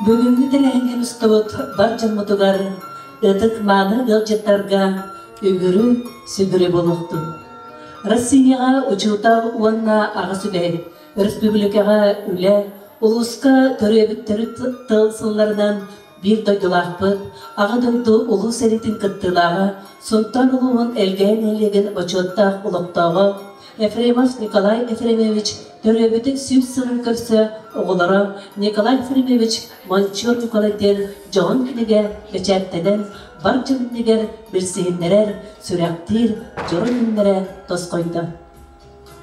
Бүгүҥҥү тэрээһиҥҥэ мустубут бар дьоммутугар ытык-мааны ыалдьыттарга үгүрү сүгүрү буолуохтун. Россияҕа учуутал уонна аҕа сүбэһит, өрөспүүбүлүкэҕэ үлэ, улууска төрүөбүт төрүт тыл сылларынан биир дойдулаахпыт, Аҕа дойду Улуу сэриитин кыттыылааҕа, Сунтаар улууһун Элгээн нэһилиэгин бочуоттаах олохтооҕо Ефремов Николай Ефремович төрүөбүтүн 100 сылын көрсө оҕолоро Николай Ефремович Мончур Николай диэн дьоһун кинигэ бэчээттэнэн бар дьон иннигэр билсиһиннэрэр, сүрэхтиир дьоро күннэрэ тосхойдо.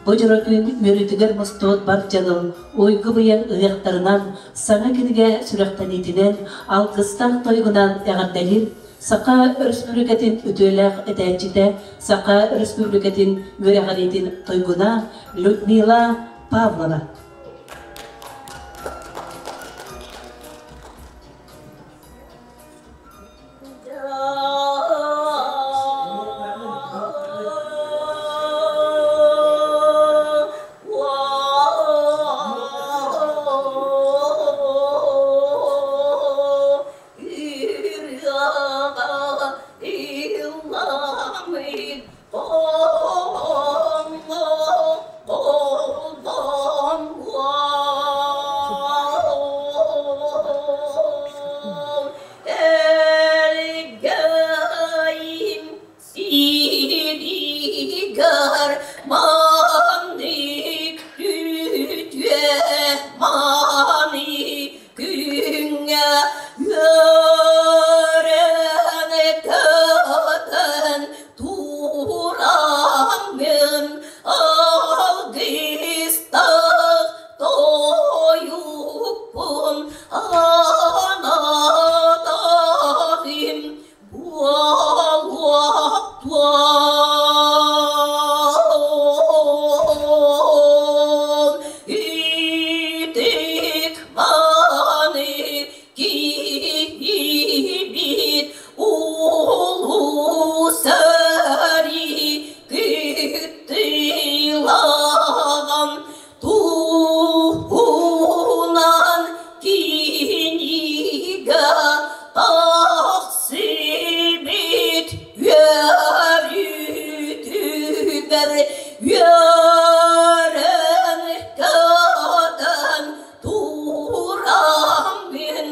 Бу дьоро күн үөрүүтүгэр мустубут бар дьонум уйгу-быйаҥ ыһыахтарынан, саҥа кинигэ сүрэхтэниитинэн, алгыстаах тойугунан эҕэрдэлиир Саха Өрөспүүбүлүкэтин үтүөлээх этээччитэ, Саха Өрөспүүбүлүкэтин үөрэҕириитин туйгуна Людмила Павлова. Сиригэр маннык үтүө мааны күҥҥэ үөрэн-көтөн тураҥҥын алгыстаах тойукпун анаатаҕым буолуохтуон итик маны киһибит улуу сэрии кыттыылааҕын туһунан кинигэ тахсыбыт үөрүүтүгэр үөрэн-көтөн тураммын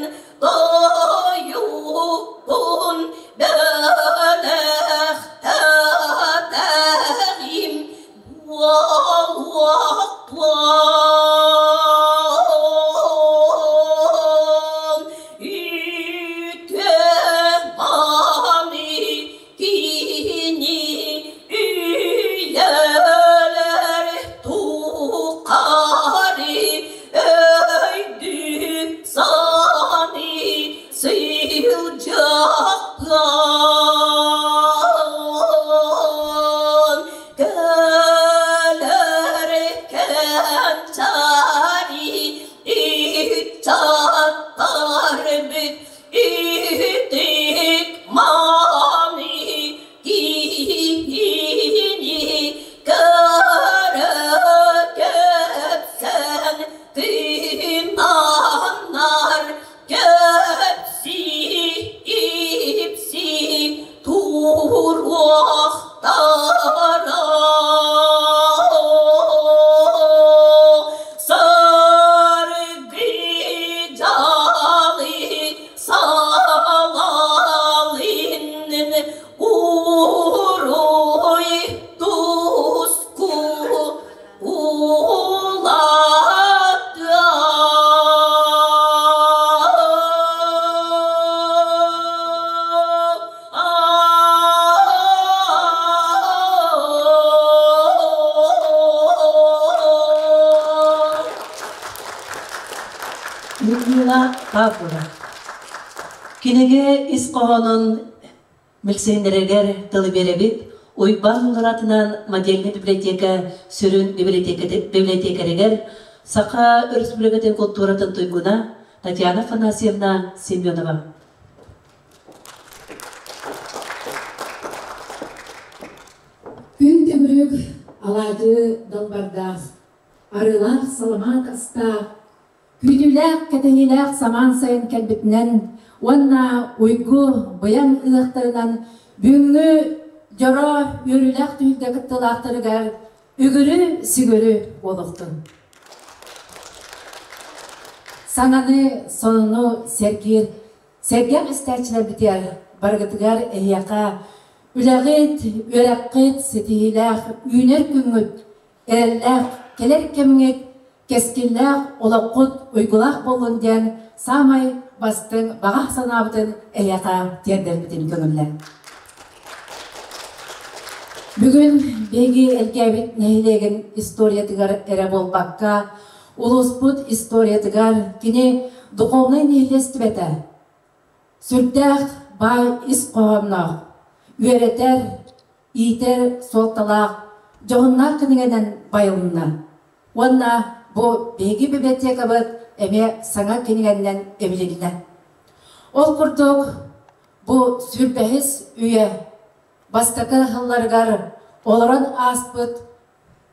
тойукпун бэлэхтээтэҕим буолуохтуон үтүө мааны кини үйэлэр тухары өйдүү саныы сылдьыахтаан кэлэр кэнчээри ыччаттарбыт итик мааны киһини көрө кэпсэн тыынаннар кэпсии-ипсии туруохтара. Саргыдьалы салалын уруй туску улаатыа. Людмила Павлова. Кинигэ ис хоһоонун Билсиһиннэрэргэр тылы биэрэбит. Уйбаан Муҥуратынан модельнай библиотека сүрүн библиотекаригэр Саха Өрөспүүбүлүкэтин култууратын туйгуна Татьяна Афанасьевна Семенова. Күн төгүрүк алаадьы далбардаах, арыылаах саламаат астаах. Күүтүүлээх, кэтэһиилээх самаан сайын кэлбитинэн уонна уйгу быйаҥ ыһыахтарынан бүгүҥҥү дьоро үөрүүлээх түһүлгэ кыттыылаахтарыгар үгүрү-сүгүрү буолуохтун. Саҥаны, сонуну сэргиир сэргэх истээччилэрбитигэр барыгытыгар эһиэхэ үлэҕит, үөрэххит ситиһиилээх үүнэр күҥҥүт эрэллээх кэлэр кэмҥит кэскиллээх олоххут уйгулаах буоллун диэн саамай бастыҥ баҕа санаабытын эһиэхэ тиэрдэрбитин көҥүллээн. Бүгүн биһиги Элгээбит нэһилиэгин историятыгар эрэ буолбакка, улууспут историятыгар кини духовнай нэһилиэстибэтэ сүрдээх баай ис хоһоонноох, үөрэтэр, иитэр суолталаах дьоһуннаах кинигэнэн байылынна. Уонна бу биһиги библиотекабыт эмиэ саҥа кинигэннэн эбилиннэ. Ол курдук бу сүүрбэһис үйэ бастакы сылларыгар олорон ааспыт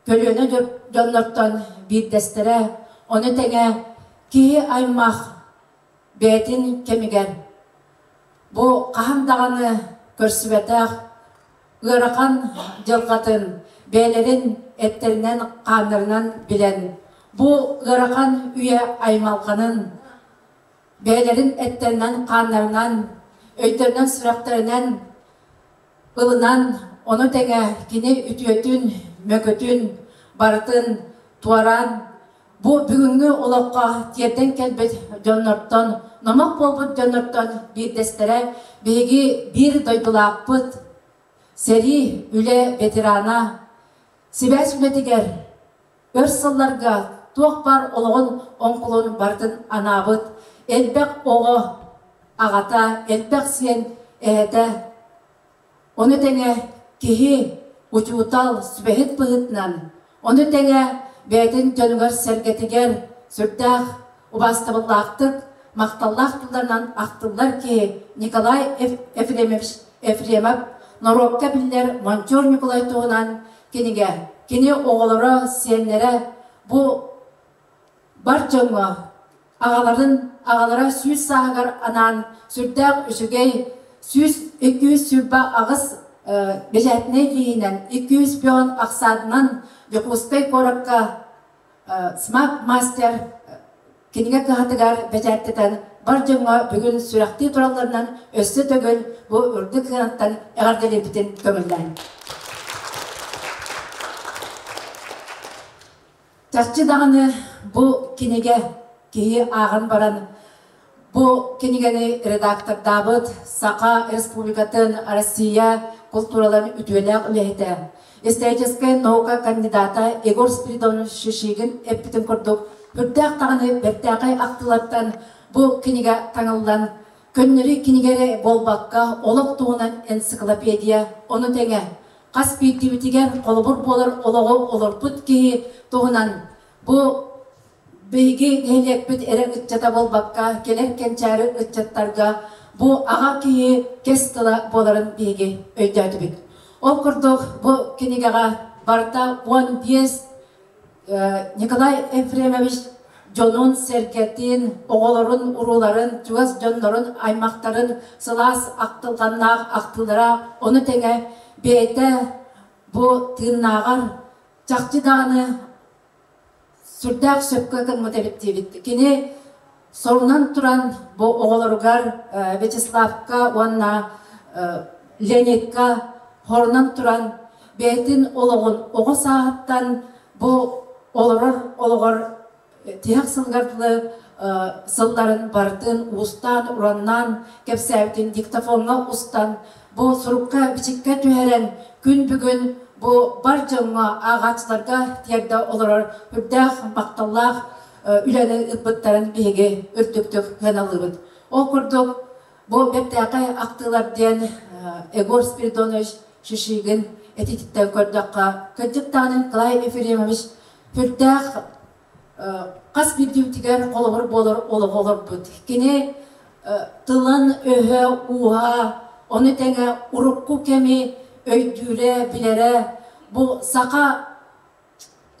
көлүөнэ дьоннортон биирдэстэрэ, ону тэҥэ киһи аймах бэйэтин кэмигэр бу хаһан даҕаны көрсүбэтэх ыарахан дьылҕатын бэйэлэрин эттэринэн-хааннарынан билэн, бу ыарахан үйэ аймалҕанын бэйэлэрин эттэринэн-хааннарынан, өйдөрүнэн-сүрэхтэринэн ылынан, ону тэҥэ кини үтүөтүн, мөкүтүн барытын туораан Бу бүгүҥҥү олоххо тиэрдэн кэлбит дьоннортон, номох буолбут дьоннортон биирдэстэрэ биһиги биир дойдулаахпыт, сэрии, үлэ ветерана, сибээс үлэтигэр өр сылларга туох баар олоҕун оҥкулун барытын анаабыт элбэх оҕо аҕата, элбэх сиэн эһэтэ, Ону тэҥэ киһи, учуутал, сүбэһит быһыытынан, ону тэҥэ бэйэтин дьонугар-сэргэтигэр сүрдээх убаастабыллаахтык, махталлаах тылларынан ахтыллар киһи Николай Ефремович Ефремов норуокка биллэр Мончуор Ньукулай туһунан кинигэ. Кини оҕолоро, сиэннэрэ бу бар дьоҥҥо аҕаларын аҕалара 100 сааһыгар анаан сүрдээх үчүгэй 100 228 бэчээтинэй лииһинэн 200 пион ахсаатынан Дьокуускай куоракка Смак Мастер кинигэ кыһатыгар бэчээттэтэн бар дьоҥҥо бүгүн сүрэхтии туралларынан өссө төгүл бу үрдүк сыанаттан эҕэрдэлиирбитин көҥүллээн. Чахчы даҕаны бу кинигэ киһи ааҕан баран бу кинигэни редактордаабыт Саха Республикатын Россия култуураларын үтүөлээх үлэһитэ, историческай наука кандидата Егор Спиридонович Шишигин эппитин курдук үрдээх даҕаны бэртээхэй ахтыылартан бу кинигэ таҥыллан көннөрү кинигэ эрэ буолбакка олох туһунан энциклопедия ону тэҥэ хас биирдиибитигэр холобур буолар олоҕу олорбут киһи туһунан бу биһиги нэһилиэкпит эрэ ыччата буолбакка кэлэр кэнчээри ыччаттарга бу аҕа киһи кэс тыла буоларын биһиги өйдөөтүбүт. Ол курдук бу кинигэҕэ барыта 15 Николай Ефремович дьонун-сэргэтин, оҕолорун, урууларын, чугас дьоннорун, аймахтарын сылаас ахтылҕаннаах ахтыылара, ону тэҥэ бэйэтэ бу тыыннааҕар чахчы даҕаны сүрдээх сөпкө гыммыт эбит диэбит. Кини сорунан туран бу оҕолоругар Вячеславка уонна Леонидка хорунан туран бэйэтин олоҕун оҕо сааһыттан бу олорор олоҕор тиһэх сылыгар дылы сылларын барытын уустаан-ураннаан кэпсээбитин диктофоҥҥа устан бу сурукка бичиккэ түһэрэн күн бүгүн бу бар дьоҥҥо ааҕааччыларга тиэрдэ олорор үрдээх махталлаах үлэни ыыппыттарын биһиги үрдүктүк сыаналыыбыт. Ол курдук бу бэртээхэй ахтыылар диэн Егор Спиридонович Шишигин этититтэн көрдөххө, кырдьык даҕаны Николай Ефремович сүрдээх хас биирдиибитигэр холобур буолар олоҕу олорбут. Кини тылын өһө, ууһа, ону тэҥэ урукку кэми өйдүүрэ, билэрэ бу саха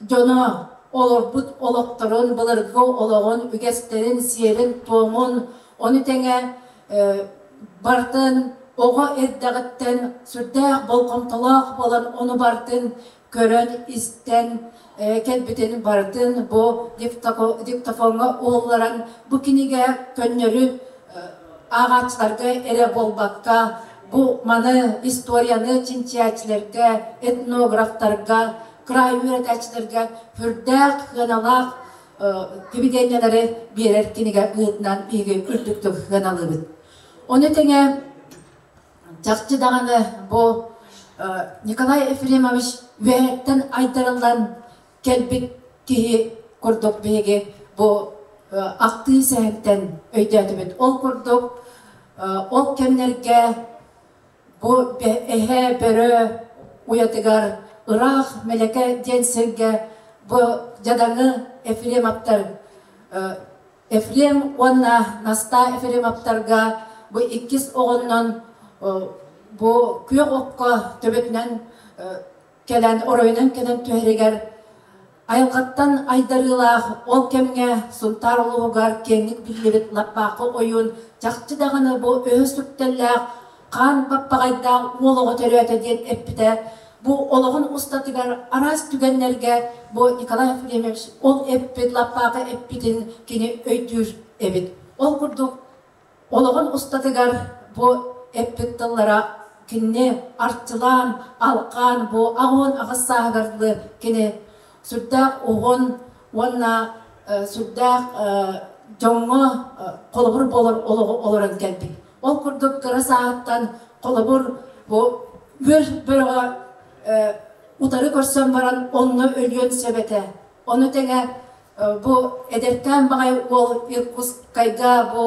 дьоно. олорбут олохторун, былыргы олоҕун, үгэстэрин, сиэрин-туомун, ону тэҥэ бартын оҕо эрдэҕиттэн сүрдээх болҕомтолоох буолан ону бартын көрөн, истэн кэлбитин барытын бу диктофоҥҥа уһулларан бу кинигэ көннөрү ааҕааччыларга эрэ буолбакка, бу маны историяны чинчийээччилэргэ, этнографтарга, кыраайы үөрэтээччилэргэ сүрдээх сыаналаах дивиденнэлэри биэрэр кинигэ быһыытынан биһиги үрдүктүк сыаналыыбыт. Ону тэҥэ чахчы даҕаны бу Николай Ефремович үөһэттэн айдарыллан кэлбит киһи курдук биһиги бу ахтыы сэһэнтэн өйдөөтүбүт. Ол курдук ол кэмнэргэ бу эһэ бөрө уйатыгар ыраах Мэлэкэ диэн сиргэ бу дьадаҥы Ефремовтар Ефрем уонна Настаа Ефремовтарга бу иккис оҕоннон бу күөх окко төбөтүнэн кэлэн оройунан кэлэн түһэригэр айылҕаттан айдарыылаах ол кэмҥэ Сунтаар улууһугар киэҥник биллибит Лаппаахы ойуун чахчы даҕаны бу өһөс үктэллээх хаан баппаҕайдаах уол оҕо төрөөтө диэн эппитэ. Бу олоҕун устатыгар араас түгэннэргэ бу Николай Ефремович ол эппит Лаппаахы эппитин кини өйдүүр эбит. Ол курдук Олоҕун устатыгар бу эппит тыллара кинини арчылаан, алҕаан бу 88 сааһыгар дылы кини сүрдээх уһун уонна сүрдээх дьоҥҥо холобур буолар олоҕу олорон кэлбит. Ол курдук кыра сааһыттан холобур бу үөр бөрөҕө утары көрсөн баран онно өлүөн сөп этэ. Ону тэҥэ Бу эдэркээн баҕайы уол Иркутскайга бу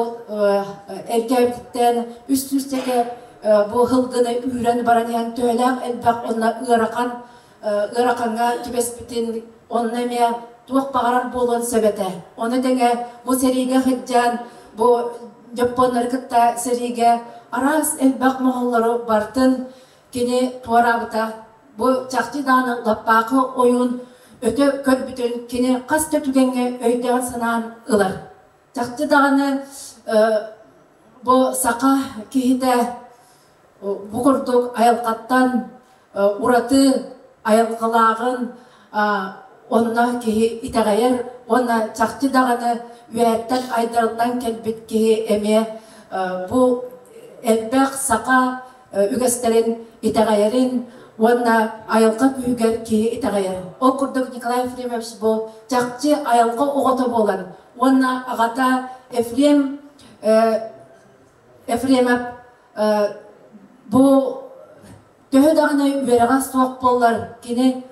эргээбититтэн үс сүүсчэкэ бу һылгыны үүрэн баран иһэн төһөлөөх элбэх уонна ыарахан ыарахаҥҥа түбэспитин онно эмиэ туох баҕарар буолуон сөп этэ. Ону тэҥэ бу сэриигэ сылдьан бу дьоппуоннары кытта сэриигэ араас элбэх моһоллору бартын Кини туораабыта. Бу чахчы даҕаны лаппаахы ойуун өтө көрбүтүн кини хас да түгэҥҥэ өйдөөн-санаан ылар. Чахчы даҕаны бу саха киһитэ бу курдук айылҕаттан ураты айылҕалааҕын онно киһи итэҕэйэр уонна чахчы даҕаны үөһэттэн айдарыллан кэлбит киһи эмиэ бу элбэх саха үгэстэрин итэҕэйэрин уонна айылҕа күүһүгэр киһи итэҕэйэр. Ол курдук Николай Ефремович бу чахчы айылҕа оҕото буолан уонна аҕата Ефрем Ефремов бу төһө даҕаны үөрэҕэ суох буоллар кини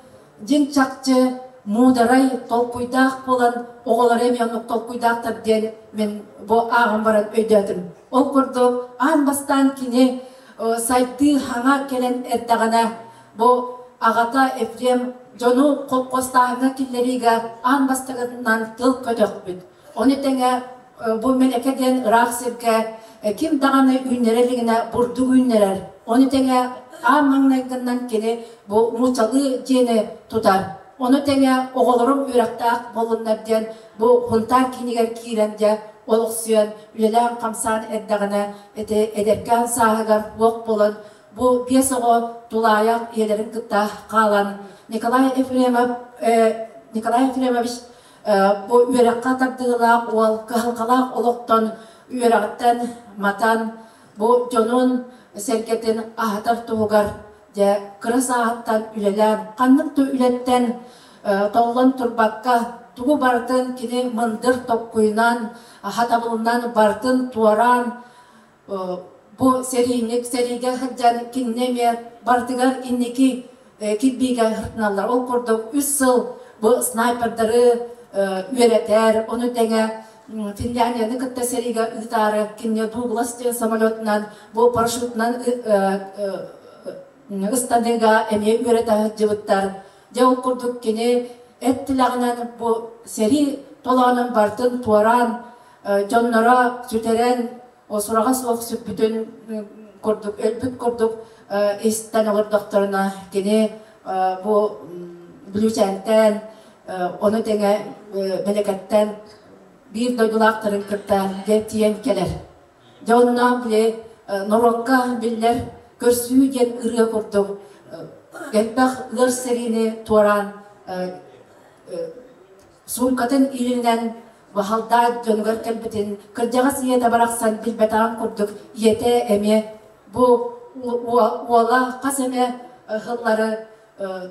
дьиҥ чахчы муударай толкуйдаах буолан оҕолоро эмиэ оннук толкуйдаахтар диэн мин бу ааҕан баран өйдөөтүм. Ол курдук аан бастаан кини сайдыы хаҥа кэлэн эрдэҕинэ бу аҕата Ефрем дьону холкуостааһыҥҥа киллэриигэ аан бастакытынан тыл көтөхпүт. Ону тэҥэ бу Мэлэкэ диэн ыраах сиргэ ким даҕаны үүннэрэ илигинэ бурдук үүннэрэр. Ону тэҥэ аан маҥнайгыннан кини бу нууччалыы дьиэни тутар. Ону тэҥэ оҕолорум үөрэхтээх буоллуннар диэн бу Хунтаар киинигэр киирэн дьэ олохсуйан үлэлээн-хамсаан эрдэҕинэ ити эдэркээн сааһыгар уох буолан бу биэс оҕо тулаайах ийэлэрин кытта хаалан Николай Ефремов Николай Ефремович бу үөрэххэ тардыылаах уол кыһалҕалаах олохтон үөрэҕиттэн матан бу дьонун сэргэтин аһатар туһугар дьэ кыра сааһыттан үлэлээн ханнык да үлэттэн толлон турбакка тугу барытын кини мындыр токкуйунан хатабылынан барытын туораан бу сэриинник сэриигэ сылдьан кинини эмиэ барытыгар инники кирбиигэ сыртыналлар. Ол курдук үс сыл бу снайпердары үөрэтэр, ону тэҥэ Финляндияны кытта сэриигэ ыытаары кинини Дуглас диэн самолетунан бу парашютунан ыстаныыга эмиэ үөрэтэ сылдьыбыттар. Дьэ ол курдук кини эт тилэҕинэн бу сэрии толоонун барытын туораан дьонноро сүтэрэн сураҕа суох сүппүтүн курдук өлбүт курдук истэн олордохторуна кини бу Бүлүүчээнтэн. Ону тэҥэ Бэлэкэттэн биир дойдулаахтарын кытта дьэ тиийэн кэлэр. Дьэ онно били норуокка биллэр көрсүү диэн ырыа курдук элбэх ыар сэриини туораан суумкатын иилинэн баһалдаат дьонугар кэлбитин кырдьаҕас ийэтэ барахсан билбэтэҕин курдук ийэтэ эмиэ бу уола хас эмэ ыһыллары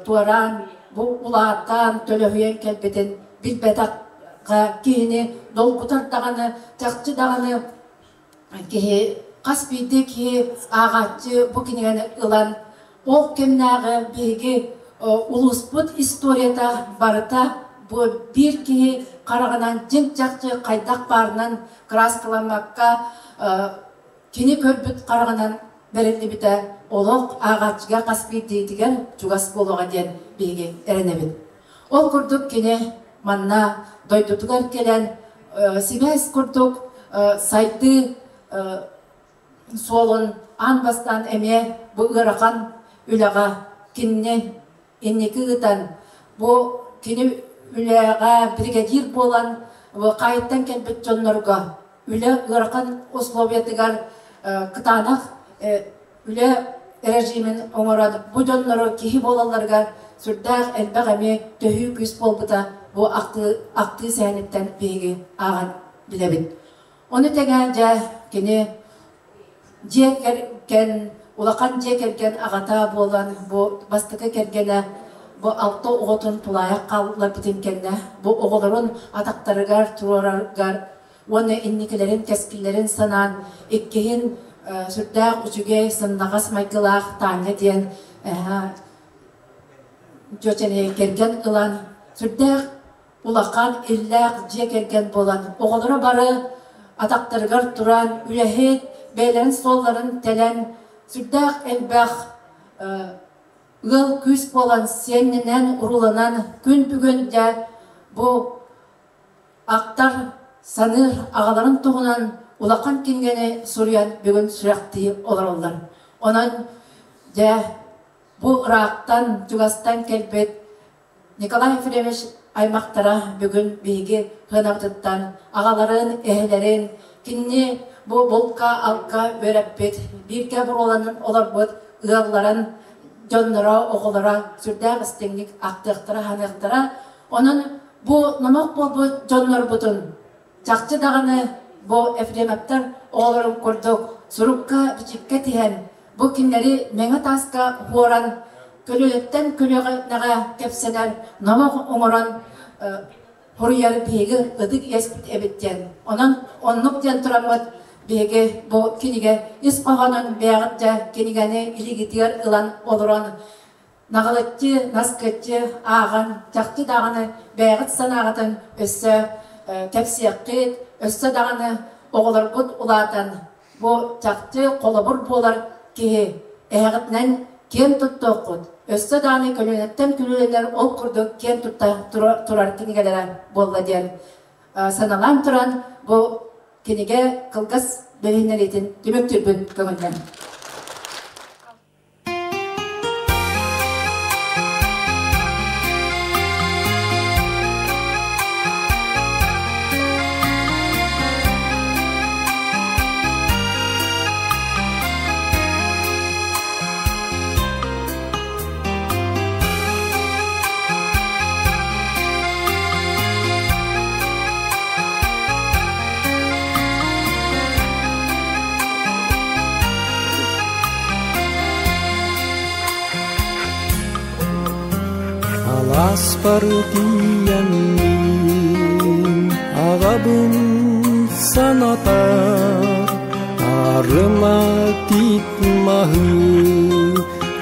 туораан бу улаатан төлөһүйэн кэлбитин билбэтэххэ киһини долгутар даҕаны чахчы даҕаны киһи хас биирдии киһи ааҕааччы бу кинигэни ылан ол кэмнээҕи биһиги улууспут историята барыта бу биир киһи хараҕынан дьиҥ чахчы хайдах баарынан кырааскаламмакка кини көрбүт хараҕынан бэриллибитэ олох ааҕааччыга хас биирдиитигэр чугас буолуоҕа диэн биһиги эрэнэбит. Ол курдук кини манна дойдутугар кэлэн сибээс курдук сайдыы суолун аан бастаан эмиэ бу ыарахан үлэҕэ кинини инники ыытан бу кини үлэҕэ бригадир буолан хаайыттан кэлбит дьоннорго үлэ ыарахан условиятыгар кытаанах үлэ режимин оҥорон бу дьоннору киһи буолалларыгар сүрдээх элбэх эмиэ төһүү күүс буолбута бу ахтыы сэһэниттэн биһиги ааҕан билэбит. Ону тэҥэ дьэ кини дьиэ кэргэн улахан дьиэ кэргэн аҕата буолан бу бастакы кэргэнэ бу алта оҕотун тулаайах хаалларбытын кэннэ бу оҕолорун атахтарыгар туруораргар уонна инникилэрин кэскиллэрин санаан иккиһин сүрдээх үчүгэй сымнаҕас майгылаах Таня диэн дьүөчэни кэргэн ылан сүрдээх улахан иллээх дьиэ кэргэн буолан оҕолоро бары атахтарыгар туран үлэһит бэйэлэрин суолларын тэлэн сүрдээх элбэх ыал күүс буолан сиэннэнэн урууланан күн бүгүн дьэ бу Ахтар, саныыр аҕаларын туһунан улахан кинигэни суруйан бүгүн сүрэхтии олороллор. Онон, дьэ, бу ыраахтан, чугастан кэлбит Николай Ефремович аймахтара бүгүн биһиги сыанабытыттан аҕаларын, эһэлэрин, кинини бу булка-алка үөрэппит, бииргэ буруоланан олорбут ыалларын дьонноро, оҕолоро сүрдээх истиҥник ахтыахтара-саныахтара. Онон бу номох буолбут дьоннорбутун чахчы даҕаны бу Ефремовтар оҕолорун курдук сурукка-бичиккэ тиһэн, бу кинилэри мэҥэ тааска уоран, көлүөнэттэн көлүөнэҕэ кэпсэнэр номох оҥорон хоруйар биһиги ытык иэспит эбит диэн. Онон оннук диэн тураммыт биһиги бу кинигэ ис хоһоонун бэйэҕит дьэ кинигэни илиигитигэр ылан олорон наҕылыччы, наскыччы ааҕан, чахчы даҕаны бэйэҕит санааҕытын өссө кэпсиэххит, өссө даҕаны оҕолоргут улаатан бу чахчы холобур буолар киһи эһэҕитинэн киэн туттуоххут, өссө даҕаны көлүөнэттэн көлүөнэлэр ол курдук киэн тутта турар кинигэлэрэ буолла диэн саналаан туран бу кинигэ кылгас билиһиннэриитин түмүктүүрбүн көҥүллэн. Алааспар тиийэммин аҕабын санатар арыма тиит маһы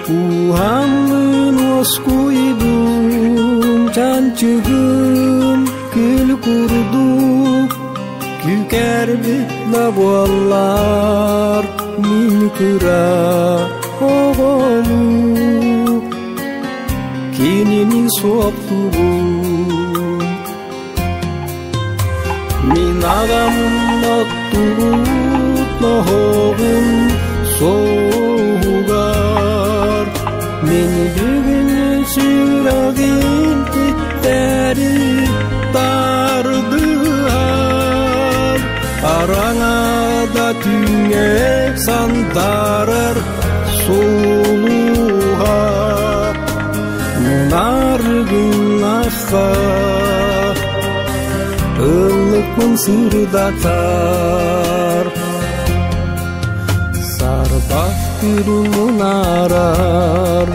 кууһаммын уоскуйдум чанчыгым күл курдук Күкэрбит да буоллар мин кыра оҕону кинини суохтуубун. Мин аҕам оттубут ноһоҕун суоһугар мин бүгүн сүрэҕим титтэрин. Араҥада түүҥҥэ сандаарар сулуһа Мунааргыннахха ыллыкпын сырдатар Сарбах мунаарар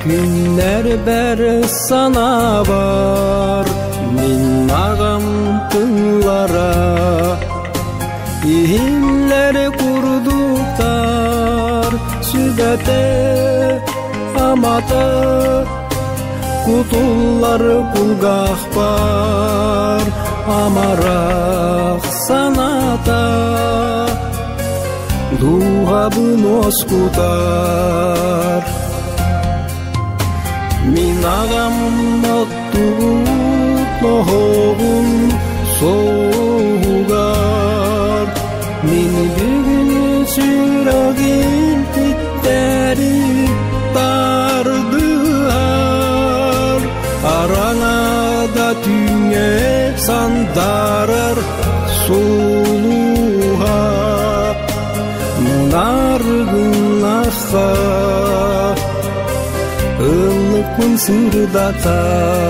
Күннэрбэр санаабар Мин аҕам тыллара Иһиллэр курдуктар Сүбэтэ амата Кутуллар кулгаахпар Амарах санаата Дууһабын уоскутар Мин аҕам оттубут оһоҕун суоһугар Мин бүгүн сүрэҕим титтэри тардыһар Араҥада түүҥҥэ сандаарар сулуһа Мунааргыннахха ыллыкпын сырдатар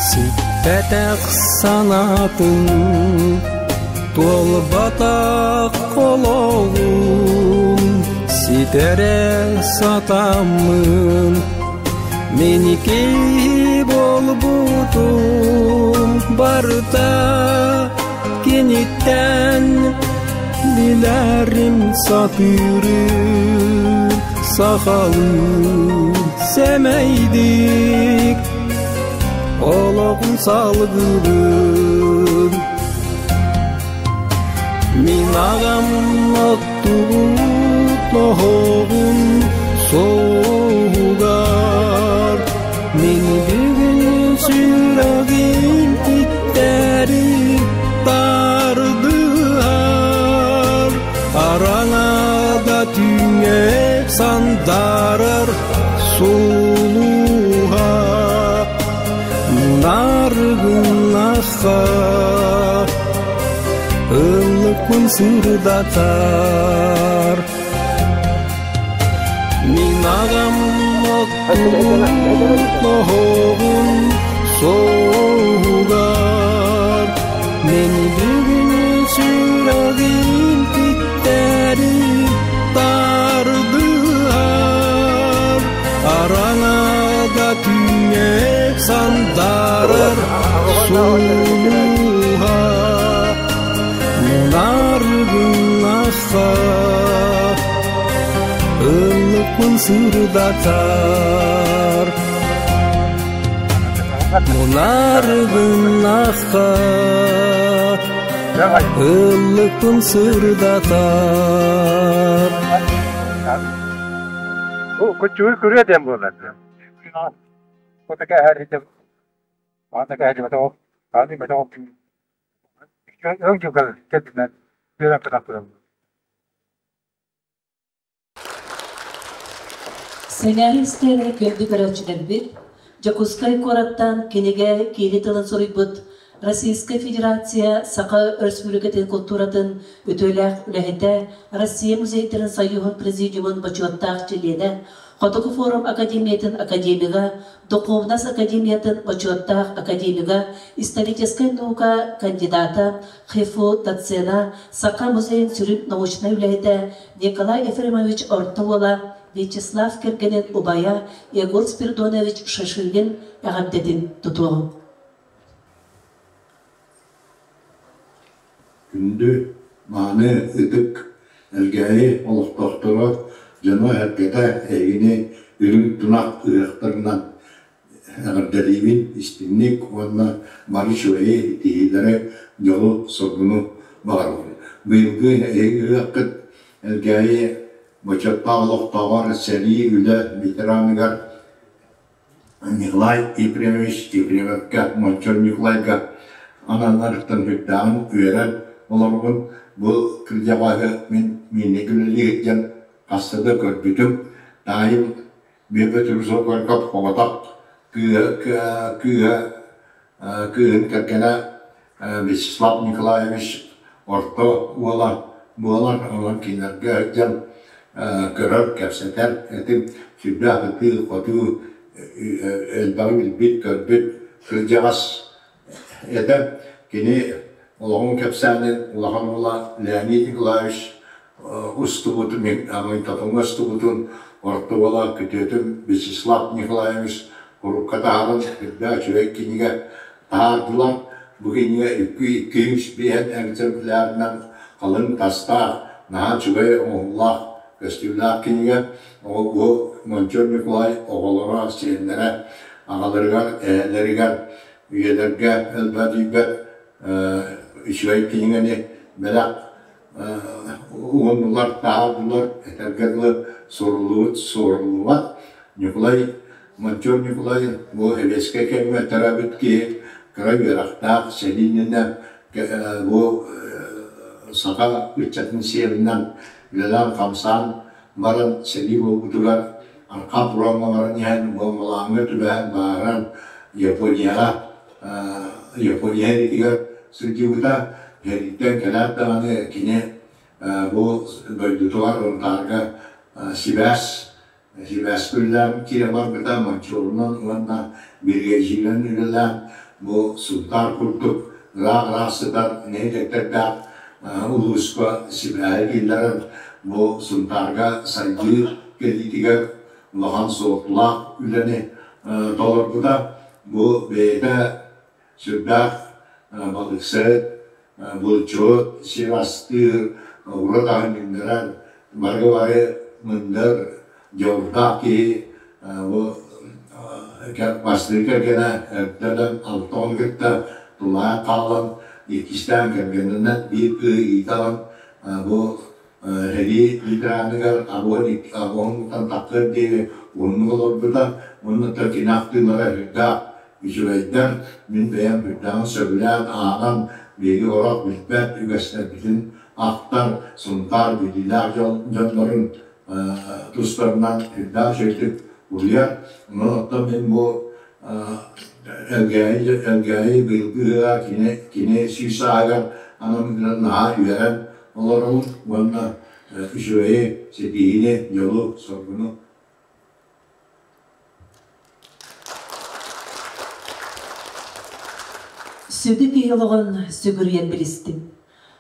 Сиппэтэх санаатын туолбатах олоҕун ситэрэ сатаммын Мин киһи буолбутум барыта киниттэн билэрим сатыырым сахалыы сэмэйдик олоҕун салгыбын Мин аҕам оттубут оһоҕун суоһугар Мин бүгүн сүрэҕим титтэри тардыһар Араҥада түүҥҥэ сандаарар сулуһа Мунааргыннахха ыллыкпын сырдатар Мин аҕам оттубут оһоҕун суоһугар Мин бүгүн сүрэҕим титтэри тардыһар Араҥада түүҥҥэ сандаарар сулуһа Мунааргыннахха ыллыкпын сырдатар Мунааргыннахха ыллыкпын сырдатар Бу куччугуй күрүө диэн буолар. Сэҥээрэ истэр күндү көрөөччүлэрбит, Дьокуускай куораттан кинигэ киири тылын суруйбут Российскай Федерация Саха Өрөспүүбүлүкэтин култууратын үтүөлээх үлэһитэ, Россия музейдарын союһун президиумун бочуоттаах чилиэнэ, Хотугу форум академиятын академига, Духовнас академиятын бочуоттаах академига, историческай наука кандидата, ХИФУ доцена, Саха музейын сүрүн научнай үлэһитэ Николай Ефремович орто уола Вячеслав кэргэнин убайа Егор Спиридонович Шашигин эҕэрдэтин тутуоҕуҥ. Күндү, мааны, ытык Элгээйи олохтоохторо, дьоно-сэргэтэ эһигини үрүҥ тунах ыһыахтарынан Эҕэрдэлиибин истиҥник уонна бары үчүгэйи, итиһиилэри, дьолу-соргуну баҕарабын. Быйылгы эһиги ыһыаххыт Элгээйи бочуоттаах олохтооҕор сэрии үлэ ветераныгар Николай Ефремович Ефремовка, Мончор Ньукулайга ананарыттан сүрдээҕин үөрэн олоробун. Бу кырдьаҕаһы мин миинньик үлэлии сылдьан хаста да көрбүтүм. Таайым Бүөкэ Трусовков оҕотох кыыһа кыыһа кыыһын кэргэнэ Вячеслав Николаевич орто уола буолан, онон кинилэргэ сылдьан көрөр, кэпсэтэр этим. Сүрдээх ытыы-хотуу элбэҕи билбит-көрбүт кырдьаҕас этэ. Кини олоҕун кэпсээнин улахан уола Леонид Николаевич устубутун, магнитофоҥҥа устубутун орто уола күтүөтүм Вячеслав Николаевич урукка таһааран үрдээх үчүгэй кинигэ таһаардылар. Бу кинигэ 2-3 биэһэн экземплярынан халыҥ тастаах, наһаа үчүгэй оҥоһуулаах, көстүүлээх кинигэ. Ол бу Мончур Ньукулай оҕолоро, сиэннэрэ аҕаларыгар, эһэлэригэр үйэлэргэ өлбөөдүйбэт үчүгэй кинигэни бэлэх уһуннулар, таһаардылар, этэргэ дылы суруллубут суоруллубат. Ньукулай Мончур Ньукулай бу сэбиэскэй кэмҥэ төрөөбүт киһи, кыра үөрэхтээх, сэрии иннинэ бу саха ыччатын сиэринэн үлэлээн-хамсаан баран сэрии буолбутугар арҕаа фроҥҥа баран иһэн буомбалааҥҥа түбэһэн бааран Японияҕа Япония сэриитигэр сылдьыбыта. Сэрииттэн кэлээт даҕаны кини бу дойдутугар Сунтаарга сибээс сибээс үлэлээн киирэ барбыта, мончуурунан уонна биригэдьииринэн үлэлээн бу Сунтаар курдук ыраах-ыраах сытар нэһилиэктэрдээх улууска сибээһи киллэрэн бу Сунтаарга сайдыы кэлиитигэр улахан суолталаах үлэни толорбута. Бу бэйэтэ сүрдээх балыксыт, булчут, сир астыыр, урут аһын үүннэрэр, барыга бары мындыр, дьоҕурдаах киһи бу бастыыр кэргэнэ эрдэ алта оҕону кытта тулаайах хаалан, иккистээн кэргэнинэн биир кыыһы иитэ ылан бу сэрии ветераныгар абыан тахсыар диэри уһуннук олорбута уонна кини ахтыылара сүрдээх үчүгэйдэр. Мин бэйэм сүрдээҕин сөбүлээн ааҕан, биһиги орох билбэт үгэстэрбитин ахтар, Сунтаар билиилээх дьоннорун тустарынан сүрдээх үчүгэйдик уруйар. Онон оттон мин бу Элгээйи Элгээйи быйылгы ыһыаҕа кини кини сүүс сааһыгар анаммытынан наһаа үөрэн олоробун уонна үчүгэйи, ситиһиини, дьолу, соргуну. Сүдү киһи олоҕун сүгүрүйэн билистим.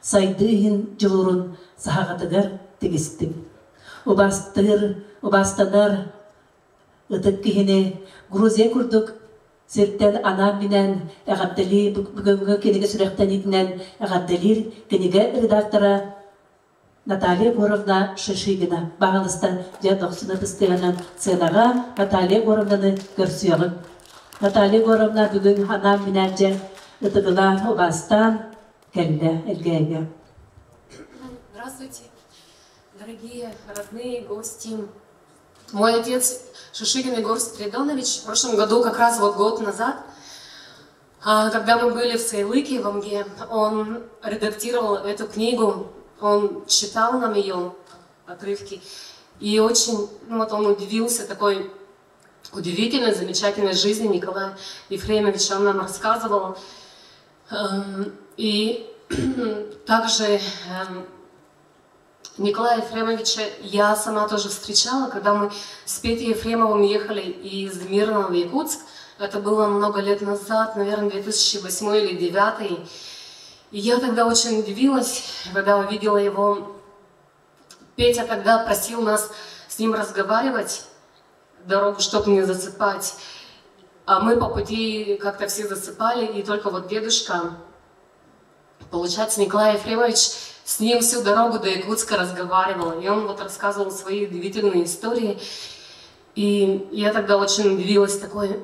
Сайдыы иһин дьулуурун саһаҕатыгар тигистим. Убаастыыр, убаастанар ытык киһини Грузия курдук сиртэн анаан-минээн эҕэрдэлии бүгүҥҥү кинигэ сүрэхтэниитинэн эҕэрдэлиир кинигэ редактора Наталья Егоровна Шишигина. Баҕалыстан дьэ дохсуна тыстыганан сценаҕа Наталья Егоровнаны көрсүөҕүҥ. Наталья Егоровна бүгүн анаан-минээн дьэ ытыгылаан, убаастаан кэллэ Элгээйигэ. Здравствуйте, дорогие родные гости. Мой отец Шишигин Егор Спиридонович в прошлом году, как раз вот год назад, когда мы были в Сайлыке, в Амге, он редактировал эту книгу, он читал нам ее отрывки, и очень, ну вот он удивился такой удивительной, замечательной жизни Николая Ефремовича, он нам рассказывал. И также Николая Ефремовича я сама тоже встречала, когда мы с Петей Ефремовым ехали из Мирного в Якутск. Это было много лет назад, наверное, 2008 или 2009. И я тогда очень удивилась, когда увидела его. Петя тогда просил нас с ним разговаривать, дорогу, чтобы не засыпать. А мы по пути как-то все засыпали, и только вот дедушка, получается, Николай Ефремович, с ним всю дорогу до Якутска разговаривал, и он вот рассказывал свои удивительные истории. И я тогда очень удивилась такой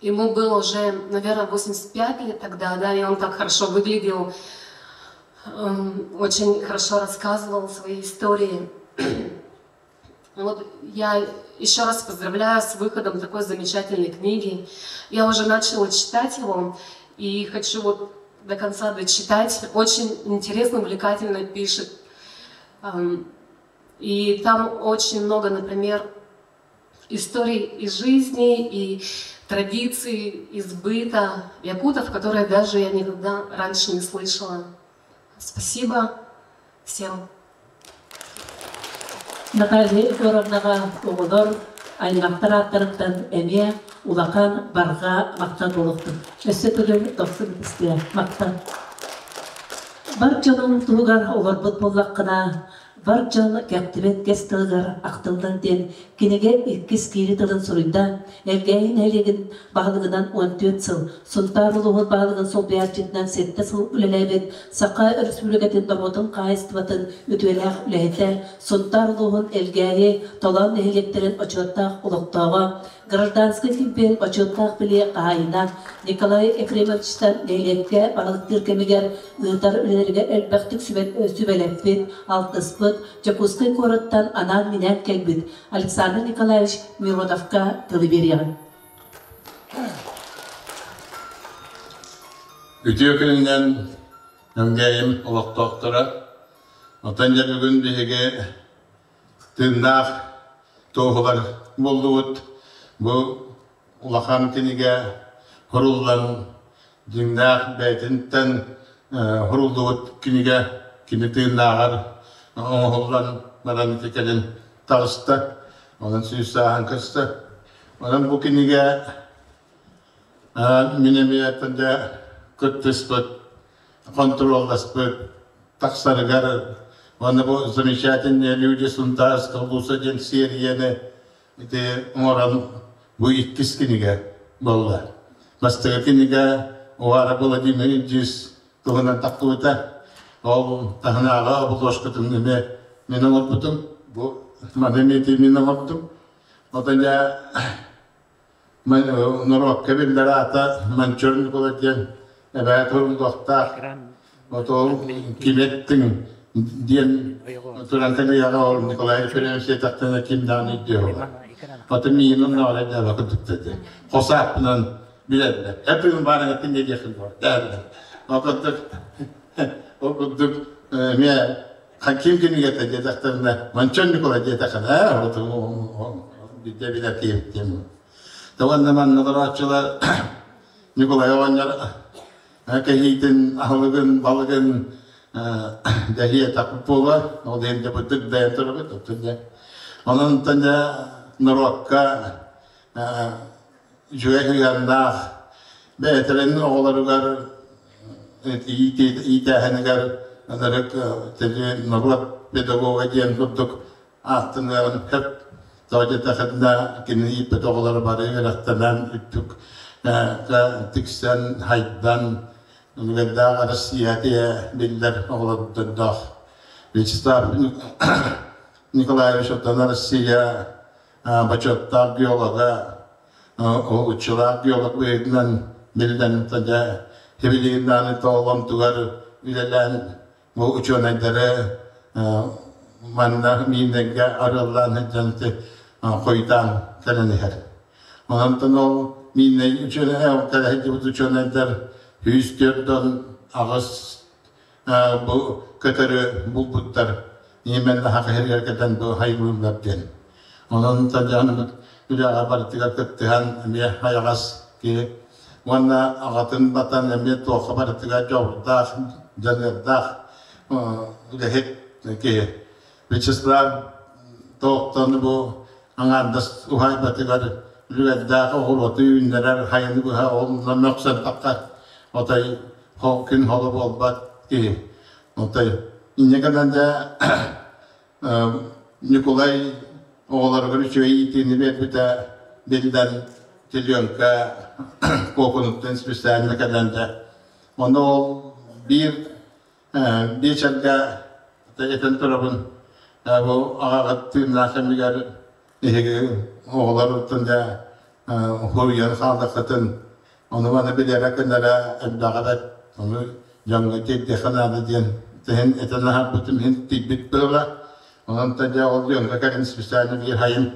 Ему было уже, наверное, 85 лет тогда, да, и он так хорошо выглядел, очень хорошо рассказывал свои истории. Вот я еще раз поздравляю с выходом такой замечательной книги. Я уже начала читать его и хочу вот до конца дочитать. Очень интересно, увлекательно пишет. И там очень много, например, историй из жизни и традиций из быта якутов, которые даже я никогда раньше не слышала. Спасибо всем. Наталья Егоровнаҕа оҕолор, аймахтар ааттарыттан эмиэ улахан барҕа махтал буолуохтун. Өссө төгүл дохсун истиэ махтал. Бар дьонуҥ туһугар олорбут буоллаххына, бар дьон кэхтибэт кэс тылыгар ахтыллан диэн кинигэ иккис киири тылын суруйда. Элгээйи нэһилиэгин баһылыгынан 14 сыл, Сунтаар улууһун баһылыгын солбуйааччытынан сэттэ сыл үлэлээбит Саха Өрөспүүбүлүкэтин норуотун хаһаайыстыбатын үтүөлээх үлэһитэ, Сунтаар улууһун Элгээйи, Толоон нэһилиэктэрин отчуоттаах олохтооҕо, гражданскай килбиэн отчуоттаах бэлиэ хаһаайына Николай Ефремовичтан нэһилиэккэ баһылыктыыр кэмигэр ыытар үлэлэригэр элбэхтик сүбэлэппит, алтыспыт, Дьокуускай куораттан анаан-минээн кэлбит Александр Николаевич Мироновка тылы биэриэҕин. Үтүө күнүнэн Өҥгээйим олохтоохторо. Оттон дьэ бүгүн биһиги тыыннаах туоһулар буоллубут. Бу улахан кинигэ хуруллан дьиҥнээх бэйэтинтэн хуруллубут кинигэ кини тыыннааҕар оҥоһуллан баран ити кэлин таҕыста. Онон сүүс сааһын көстө. Онон бу кинигэ мин эмиэ дьэ кыттыспыт, хонтуруолласпыт тахсарыгар уонна бу замечательные люди Сунтаарского улуса диэн сиэрийэни ити оҥорон бу иккис кинигэ буолла. Бастакы кинигэ Уара Владимир Ильич туһунан тахсыбыта. Ол таһынааҕы обложкатын эмиэ мин оҥорбутум. Бу маны эмиэ мин оҥордум. Оттон дьэ норуокка биллэр аата Манчар Ньукулай диэн эбээ туруллуохтаах. Отол киметтиҥ диэн туран кэлиэҕэ ол Николай Ефремович диэтэхтэринэ ким даҕаны өйдүө Аты миин оннооҕор өйдөөбө курдук Хосааппынан билэллэр. Эппин баарыҥаттан диэхин буолар. Дээллэр. Ол курдук ол курдук эмиэ ким кинигэтэ диэтэхтэринэ Манчан Ньукулай диэтэххинэ биирдэ билэр киһибит диэн. Уонна манна олорооччулар Ньукулай оҕонньор кэһиитин, аһылыгын, балыгын дэһиэ таппыт буолуо. Ол иһин дьэ быдык дайан турабыт. Оттон дьэ онон дьэ норуокка үчүгэй сыһыаннаах бэйэтэрин оҕолоругар иитээһинигэр ынырык норуот педагога диэн курдук ааттаныаҕын сөп. Тоҕо диэтэхинэ кини ииппит оҕолоро бары үөрэхтэнэн үрдүк тиксэн, хайдан, үгэйдээх Россия биллэр оҕолордордоох. Вячеслав Николаевич оттон Россия бочуоттаах геолога, уччулаах геолог быһыытынан биллэн, дьэ, сибилигин даҕаны тоҕоломтугар үлэлээн бу учуонайдары манна мииннэргэ арыаллаан сылдьан хойутаан кэлэн иһэр. Онтон ол мииннэй учуонай кэлэ сылдьыбыт учуонайдар 148 бу көтөрү булбуттар. Именно хахыһыргар кэтэн бу хайгыыллар диэн. Онон тадьааныбыт үлэҕэ барытыгар кыттыһан эмиэ хайаҕас киһи уонна аҕатын батан эмиэ туохха барытыгар дьоҕурдаах, дьаныардаах үлэһит киһи. Вячеслав туохтан бу аҥаардас уһаайбатыгар үлүгэрдээх оҕуруоту үүннэрэр хайаны быһа ол мөхсөн таххар отой күн холо буолбат киһи. Отой инньэ гынан дьэ Ньукулай оҕолоругар үчүгэй иитиини биэрбитэ биллэн Теленка куокунуттан специально кэлэн дьэ ону ол биир биэчэргэ этэн турабын бу аҕаҕыт тыыннаах кэмигэр биһиги оҕолор дьэ. Хоруйан хааллаххытын ону маны билэрэ кынара элбэҕэ бэрт ону дьоҥҥо тиэрдиэххэ наада диэн тэһин этэн аһарбытым иһин тиийбит быһыла онон та дьэ ол дьоҥҥо кэлин специально биир хайын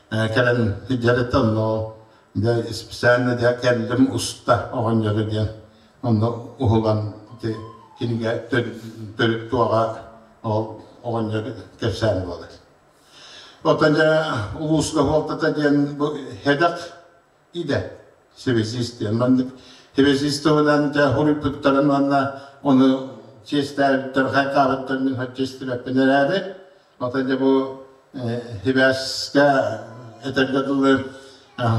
кэлэн сылдьарыттан онно дьэ специально дьэ кэллим уста оҕонньору диэн онно уһулан ити кинигэ төрүт туоҕа ол оҕонньор кэпсээн буолар. Оттон дьэ улууска суолтата диэн бу һэдэх идэ связист диэн маннык связист туһунан дьэ суруйбуттарын уонна ону чиэстээбиттэр хайҕаабыттар мин чиэстибэппин эрээри оттон дьэ бу сибээскэ этэргэ дылы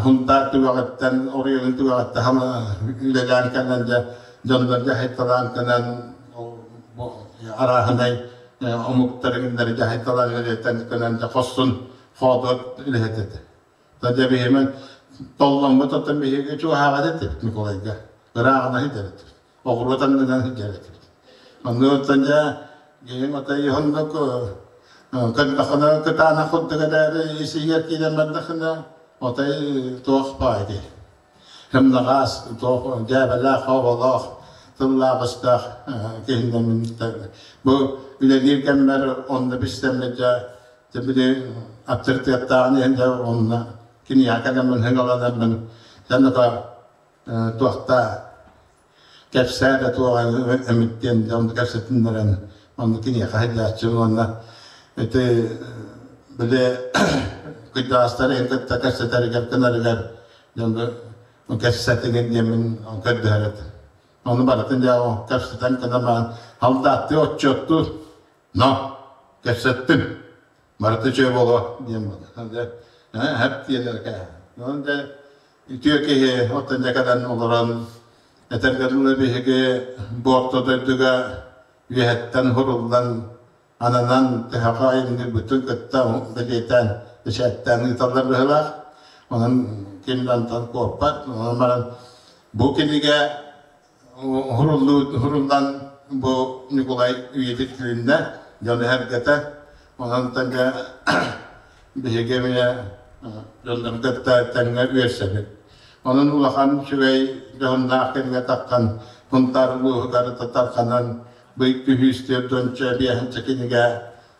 Хунтаар түгэҕиттэн оройуонун түгэҕиттэн үлэлээн кэлэн дьэ дьоннорго хайталаан кэлэн арааһынай омуктары дьаһайталаан үлэтэн кэлэн дьэ хорсун хоодуот үлэһит этэ. Дьэ биһимен толломмут оттон биһиги чугаһаабат этибит Николайга. Ырааҕына сылдьар этибит. Оҕуруот аннынан сылдьар этибит. Онно оттон дьэ киһим отой оннук көрдөххүнэ кытаанах курдук эрээри ис-иһигэр киирэн бардаххына отой туох баай дии. Ымнаҕас, туох дьээбэлээх, хооболоох, тыллаах-өстөөх киһиннэммин бу үлэлиир кэммэр онно бистэммит дьэ били аптарытыаттааҕын иһин дьэ онно киниэхэ кэлэммин хыҥаланарбын дьэ туохта кэпсээ да туох эмит диэн дьон кэпсэтиннэрэн онно киниэхэ сылдьааччыбын уонна ити били кырдьаҕастары иһин кытта кэпсэтэригэр гынарыгар дьон кэпсэтиҥин диэммин көрдөһөр этим. Ону барытын дьэ кэпсэтэн гынан баран халдааттыы отчуоттуур но кэпсэттим барыта үчүгэй буолуо диэн буолла. Хэп диэн эрэ Онон дьэ үтүө киһи оттон дьэ кэлэн олорон этэргэ дылы биһиги бу орто дойдуга үөһэттэн хуруллан ананан төһөҕө айымньыбытын кытта бэлиэтээн бэчээттээн ыыталлар быһыылаах. Онон ким да онтон куоппат. Онон баран бу кинигэ Уһуруллан бу Ньукулай үйэтитилиннэ, дьон эһэргэтэ. Онон тэҥҥэ биһиги эмиэ дьоннору кытта тэҥҥэ үөрсэбит. Онон улахан үчүгэй дьоһуннаах кэмҥэ таххан Сунтаар улууһугар татарханан бый күһүүстүөр дончо биэһинчэ кинигэ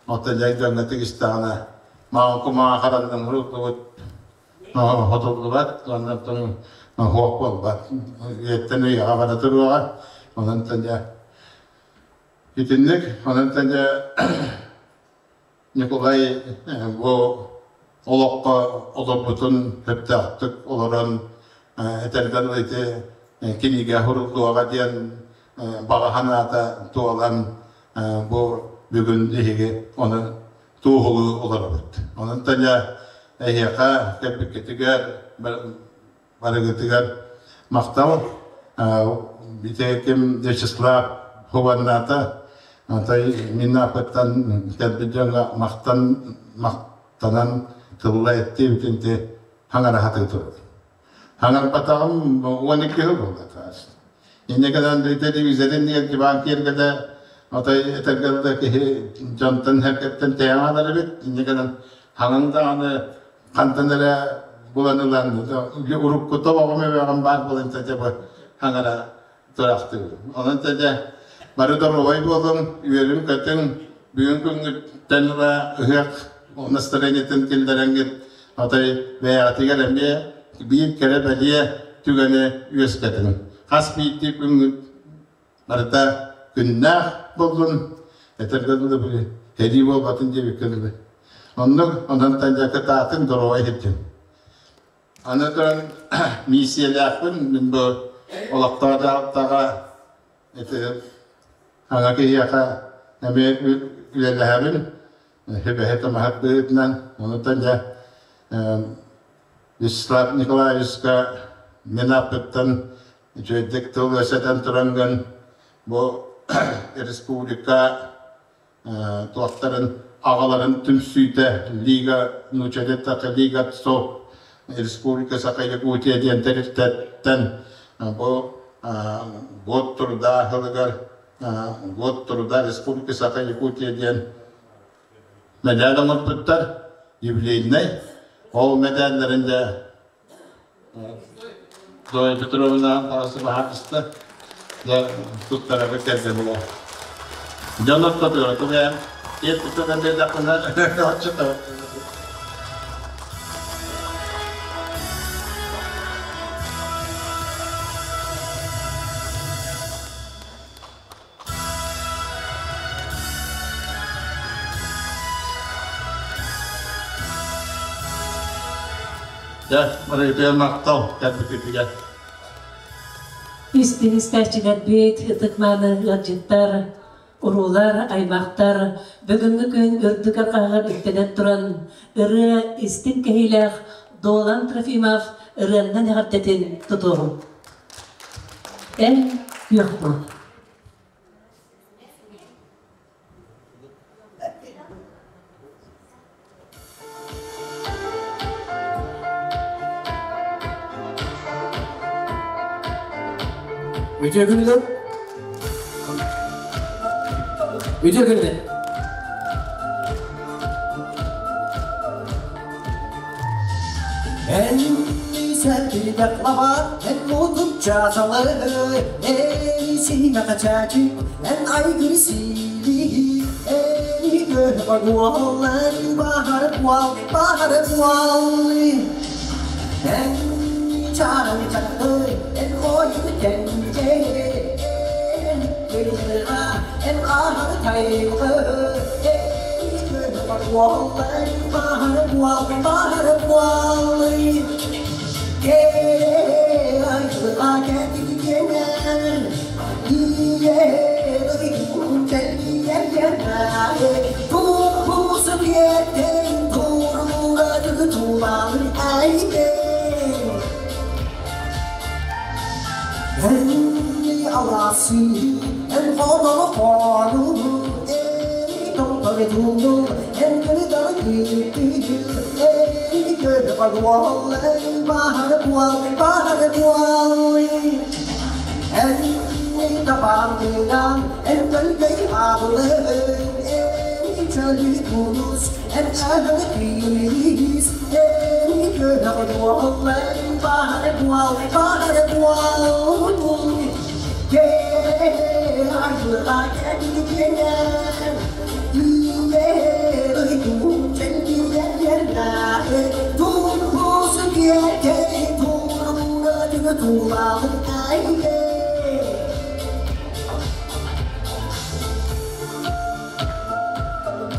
оттон дьай дьоҥҥо тигистэҕинэ маҕан кумаҕа хараннан уһуллубут Хотуллубат уонна оттон суох буолбат. Үйэттэн үйэҕэ бара туруоҕа. Онон дьэ итинник. Онон дьэ Ньукулай бу олоххо олорбутун сөптөөхтүк олорон этэргэ дылы ити кинигэ суруллуоҕа диэн баҕа санаата туолан бу бүгүн биһиги ону туоһулуу олоробут. Онон Таня эһиэхэ кэлбиккитигэр барыгытыгар махтал. Ити ким Вячеслав Хубанната атай мин ааппыттан кэлбит дьоҥҥо махтан махтанан тылла эттиэбитинти хаҥара хатыы турар. Хаҥарбатаҕым 12 сыл буолла таас. Инньэ гынан телевизорын диван киэргэтэ отой этэргэ да киһи дьонтон эргэттэн тэйэн хаалар эбит. Инньэ гынан хаҥан даҕаны хантан эрэ булан ылан уруккута оҕом эбэҕим баар буолан дьэ бу хаҥара тураахтыыбын. Онон дьэ бары доруобай буолуҥ, үөрүҥ-көтүҥ, бүгүн күҥҥүттэн ыла ыһыах настроениетын киллэрэҥҥит отой бэйэҕитигэр эмиэ биир кэрэ бэлиэ түгэни үөскэтиҥ. Хас биирдии күҥҥүт барыта күннээх буоллун, этэргэ дылы били сэрии буолбатын диэбиккэ дылы. Оннук онон дьэ кытаатыҥ, доруобай сылдьыҥ. Аны туран миссиялаахпын мин бу олохтоох дьаһалтаҕа ити аҥа киһиэхэ эмиэ үлэлэһэбин сүбэһит амаһыт быһыытынан онутан дьэ Вячеслав Николаевичка мин ааппыттан үчүгэйдик тыл өсөтөн тураҥҥын бу республика туохтарын аҕаларын түмсүүтэ лига нуучча лига отцов республика Саха Якутия диэн тэрилтэттэн бу год труда сылыгар год труда Республика Саха Якутия диэн мэдээл оҥорбуттар юбилейнай ол мэдээллэрин дьэ. Зоя Петровна таҕысы баһаатыста да туттарабыт кэргэнигэр. Дьон ортотугар тугайан тиэт туттан биэрдэхпинэ оччото. Дьэ, Мария махтал кэлбиккитигэр. Истиҥ истээччилэрбит, ытык-мааны ыалдьыттар, уруулар, аймахтар бүгүҥҥү күн үрдүк арҕаһыгар үктэнэн туран, ырыа истиҥ кэһиилээх Дуолан Трофимов ырыаннан эҕэрдэтин тутуоҕум. Эн күөх буол. Үтүө күнүнэн. Үтүө күнүнэн. Эн сэргидэх лаба, эн мутун чаасалы, эн сиимэхэ чаачы, эн айгыр сиили, эн көһө эн баһары буал, баһары буал. Эн чарын чакты, эн ойы кенже, эн кырга, эн ахыр тайгы, эн көһө буал, эн баһары буал, баһары буал.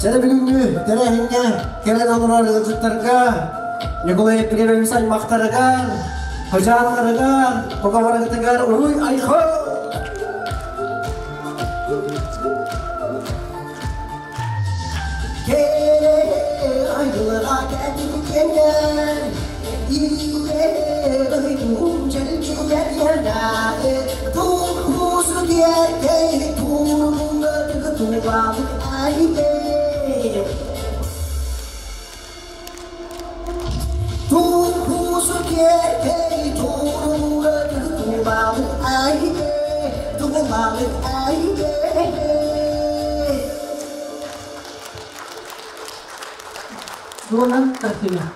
Чэ бүгүҥҥү тэрээһиҥҥэ кэлэн олорор ыалдьыттарга, Ньукулай Епифанович аймахтарыгар, хачааннарыгар, поковорыгытыгар уруй айхал! Дуолан Трофимов.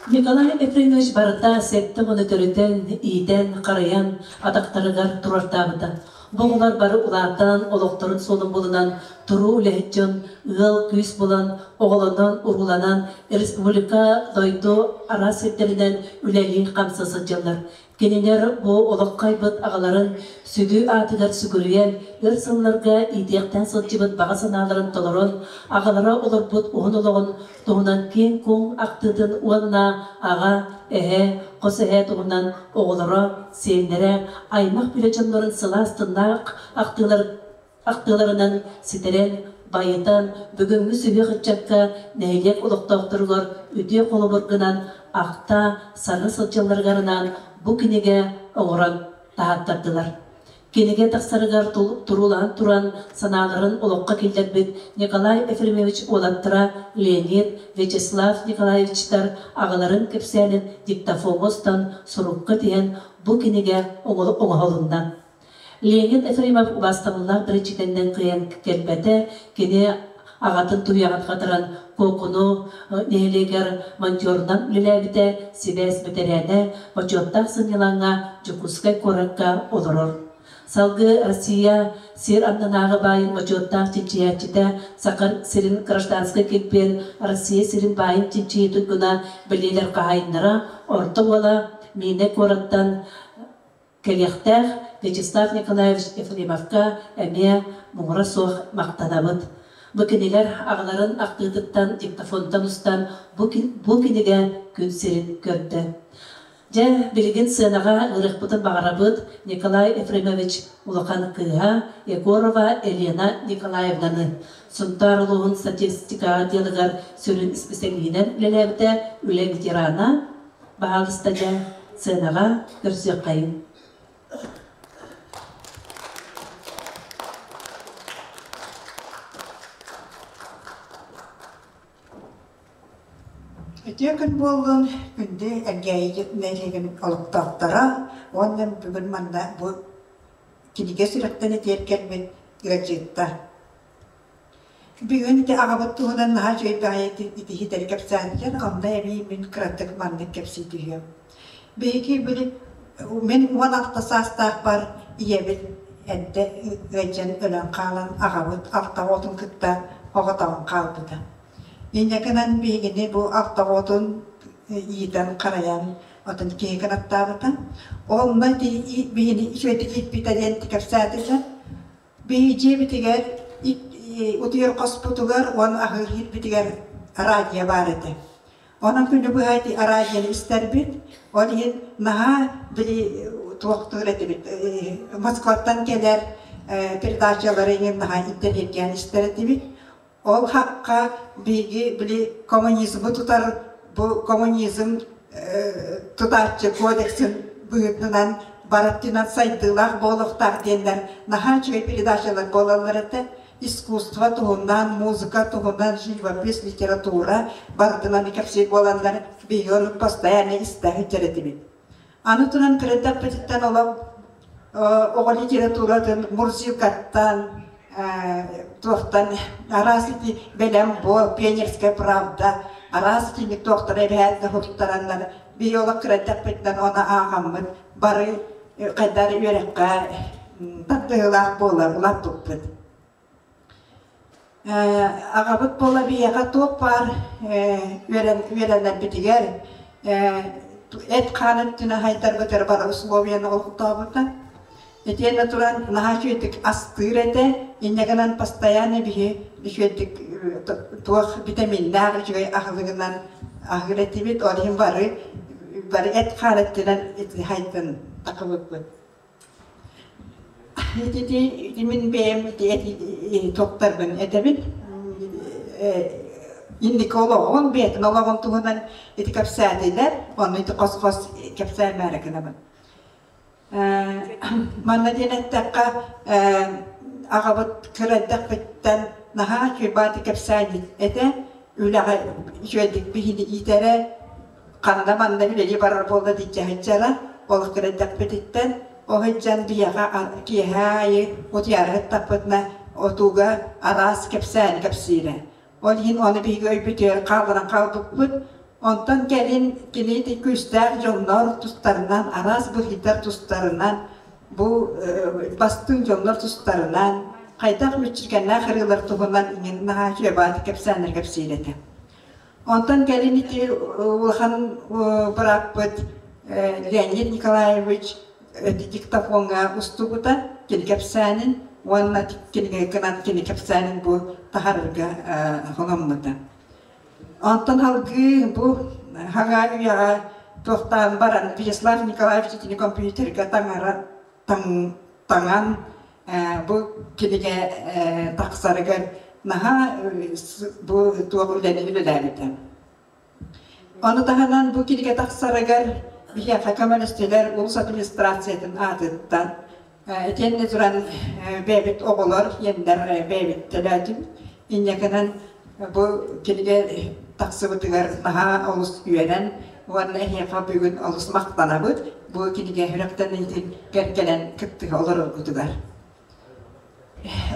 Николай Ефремович барыта сэттэ уону төрүтэн, иитэн, харайан, атахтарыгар турартаабыта. Бу оҕолор бары улаатан, олохторун суолун булунан, туруу үлэһит дьон, ыал күүс булан, оҕолонон, урууланан, республика, дойду араас сирдэринэн үлэлии-хамсыы сылдьаллар. Кинилэр бу олоххо айбыт аҕаларын сүдү аатыгар сүгүрүйэн, өр сылларга иитиэхтэн сылдьыбыт баҕа санааларын толорон, аҕалара олорбут уһун олоҕун туһунан киэҥ-куоҥ ахтыытын уонна аҕа, эһэ, хос эһэ туһунан оҕолоро, сиэннэрэ, аймах билэ дьоннорун сылаас тыннаах ахтыылар ахтыыларынан ситэрэн, байытан, бүгүҥҥү сүһүөх ыччакка нэһилиэк олохтоохторугар үтүө холобур гынан ахта, сана сылдьалларыгар анаан бу кинигэ оҥорон таһааттардылар. Кинигэ тахсарыгар туруулаһан туран санааларын олоххо киллэрбит Николай Ефремович уолаттара Леонид, Вячеслав Николаевичтар аҕаларын кэпсээнин диктофоҥҥа устан сурукка тиһэн бу кинигэ оҥоһулунна. Леонид Ефремов убаастабыллаах биричиитэннэн кыайан кэлбэтэ, кини Аҕатын туйаҕын хатаран Куокуну нэһилиэгэр монтерунан үлэлээбитэ, сибээс бэтэрээнэ, бочуоттаах сынньалаҥҥа Дьокуускай куоракка олорор. Салгыы Россия сир аннынааҕы баайын бочуоттаах чинчийээччитэ, Саха сирин гражданскай килбиэн Россия сирин баайын чинчийии туйгуна бэлиэлэр хаһаайыннара орто уола Миинэ куораттан кэлиэхтээх Вячеслав Николаевич Ефремовка эмиэ муҥура суох махтанабыт. Бу кинилэр аҕаларын ахтыытыттан диктофонтан устан бу, бу кинигэ күн сирин көрдө. Дьэ, билигин сыанаҕа ыҥырыахпытын баҕарабыт Николай Ефремович улахан кыыһа Егорова Елена Николаевнаны. Сунтаар улууһун статистикаҕа отделыгар сүрүн исписэлииһинэн үлэлээбитэ, үлэ ветерана, Баһаалыста дьэ, сыанаҕа көрсүөххэйиҥ. Үтүө күн буоллун, күндү Элгээйи нэһилиэгин олохтоохторо уонна бүгүн манна бу кинигэ сүрэхтэн этиэр кэлбит ыалдьыттар. Бүгүн ити аҕабыт туһунан наһаа үчүгэй баҕайытык итиһитэри кэпсээтилэр, онно эбии мин кыратык маннык кэпсии түһүөм. Биһиги били мин 16 саастаахпар ийэбит эрдэ ыалдьан өлөн хаалан аҕабыт алта оҕотун кытта оҕотоҕун хаалбыта. Инньэ гынан биһигини бу алта оҕотун иитэн харайан отун киһи кынаттаабыта. Онно биһини үчүгэйдик ииппитэ диэн кэпсээтилэр. Биһи дьиэбитигэр утуйар хоспутугар уонна аһыыр иһиппитигэр радио баар этэ. Онон күнү быһа ити радионы истэрбит. Ол иһин наһаа били туохтуур этибит Москваттан кэлэр передачалары иҥин наһаа интэриэһиргээн истэр этибит. Ол хахха биһиги били коммунизмы тутар бу коммунизм тутааччы кодексын быһыытынан барыттынан сайдыылаах буолуохтаах диэннэр наһаа үчүгэй передачалар буолаллар этэ. Искусство туһунан, музыка туһунан, живопись, литература барытынан кэпсиир буоланнар биһиги ону постоянно истэ сылдьар этибит. Аны туран кыра олох оҕо литературатын Мурзилкаттан, туохтан араас ити бэлэм буол, Пионерская правда, араас итинник туохтара эбээт да уһуктараннар биһи олох кыра эрдэхпитинэн ону ааҕаммыт бары хайдах эрэ үөрэххэ тардыһыылаах буола улааппыппыт. Аҕабыт буола биһиэхэ туох баар үөрэнэрбитигэр эт-хаан өттүнэн хайдарбытыгар бары условияны олохтообута. Итиэннэ туран наһаа үчүгэйдик астыыр этэ, инньэ гынан постоянно биһи үчүгэйдик туох витаминнаах үчүгэй аһылыгынан аһыыр этибит, ол иһин бары бары эт-хаан өттүнэн хайдан тахыбыппыт. Ити мин бэйэм ити туохтарбын этэбин инники олоҕун бэйэтин олоҕун туһунан ити кэпсээтилэр онно ити хос-хос кэпсээмээри гынабын манна диэн эттэххэ аҕабыт кыра эрдэхпиттэн наһаа үчүгэй кэпсээнньит этэ үлэҕэ үчүгэйдик биһини иитэрэ Ханна манна үлэлии барар буолла диччэһиччара, олох кыра эрдэхпититтэн ол сылдьан биһиэхэ киэһэ аайы утуйаары сыттахпытына отууга араас кэпсээни кэпсиирэ. Ол иһин ону биһиги өйбүтүгэр хаалларан хаалбыппыт. Онтон кэлин кини ити күүстээх дьоннор тустарынан, араас быһыйдар тустарынан, бу бастыҥ дьоннор тустарынан, хайдах мүччүргэннээх ырыалар туһунан иҥин наһаа үчүгэй баҕайытык кэпсээннэр кэпсиир этэ. Онтон кэлин ити улахан бырааппыт Леонид Николаевич диктофоҥҥа устубута кини кэпсээнин уонна кинигэ гынан кини кэпсээнин бу таһарарга холоммута. Онтон салгыы бу хаҥаа үйэҕэ туохтаан баран Вячеслав Николаевич итини компьютерга таҥара таҥан бу кинигэ тахсарыгар наһаа бу туох үлэни үлэлээбитэ. Ону таһынан бу кинигэ тахсарыгар биһиэхэ көмөлөстүлэр улус администрациятын аатыттан итиэннэ туран бэйэбит оҕолор иэннэр бэйэбит төлөөтүм. Инньэ гынан бу кинигэ тахсыбытыгар наһаа олус үөрэн уонна эһиэхэ бүгүн олус махтанабыт бу кинигэ сүрэхтэниитин кэлэн кыттыһа олороргутугар.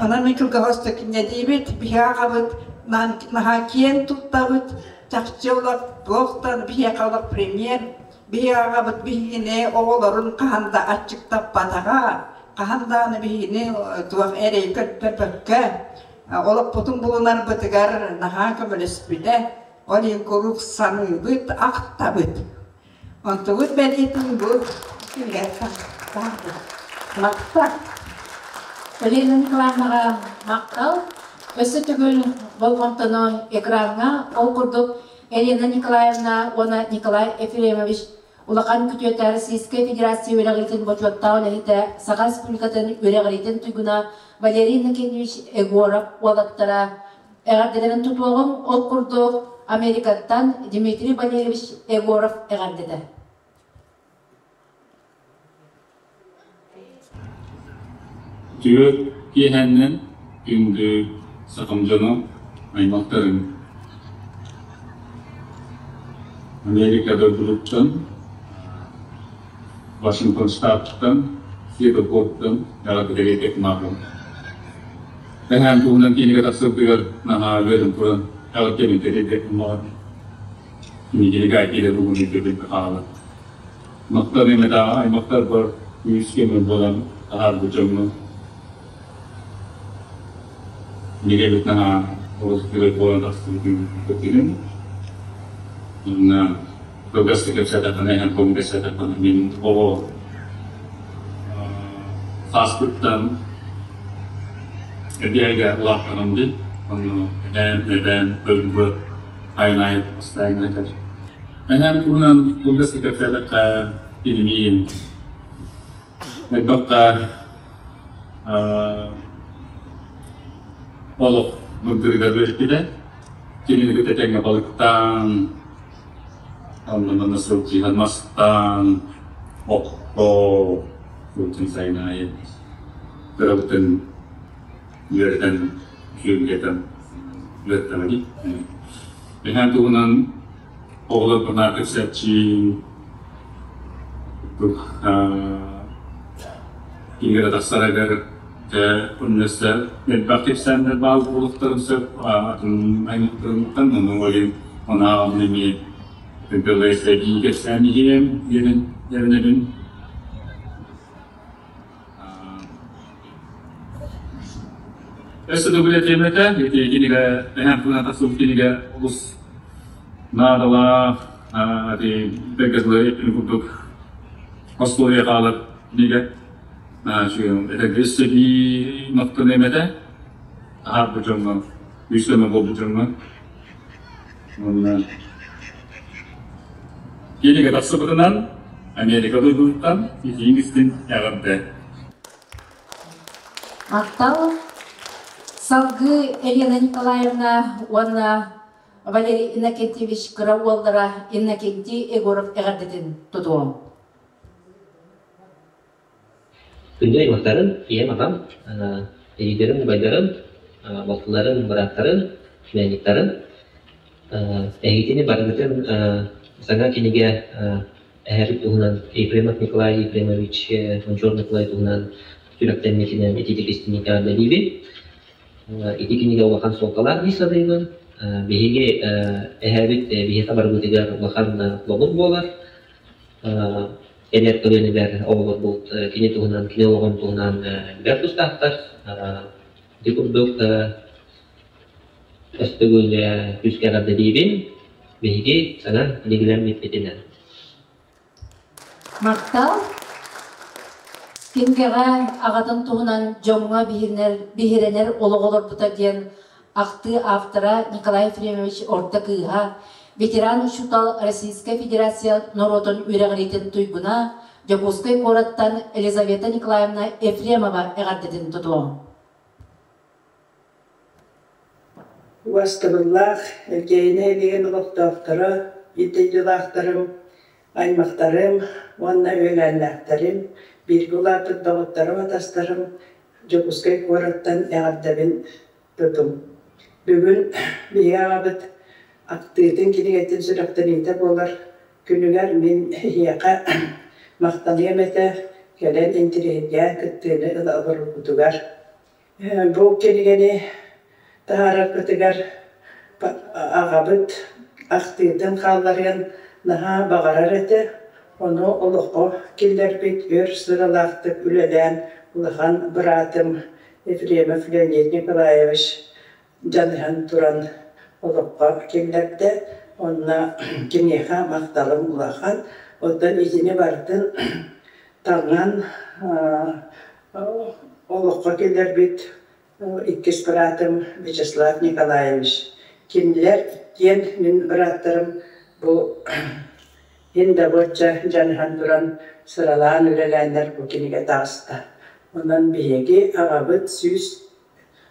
Онон мин кылгаһостук инньэ диибит, биһиги аҕабыт Наһаа киэн туттабыт, чахчы олох туохтан биһиэхэ олох премьер, биһиги аҕабыт биһигини оҕолорун хаһан да аччыктаппатаҕа, хаһан даҕаны биһигини туох эрэй көрдөрбөккө олохпутун булунарбытыгар наһаа көмөлөспүтэ. Ол иһин куруук саныыбыт, ахтабыт. Онтубут бэлиэтин бу кинигэ Махтал. Елена Николаевнаҕа махтал. Өссө төгүл болҕомтону экраҥҥа ол курдук Елена Николаевна уонна Николай Ефремович улахан күтүөтэ Российскай Федерация үөрэҕириитин бочуоттаах үлэһитэ, Саха Республикатын үөрэҕириитин туйгуна Валерий Иннокентьевич Егоров уолаттара Эҕэрдэлэрин тутуоҕуҥ, ол курдук Америкаттан Дмитрий Валерьевич Егоров эҕэрдэтэ. Түөрт киэһэннэн күндү сахам дьоно, аймахтарым. Америка дойдутуттан, Вашингтон штаттан, Сиэтлпорттан эҕэрдэлэриэххэ маҕан. Эһээм туһунан кинигэ тахсыбытыгар наһаа үөрэн туран эҕэрдэбин тэрийбэт Кинигэни киирэ тугун өйдөбүл хаалар. Махтаныым этэ аймахтарбар күүс көмө буолан таһаарбыт дьоҥҥо. Кинигэбит наһаа олус үчүгэй буолан тахсыбытын көрдүм. Уонна кылгастык кэпсээтэххинэ, эһэм кому кэпсээтэххинэ мин оҕо сааспыттан эбиэгэ улааттаҕым дии. Онно эбээм, эбээм өлбө айанайыт постоянно этэр. Эһээм туһунан кылгастык кэпсээтэххэ, кинимиин элбэххэ олох мындырыгар үөрэппитэ. Кинини кытта тэҥҥэ балыктаан, онно сылдьыһан мастаан, окко сылдьан сайын аайы кырабытын үөрэтэн, үчүгэйдэтэн үөрэттэҕэ Эһэм туһунан оҕолорбунаах кэпсээччи кинигэ тахсарыгар өссө элбэх кэпсээннэр баар буолуохтарын сөп атын аймахтарыттан ону олин онааҕын эмиэ БЛС-ии кэпсээн иһиэм диэн эрэнэбин. Өссө төгүл этиэм этэ, ити кинигэ эһэм туһунан тахсыбыт кинигэ олус наадалаах, ити бэркэ тылы эппин курдук остуоруйа хаалар кинигэ. Этэргэ өссө эбии махтаныам этэ, аһарбыт дьоҥҥо, үс көмө буолбут дьоҥҥо. Уонна кинигэ тахсыбытынан Америка дойдутуттан итииҥ истиҥ эҕэрдэ. Махтал. Салгыы Елена Николаевна уонна Валерий Иннокентьевич кыра уоллара Иннокентий Егоров эҕэрдэтин тутуом. Күндү аймахтарын, ийэм, аҕам, эдьиийдэрим, убайдарым, балтыларым, бырааттарым, племянниктарым, эһигитини барыгытын саҥа кинигэ эһэрит туһунан Ефремов Николай Ефремович, Мончуор Николай туһунан сүрэхтэммитинэн ититик истиҥник эҕэрдэлиибин. Ити кинигэ улахан суолталаах дии саныыбын. Биһиги эһээбит биһиэхэ барыбытыгар улахан холобур буолар. Эдэр көлүөнэлэр оҕолорбут кини туһунан, кини олоҕун туһунан билэр тустаахтар. Ити курдук өстөгүл күүскэ эҕэрдэлиибин. Биһиги саҥа кинигэлэммиппитинэн. Махтал. Кинигэҕэ аҕатын туһунан дьоҥҥо биһирэнэр олох олорбута диэн ахтыы автора Николай Ефремович орто кыыһа, ветеран учуутал Российскай Федерация норуотун үөрэҕириитин туйгуна, Дьокуускай куораттан Елизавета Николаевна Ефремова эҕэрдэтин тутуо. Убастабыллаах Элгээйи нэһилиэгин олохтоохторо, биир дойдулаахтарым, аймахтарым уонна үөлээннээхтэрим, бииргэ улааппыт доҕотторум-атастарым Дьокуускай куораттан эҕэрдэбин тутум. Бүгүн биһиги аҕабыт актыытын кинигэтин сүрэхтэниитэ буолар күнүгэр мин эһиэхэ махтаныам этэ, кэлэн интириэһиргээн кыттыыны ыла олороргутугар. Бу кинигэни таһаарарбытыгар Аҕабыт ахтыытын хаалларыан наһаа баҕарар этэ, ону олоххо киллэрбит өр сыралаахтык үлэлээн улахан быраатым Ефремов Леонид Николаевич дьаныһан туран олоххо киллэрдэ. Онно киниэхэ махталым улахан. Оттон итини барытын таҥан олоххо киллэрбит Иккис быраатым Вячеслав Николаевич. Кинилэр иккиэн мин бырааттарым бу иһин да буочча дьаныһан туран сыралаан үлэлээннэр бу кинигэ таҕыста. Онон биһиги аҕабыт 100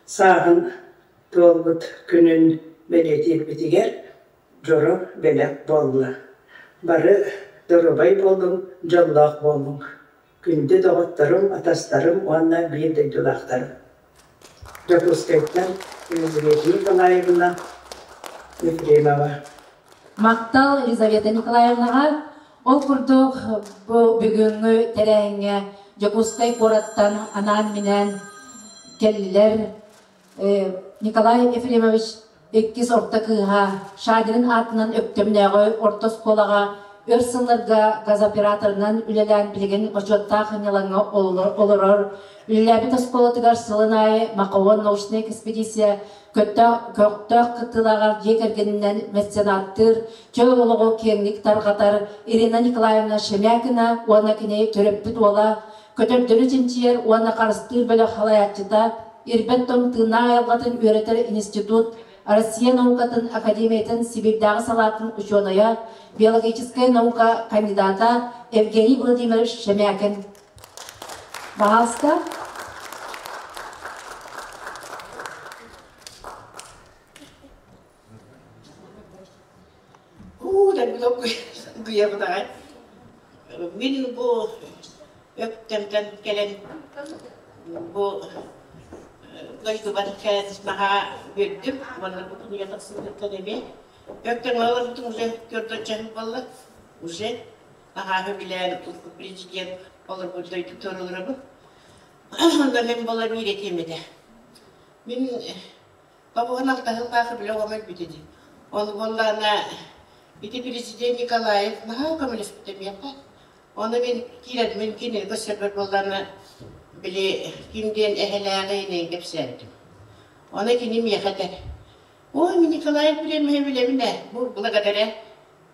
сааһын туолбут күнүн бэлиэтиирбитигэр дьоро бэлэх буолла. Бары доруобай буолуҥ, дьоллоох буолуҥ. Күндү доҕотторум, атастарым уонна биир дойдулаахтарым. Дьокуускайтан Елизавета Николаевна Ефремова. Махтал Елизавета Николаевнаҕа. Ол курдук бу бүгүҥҥү тэрээһиҥҥэ Дьокуускай куораттан анаан-минээн кэллилэр Николай Ефремович иккис орто кыыһа Шадрин аатынан Өктөмнөөҕү орто оскуолаҕа өр сылларга газооператорынан үлэлээн билигин бочуоттаах сынньалаҥҥа олорор. Үлэлээбит оскуолатыгар сылын аайы Махаон научнай экспедиция көхтөөх кыттыылааҕар дьиэ кэргэнинэн меценаттыыр, чөл олоҕу киэҥник тарҕатар Ирина Николаевна Шемякина уонна кини төрөппүт уола, көтөрдөрү чинчийэр уонна харыстыыр бөлөх салайааччыта, Ирбэт тоҥ тыыннаах айылҕатын үөрэтэр институт Россия наукатын академиятын Сибирдээҕи салаатын учуонайа, биологическай наука кандидата Евгений Владимирович Шемякин. Пожалуйста. Уу, гуйабынаҕай. Мин бу Өктөмтөн кэлэн бу дойдубар кэлэн наһаа үөрдүм уонна бу кинигэ тахсыбытыттан эмиэ Өктөмҥө олорбутум уже көрдөрчөһүм буолла уже наһаа сөбүлээн президент олорбут дойдутугар олоробун. Онно мин буола биир этиэм этэ. Мин Бабуһун алтаһыллаах бile оҕом өлбүтэ дии. Ол буоллаҕына ити президент Николаев наһаа көмөлөспүтэ миэхэ. Ону мин киирэрмин кинини көрсөрбөр буоллаҕына били ким диэн эһэлээҕи инэйин кэпсээбитим. Ону кини миэхэ этэр: «Ой, мин Николаев бириэмэһи билэбин ээ, бу благодаря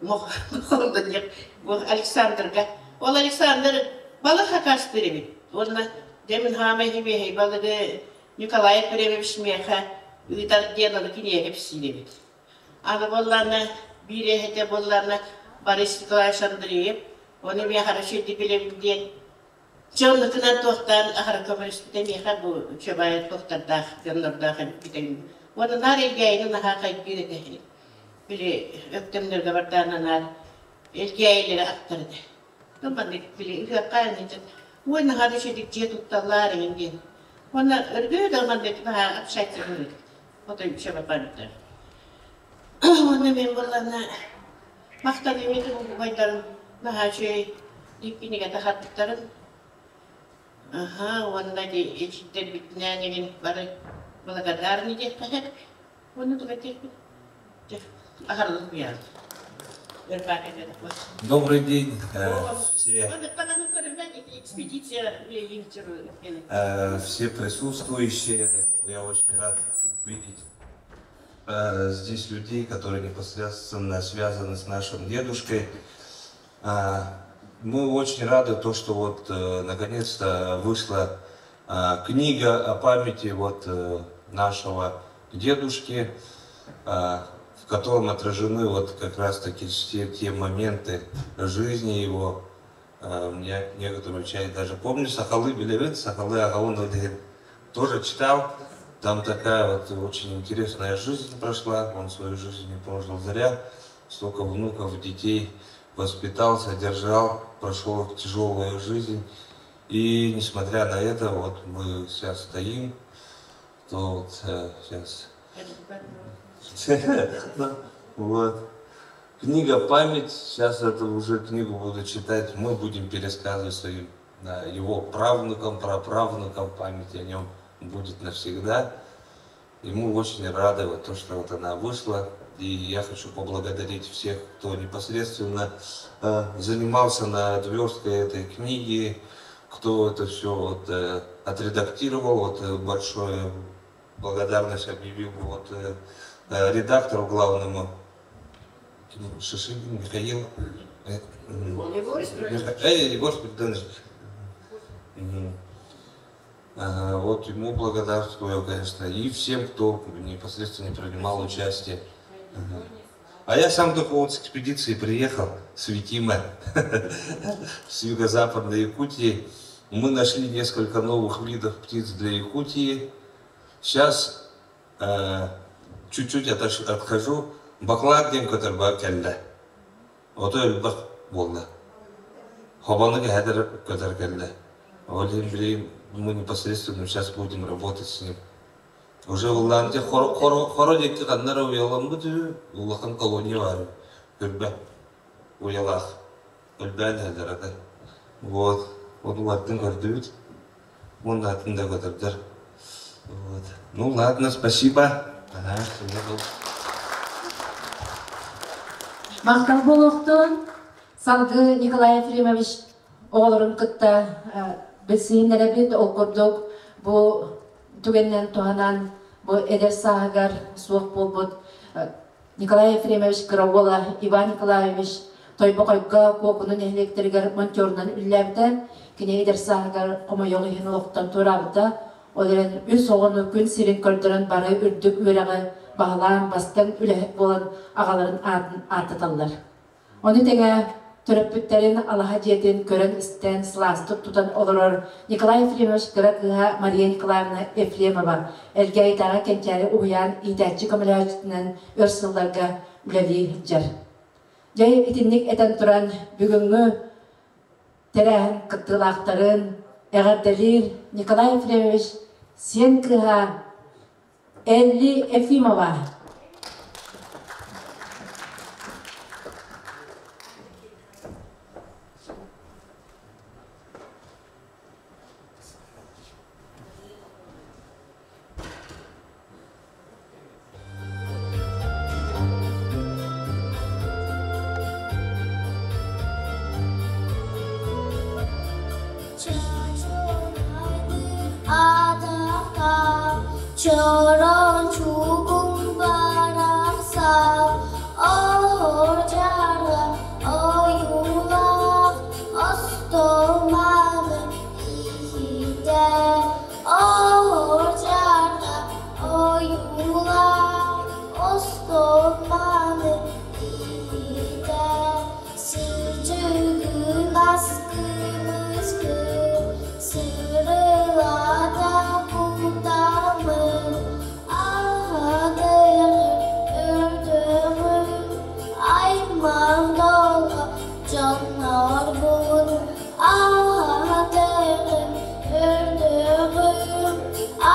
бу Александрга. Ол Александр балык хакастыыр эбит. Уонна дьэ мин хаамай химиэһэй балыгы Николай Ефремович миэхэ ыытар диэн ону киниэхэ кэпсиир эбит. Аны буоллаҕына биир эһэтэ буоллаҕына Борис Николаевич Андреев, ону миэхэ үчүгэйдик билэбин диэн дьэ оннукунан туохтаан аһара көмөлөспүтэ миэхэ бу Чабаев туохтардаах дьоннордоох эбит Уонна наар Элгээйини наһаа хайгыыр этэ. Били Өктөмнөргө бардаана наар Элгээйилэри ахтар этэ. Маннык били ыһыахха ой наһаа да үчүгэй дьиэ тутталлар эҥин диэн. Уонна өргөө да маннык наһаа общаться отой үчүгэй Уонна мин буоллаҕына махтаныым этим убайдарым наһаа үчүгэй кинигэ таһаарбыттарын. Аха, уонна ичиттэрбитинээн игин бары благодарны диэххэ сөп. Уонна туга диэхпит? Аһарылык буйаан. Добрый день, все. Все присутствующие. Я очень рад видеть здесь людей, которые непосредственно связаны с нашим дедушкой. Мы очень рады то, что вот наконец-то вышла книга о памяти вот нашего дедушки, в котором отражены вот как раз таки все те моменты жизни его. Я некоторую часть даже помню, Сахалыы билэбин, сахалыы аҕабын тоже читал. Там такая вот очень интересная жизнь прошла, он свою жизнь не прожил зря. Столько внуков, детей воспитал, содержал, прошел тяжелую жизнь. И несмотря на это, вот мы сейчас стоим, то вот сейчас... Вот. Книга «Память», сейчас эту уже книгу буду читать, мы будем пересказывать своим его правнукам, праправнукам, память о нем будет навсегда. И мы очень рады, вот, то, что вот она вышла. И я хочу поблагодарить всех, кто непосредственно занимался над версткой этой книги, кто это все вот, отредактировал. Вот, большое благодарность объявил вот, редактору главному Шишигин Михаил. Егор Спиридонович. Вот ему благодарствую, конечно, и всем, кто непосредственно принимал участие. А я сам только вот с экспедиции приехал, с Витима, с юго-западной Якутии. Мы нашли несколько новых видов птиц для Якутии. Сейчас чуть-чуть отхожу. Баклаак диэн көтөр баар кэллэ. Ото элбэх буолла. Хобону кэһэтэр көтөр кэллэ. Ол иһин билигин мы непосредственно сейчас будем работать с ним. Уже ыллаан хоро, хоро, хоро диэки ханна эрэ уйаламмыт үһү, улахан колония баар Үрбэ уйалаах. Өлбөөн иһэллэр ата. Вот. Вот улардын көрдүбүт. Уонна атын да көтөрдөр. Вот. Ну ладно, спасибо. Ага, Махтал буолуохтун. Салгыы Николай Ефремович оҕолорун кытта билсиһиннэрэбит. Ол курдук бу түгэнинэн туһанан бу эдэр сааһыгар суох буолбут Николай Ефремович кыра уола Иван Николаевич Тойбохойго Куокуну нэһилиэктэригэр монтерунан үлэлээбитэ. Кини эдэр сааһыгар хомойуох иһин олохтон туораабыта. Ол эрэн үс оҕону күн сирин көрдөрөн бары үрдүк үөрэҕи баһылаан бастыҥ үлэһит буолан аҕаларын аатын ааттаталлар. Ону тэҥэ төрөппүттэрин алаһа дьиэтин көрөн-истэн, сылаастык тутан олорор Николай Ефремович кыра кыыһа Мария Николаевна Ефремова Элгээйитээҕи Кэнчээри уһуйаан иитээччи көмөлөһөөччүтүнэн өр сылларга үлэлии сылдьар. Дьэ итинник этэн туран бүгүҥҥү тэрээһин кыттыылаахтарын эҕэрдэлиир Николай Ефремович сиэн кыыһа Элли Ефимова. Чороон чугун барахсан оһуордьара ойуулаах остуолманы иһитэ оһуордьара ойуулаах остуолманы иһитэ Сырдьыгын аскымыскы сырылата кутаммын аһатыгын өртөҕүн аймах долго дьоннорбун аһатыгын өртөҕүн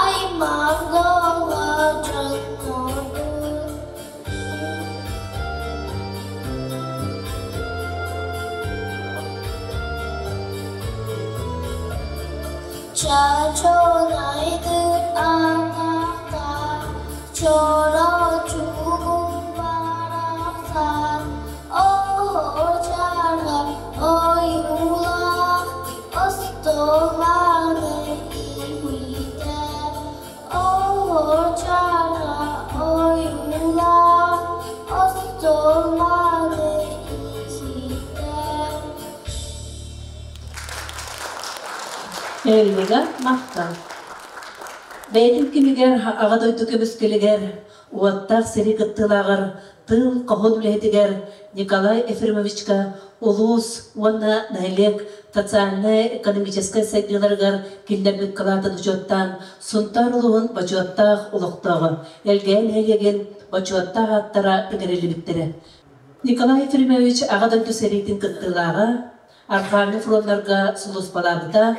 аймах долго дьоннорбун. Чачонайдыр атахта, чоро чугун барахсан, оһор-чарга ойуулаах остуоланы иһитэ, оһор-чарга ойуулаах остуоланы иһитэ. Эллига махтал. Бэйэтин кэмигэр Аҕа дойду көмүскэлигэр, уоттаах сэрии кыттыылааҕар, тыыл хоһуун үлэһитигэр Николай Ефремовичка улуус уонна нэһилиэк социальнай-экономическай сайдыыларыгар киллэрбит кылаатын учуоттаан Сунтаар улууһун бочуоттаах олохтооҕо, Элгээйи нэһилиэгин бочуоттаах ааттара ыҥырыллыбыттара. Николай Ефремович Аҕа дойду сэриитин кыттыылааҕа, Арҕааҥҥы фроннарга сулууспалаабыта,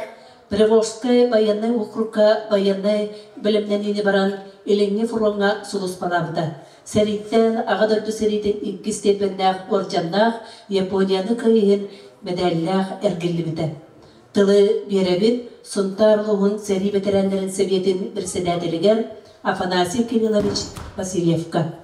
Приволжскай байыаннай уокурукка байыаннай бэлэмнэниини баран Илиҥҥи фроҥҥа сулууспалаабыта. Сэрииттэн Аҕа дойду сэриитин иккис степеннээх уордьаннаах Японияны кыайыһын мэдээллээх эргиллибитэ. Тылы биэрэбит Сунтаар улууһун сэрии бэтэрээннэрин сэбиэтин председателигэр Афанасий Кириллович Васильевка.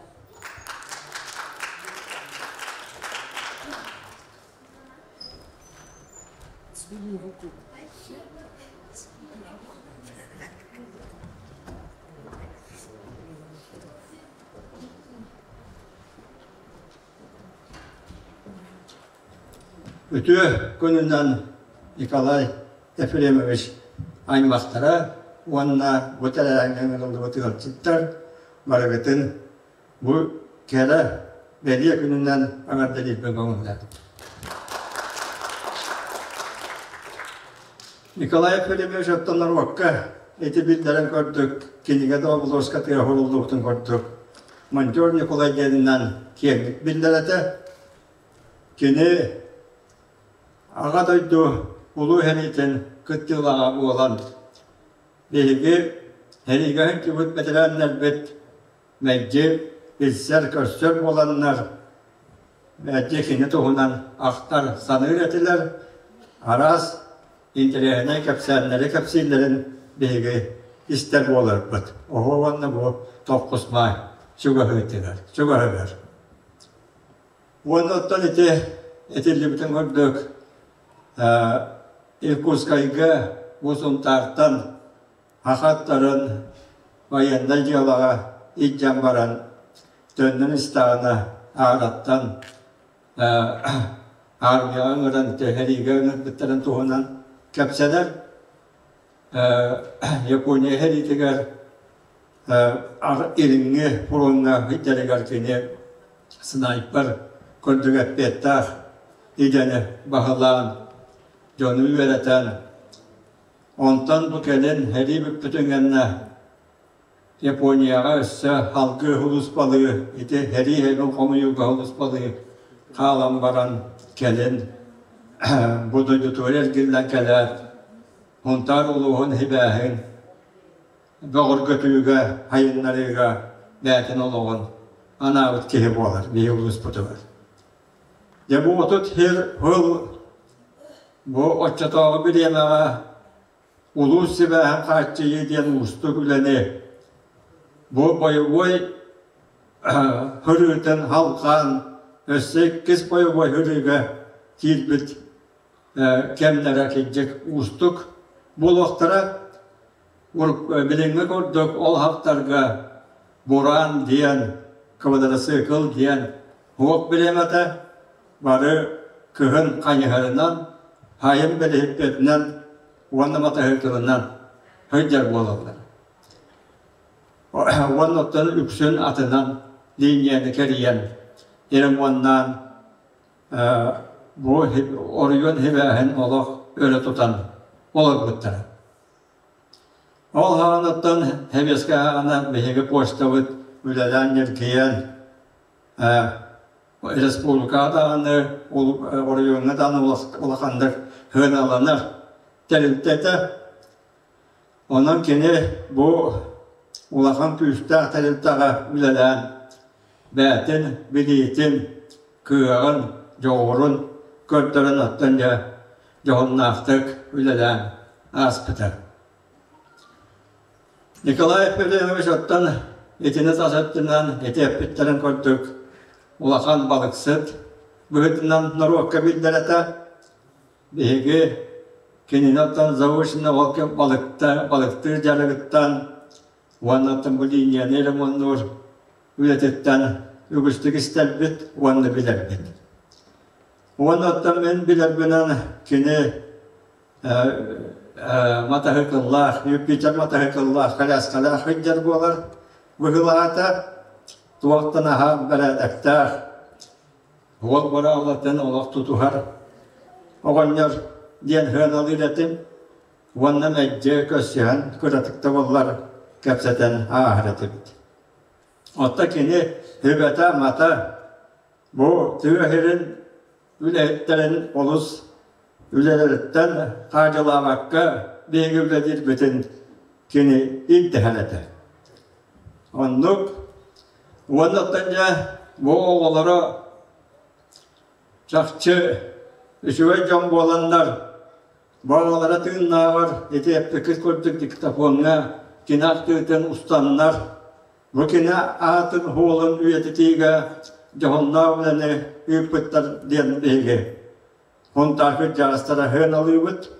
Үтүө күнүнэн Николай Ефремович аймахтара уонна бу тэрээһиҥҥэ ыҥырыллыбыт ыалдьыттар барыгытын бу кэрэ бэлиэ күнүнэн эҕэрдэлиирбин көҥүллээтим. Николай Ефремович оттон норуокка ити биллэрин курдук кинигэ да оболуоскатыгар уһулуллубутун курдук Монтер Николай диэнинэн киэҥник биллэр этэ. Кини Аҕа дойду Улуу сэриитин кыттыылааҕа буолан, биһиги сэриигэ сылдьыбыт бэтэрээннэрбит мэлдьи билсэр-көрсөр буоланнар, мэлдьи кини туһунан ахтар, саныыр этилэр, араас интэриэһинэй кэпсээннэри кэпсииллэрин биһиги истэр буоларбыт. Оһо уонна бу тоххус маай чугаһыытыгар, чугаһыгар. Уонна оттон ити этиллибитин курдук Иркутскайга бу Сунтаартан хахаттарын военнай дьыалаҕа илдьэн баран төннөн истэҕинэ аараттан армияҕа ыҥыран сэриигэ ыҥырбыттарын туһунан кэпсэнэр. Япония сэриитигэр Илиҥҥи фроҥҥа сылдьарыгар кини снайпер курдук эппиэттээх идэни баһылаан, дьону үөрэтэн, онтон бу кэлин сэрии бүппүтүн кэннэ Японияҕа өссө салгыы сулууспалыы, ити сэрии сэбин хомуйууга сулууспалыы хаалан баран кэлин бу дойдутугар эргиллэн кэлээт, Сунтаар улууһун сибээһин бөҕөргөтүүгэ, сайыннарыыга бэйэтин олоҕун анаабыт киһи буолар биһи улууспутугар. Дьэ бу 30 сир сыл бу оччотооҕу бириэмэҕэ улуус сибээһин хааччыйыы диэн уустук үлэни бу бойобуой хырыытын халҕаан өссө иккис бойобуой хырыыга киирбит кэмнэрэ кырдьык уустук буолуохтара. Билиҥҥи курдук ол хаптарга бураан диэн, квадроцикл диэн уох бириэмэтэ бары кыһын хайыһарынан, сайын бэлиһиппиэтинэн уонна матаһыыкылынан сылдьар буолаллар. Уонна оттон үксүн атынан лииньийэни кэрийэн, ремоннаан бу оройуон сибээһин олох өрө тутан олорбуттара. Ол хаҕаныттан сэбиэскэй хаҕана биһиги почтабыт үлэлээн ньиргийэн республикаҕа даҕаны оройуоҥҥа даҕаны улаханнык сыаналанар тэрилтэ этэ. Онон кини бу улахан күүстээх тэрилтэҕэ үлэлээн бэйэтин билиитин, кыаҕын, дьоҕурун көрдөрөн оттон дьэ дьоһуннаахтык үлэлээн ааспыта. Николай Федорович оттон итини тас өттүнэн ити эппиттэрин курдук улахан балыксыт быһыытынан норуокка биллэр этэ. Биһиги кинини оттон заочно ол кэм балыкта, балыктыыр дьарыгыттан уонна оттон бу линияны ремоннуур үлэтиттэн үгүстүк истэрбит уонна билэрбит. Уонна оттон мин билэрбинэн кини матаһыкыллаах, Юпитер матаһыкыллаах, коляскалаах сылдьар буолар быһыылаата, туохтан аһаах бэрээдэктээх, уол быраалатын олох тутуһар оҕонньор диэн сыаналыыр этим уонна мэлдьи көрсүһэн кыратык да буоллар кэпсэтэн ааһар этибит. Оттон кини сүбэтэ-амата Бу тыа сирин үлэһиттэрин олус үлэлэриттэн хаадьылаабакка биһиги үлэлиирбитин кини ирдэһэр этэ. Оннук уонна оттон дьэ бу оҕолоро чахчы үчүгэй дьон буоланнар баҕалара тыыннааҕар ити эппиккит курдук диктофоҥҥа кини ахтыытын устаннар, бу кини аатын хуолун үйэтитиигэ дьоһуннаах үлэни ыыппыттар диэн биһиги Хунтаар кырдьаҕастара сыаналыыбыт.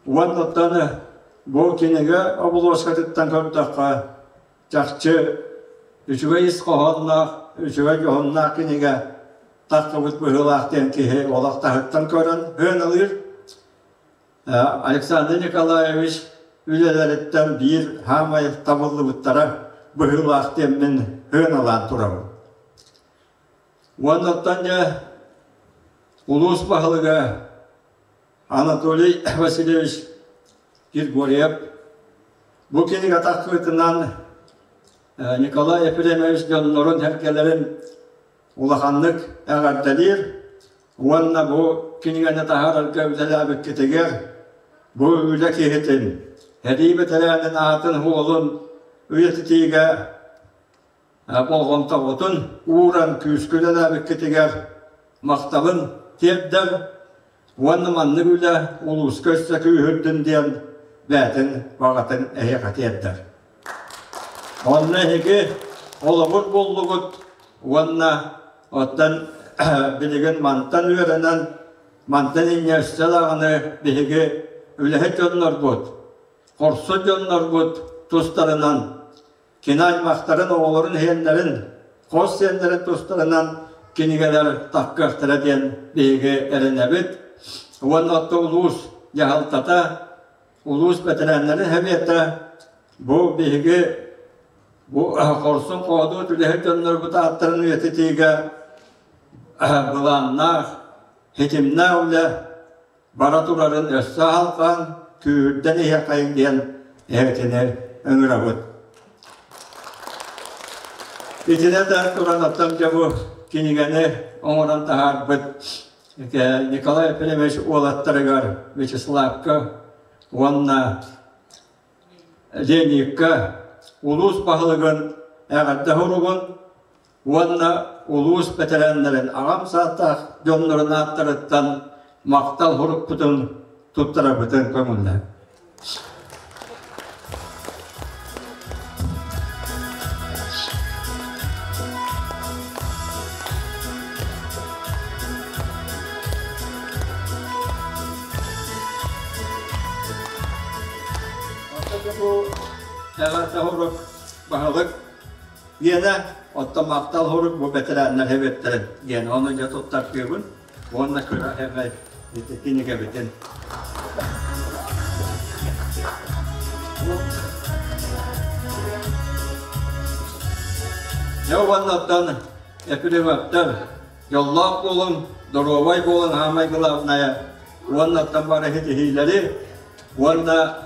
Уонна оттон бу кинигэ оболуоскатыттан көрдөххө, чахчы үчүгэй ис хоһоонноох, үчүгэй дьоһуннаах кинигэ тахсыбыт быһыылаах диэн киһи олох таһыттан көрөн сыаналыыр. Александр Николаевич үлэлэриттэн биир саамай табыллыбыттара быһыылаах диэммин сыаналаан турабын. Уонна оттон дьэ улуус баһылыга Анатолий Васильевич Григорьев бу кинигэ тахсыытынан Николай Ефремович дьоннорун сэргэлэрин улаханнык эҕэрдэлиир уонна бу кинигэни таһаарарга үлэлээбиккитигэр бу үлэ киһитин, сэрии бэтэрээнин аатын-суолун үйэтитиигэ болҕомтоҕутун ууран күүскэ үлэлээбиккитигэр махталын тиэрдэр уонна маннык үлэ улууска өссө күүһүрдүн диэн бэйэтин баҕатын эһиэхэ тиэрдэр. Онно эһиги холобур буллугут уонна оттон билигин мантан үөрэнэн, мантан инньэ өссө даҕаны биһиги үлэһит дьоннорбут, хорсун дьоннорбут тустарынан Кини аймахтарын, оҕолорун, иһиэннэрин, хос сиэннэрин тустарынан кинигэлэр таххыахтара диэн биһиги эрэнэбит. Уонна отто улуус дьаһалтата, улуус бэтэрээннэрин сэбиэтэ бу биһиги бу хорсун хоодуот үлэһит дьоннорбут ааттарын үйэтитиигэ былааннаах, ситимнээх үлэ бара турарын өссө аһалҕаан, күүһүрдэн иһиэххэйиҥ диэн эһэтини ыҥырабыт. Итинэ да туран оттон дьэ бу кинигэни оҥорон таһаарбыт Николай Ефремович уолаттарыгар Вячеславка уонна Леонидка улуус баһылыгын эҕэрдэ суругун уонна улуус бэтэрээннэрин аҕам саастаах дьоннорун ааттарыттан махтал сурукпутун туттарабытын көҥүллэ. Эҕэрдэ сурук баһылык Диэнэ, оттон махтал сурук бу бэтэрээннэр эбиттэрин диэн ону дьэ туттартыыбын уонна кыра эмэ ити кинигэбитин. Дьэ уонна оттон Ефремовтар дьоллоох буолуҥ, доруобай буолуҥ саамай главное уонна оттон бары ситиһиилэри уонна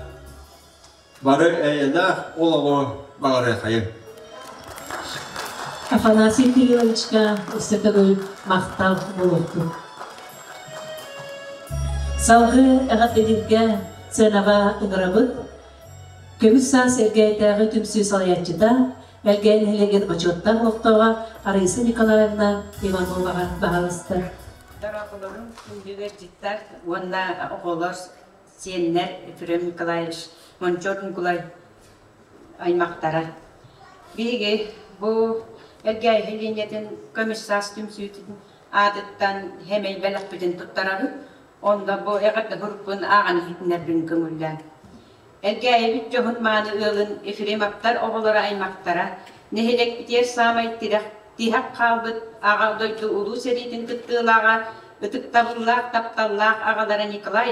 Бары эйэлээх олоҕу баҕарыахайыҥ. Афанасий Кирилловичка өссө төгүл махтал буолуохтун. Салгыы эҕэрдэлииргэ сценаҕа ыҥырабыт. Көмүс саас Элгээйдээҕи түмсүү салайааччыта, Элгээн нэһилиэгин бочуоттаах олохтооҕо Раиса Николаевна Ивановаҕа баһаалыста. Дорооболорум, күндү ыалдьыттар уонна оҕолор сиэннэр Ефрем Николаевич, Мончор Ньукулай аймахтара. Биһиги бу Элгээйи линиятын көмүс саас түмсүүтүн аатыттан хэмэй бэлэхпитин туттарабыт. Онно бу эҕэрдэ сурукпун ааҕан иһитиннэрбин көҥүллээн. Элгээйибит дьоһун мааны ыалын Ефремовтар оҕолоро аймахтара нэһилиэкпитигэр саамай тирэх тиһэх хаалбыт Аҕа дойду Улуу сэриитин кыттыылааҕа, ытыктабыллаах, тапталлаах аҕалара Николай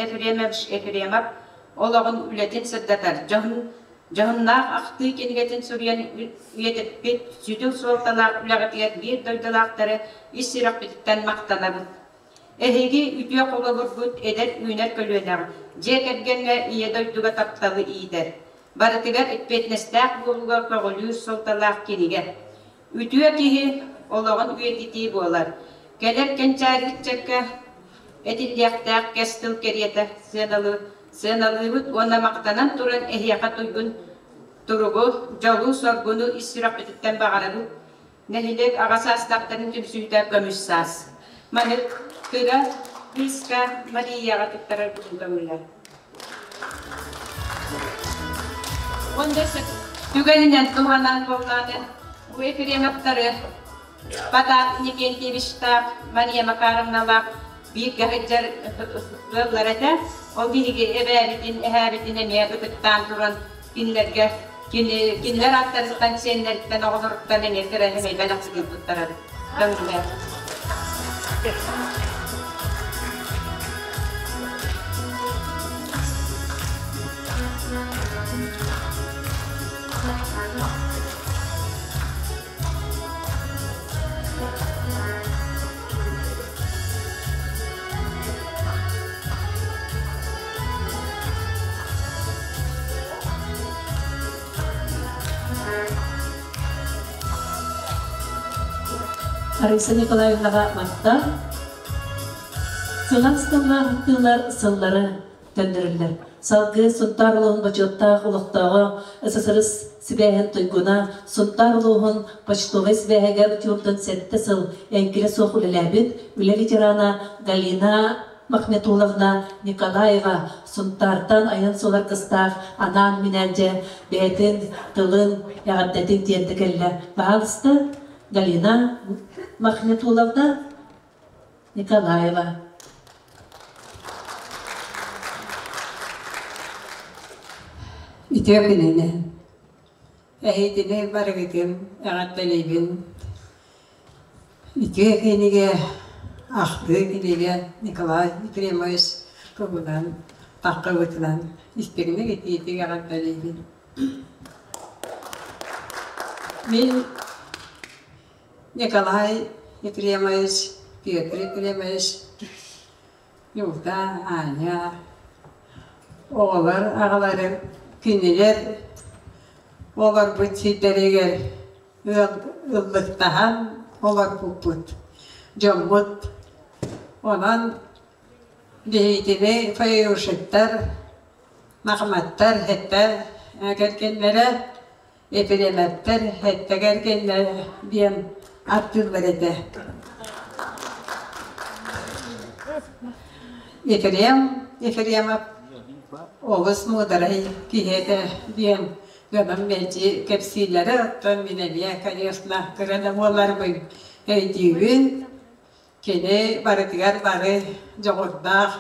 Ефремович Ефремов олоҕун үлэтин сырдатар дьоһун дьоһуннаах ахтыы кинигэтин суруйан үйэтиппит сүдү суолталаах үлэҕитигэр биир дойдулаахтары ис сүрэхпититтэн махтанабыт. Эһиги үтүө холобургут эдэр үүнэр көлүөнэҕэ, дьиэ кэргэҥҥэ Ийэ дойдуга тапталы иитэр, барытыгар эппиэтинэстээх буолууга көҕүлүүр суолталаах кинигэ. Үтүө киһи олоҕун үйэтитии буолар. Кэлэр кэнчээри ыччакка этиллиэхтээх кэс тыл кэриэтэ сыаналыыбыт уонна махтанан туран эһиэхэ туйгун туругу, дьолу-соргуну ис сүрэхпититтэн баҕарабыт. Нэһилиэк аҕа саастаахтарын түмсүүтэ көмүс саас. Маны кыра кыыска Марияҕа туттарар көҥүлэ. Онда түгэнинэн туһанан буоллааны бу Ефремовтары Потап Никентьевичтаах Мария Макаровналаах бииргэ сылдьар ыаллар этэ. Ол биһиги эбээбитин, эһээбитин эмиэ ытыктаан туран кинилэргэ кинилэр ааттарыттан, сиэннэриттэн, оҕолоруттан эмиэ кыра сэмэй бэлэх ыыппыттара көҥүлэ. Раиса Николаевнаҕа махтал. Сылаас тыллаах ыттыылар сыллары төннөрүллэр. Салгыы Сунтаар улууһун бочуоттаах олохтооҕо СССР сибээһин туйгуна, Сунтаар улууһун почтовай сибээһигэр утуурдан сэттэ сыл эҥкилэ суох үлэлээбит үлэ ветерана Галина Махметуловна Николаева Сунтаартан айан суол аргыстаах анаан-минээн дьэ бэйэтин тылын эҕэрдэтин тиэрдэ кэллэ. Баһаалыста, Галина Махметуловна Николаева. Үтүө күнүнэн. Эһиитини барыгытын эҕэрдэлиибин. Үтүө кинигэ, ахтыы кинигэ Николай Ефремович туһунан таххыбытынан истиҥник итиитик эҕэрдэлиибин. Мин Николай Ефремович, Петр Ефремович, Юлда, Аня оҕолор аҕаларым кинилэр олорбут сирдэригэр ыал ыллыктаһан олорбуппут дьоммут. Онон биһигини фаеушиттар, махматтар этэ кэргэннэрэ Епиремэптэр сэттэ кэргэннэрэ диэн аттыыллар этэ. Ефрем Ефремов олус муударай киһи этэ диэн дьонум мэлдьи кэпсииллэрэ, оттон мин эмиэ, конечно, кыра да буоларбын өйдүүбүн. Кини барытыгар бары дьоҕурдаах,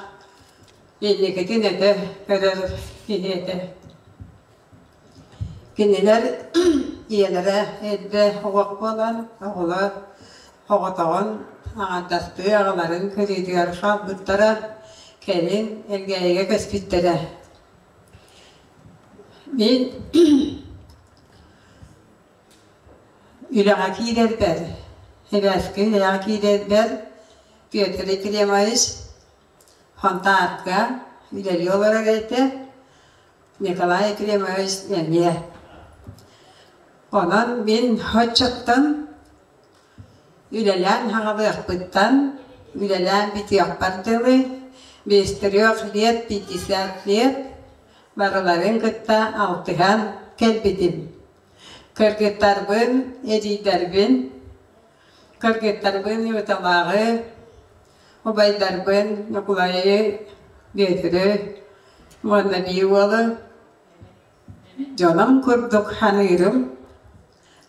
инникитин этэ көрөр киһи этэ. Кинилэр ийэлэрэ эрдэ оҕох буолан, оҕолор оҕотоҕун аҥардастыы аҕаларын көрүүтүгэр хаалбыттара, кэлин Элгээйигэ көспүттэрэ. Мин үлэҕэ киирэрбэр, эбээски үлэҕэ киирэрбэр Петр Ефремович Хонтаарга үлэлии олорор этэ. Николай Ефремович эмиэ. Онон мин оччоттон үлэлээн хаҕалыахпыттан, үлэлээн бүтүөхпэр дылы без трех лет 50 лет барыларын кытта алтыһан кэлбитим. Кыргыттарбын, эдьиийдэрбин, кыргыттарбын Ньууталааҕы, убайдарбын Ньукулайы, Бүөтүрү уонна биир уолу дьонум курдук саныырым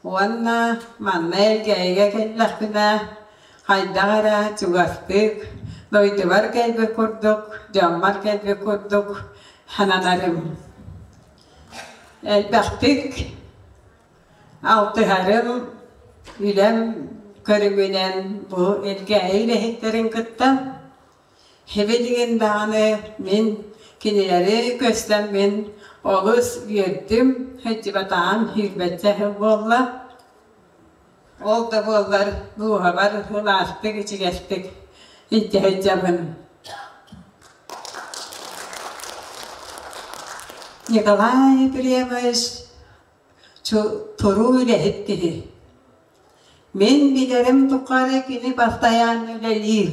уонна манна Элгээйигэ кэллэхпинэ хайдах эрэ чугастык дойдубар кэлбит курдук, дьоммор кэлбит курдук сананарым. Элбэхтик Алтыһарым, үлэм көрүҥүнэн бу Элгээйи үлэһиттэрин кытта сибилигин даҕаны мин кинилэри көстөммүн олус үөрдүм, сылдьыбатаҕым сүүрбэччэ сыл буолла. Ол да буоллар дууһабар сылаастык, ичигэстик илдьэ сылдьабын. Николай Ефремович туруу үлэһит киһи. Мин билэрим тухары кини бастайаан үлэлиир.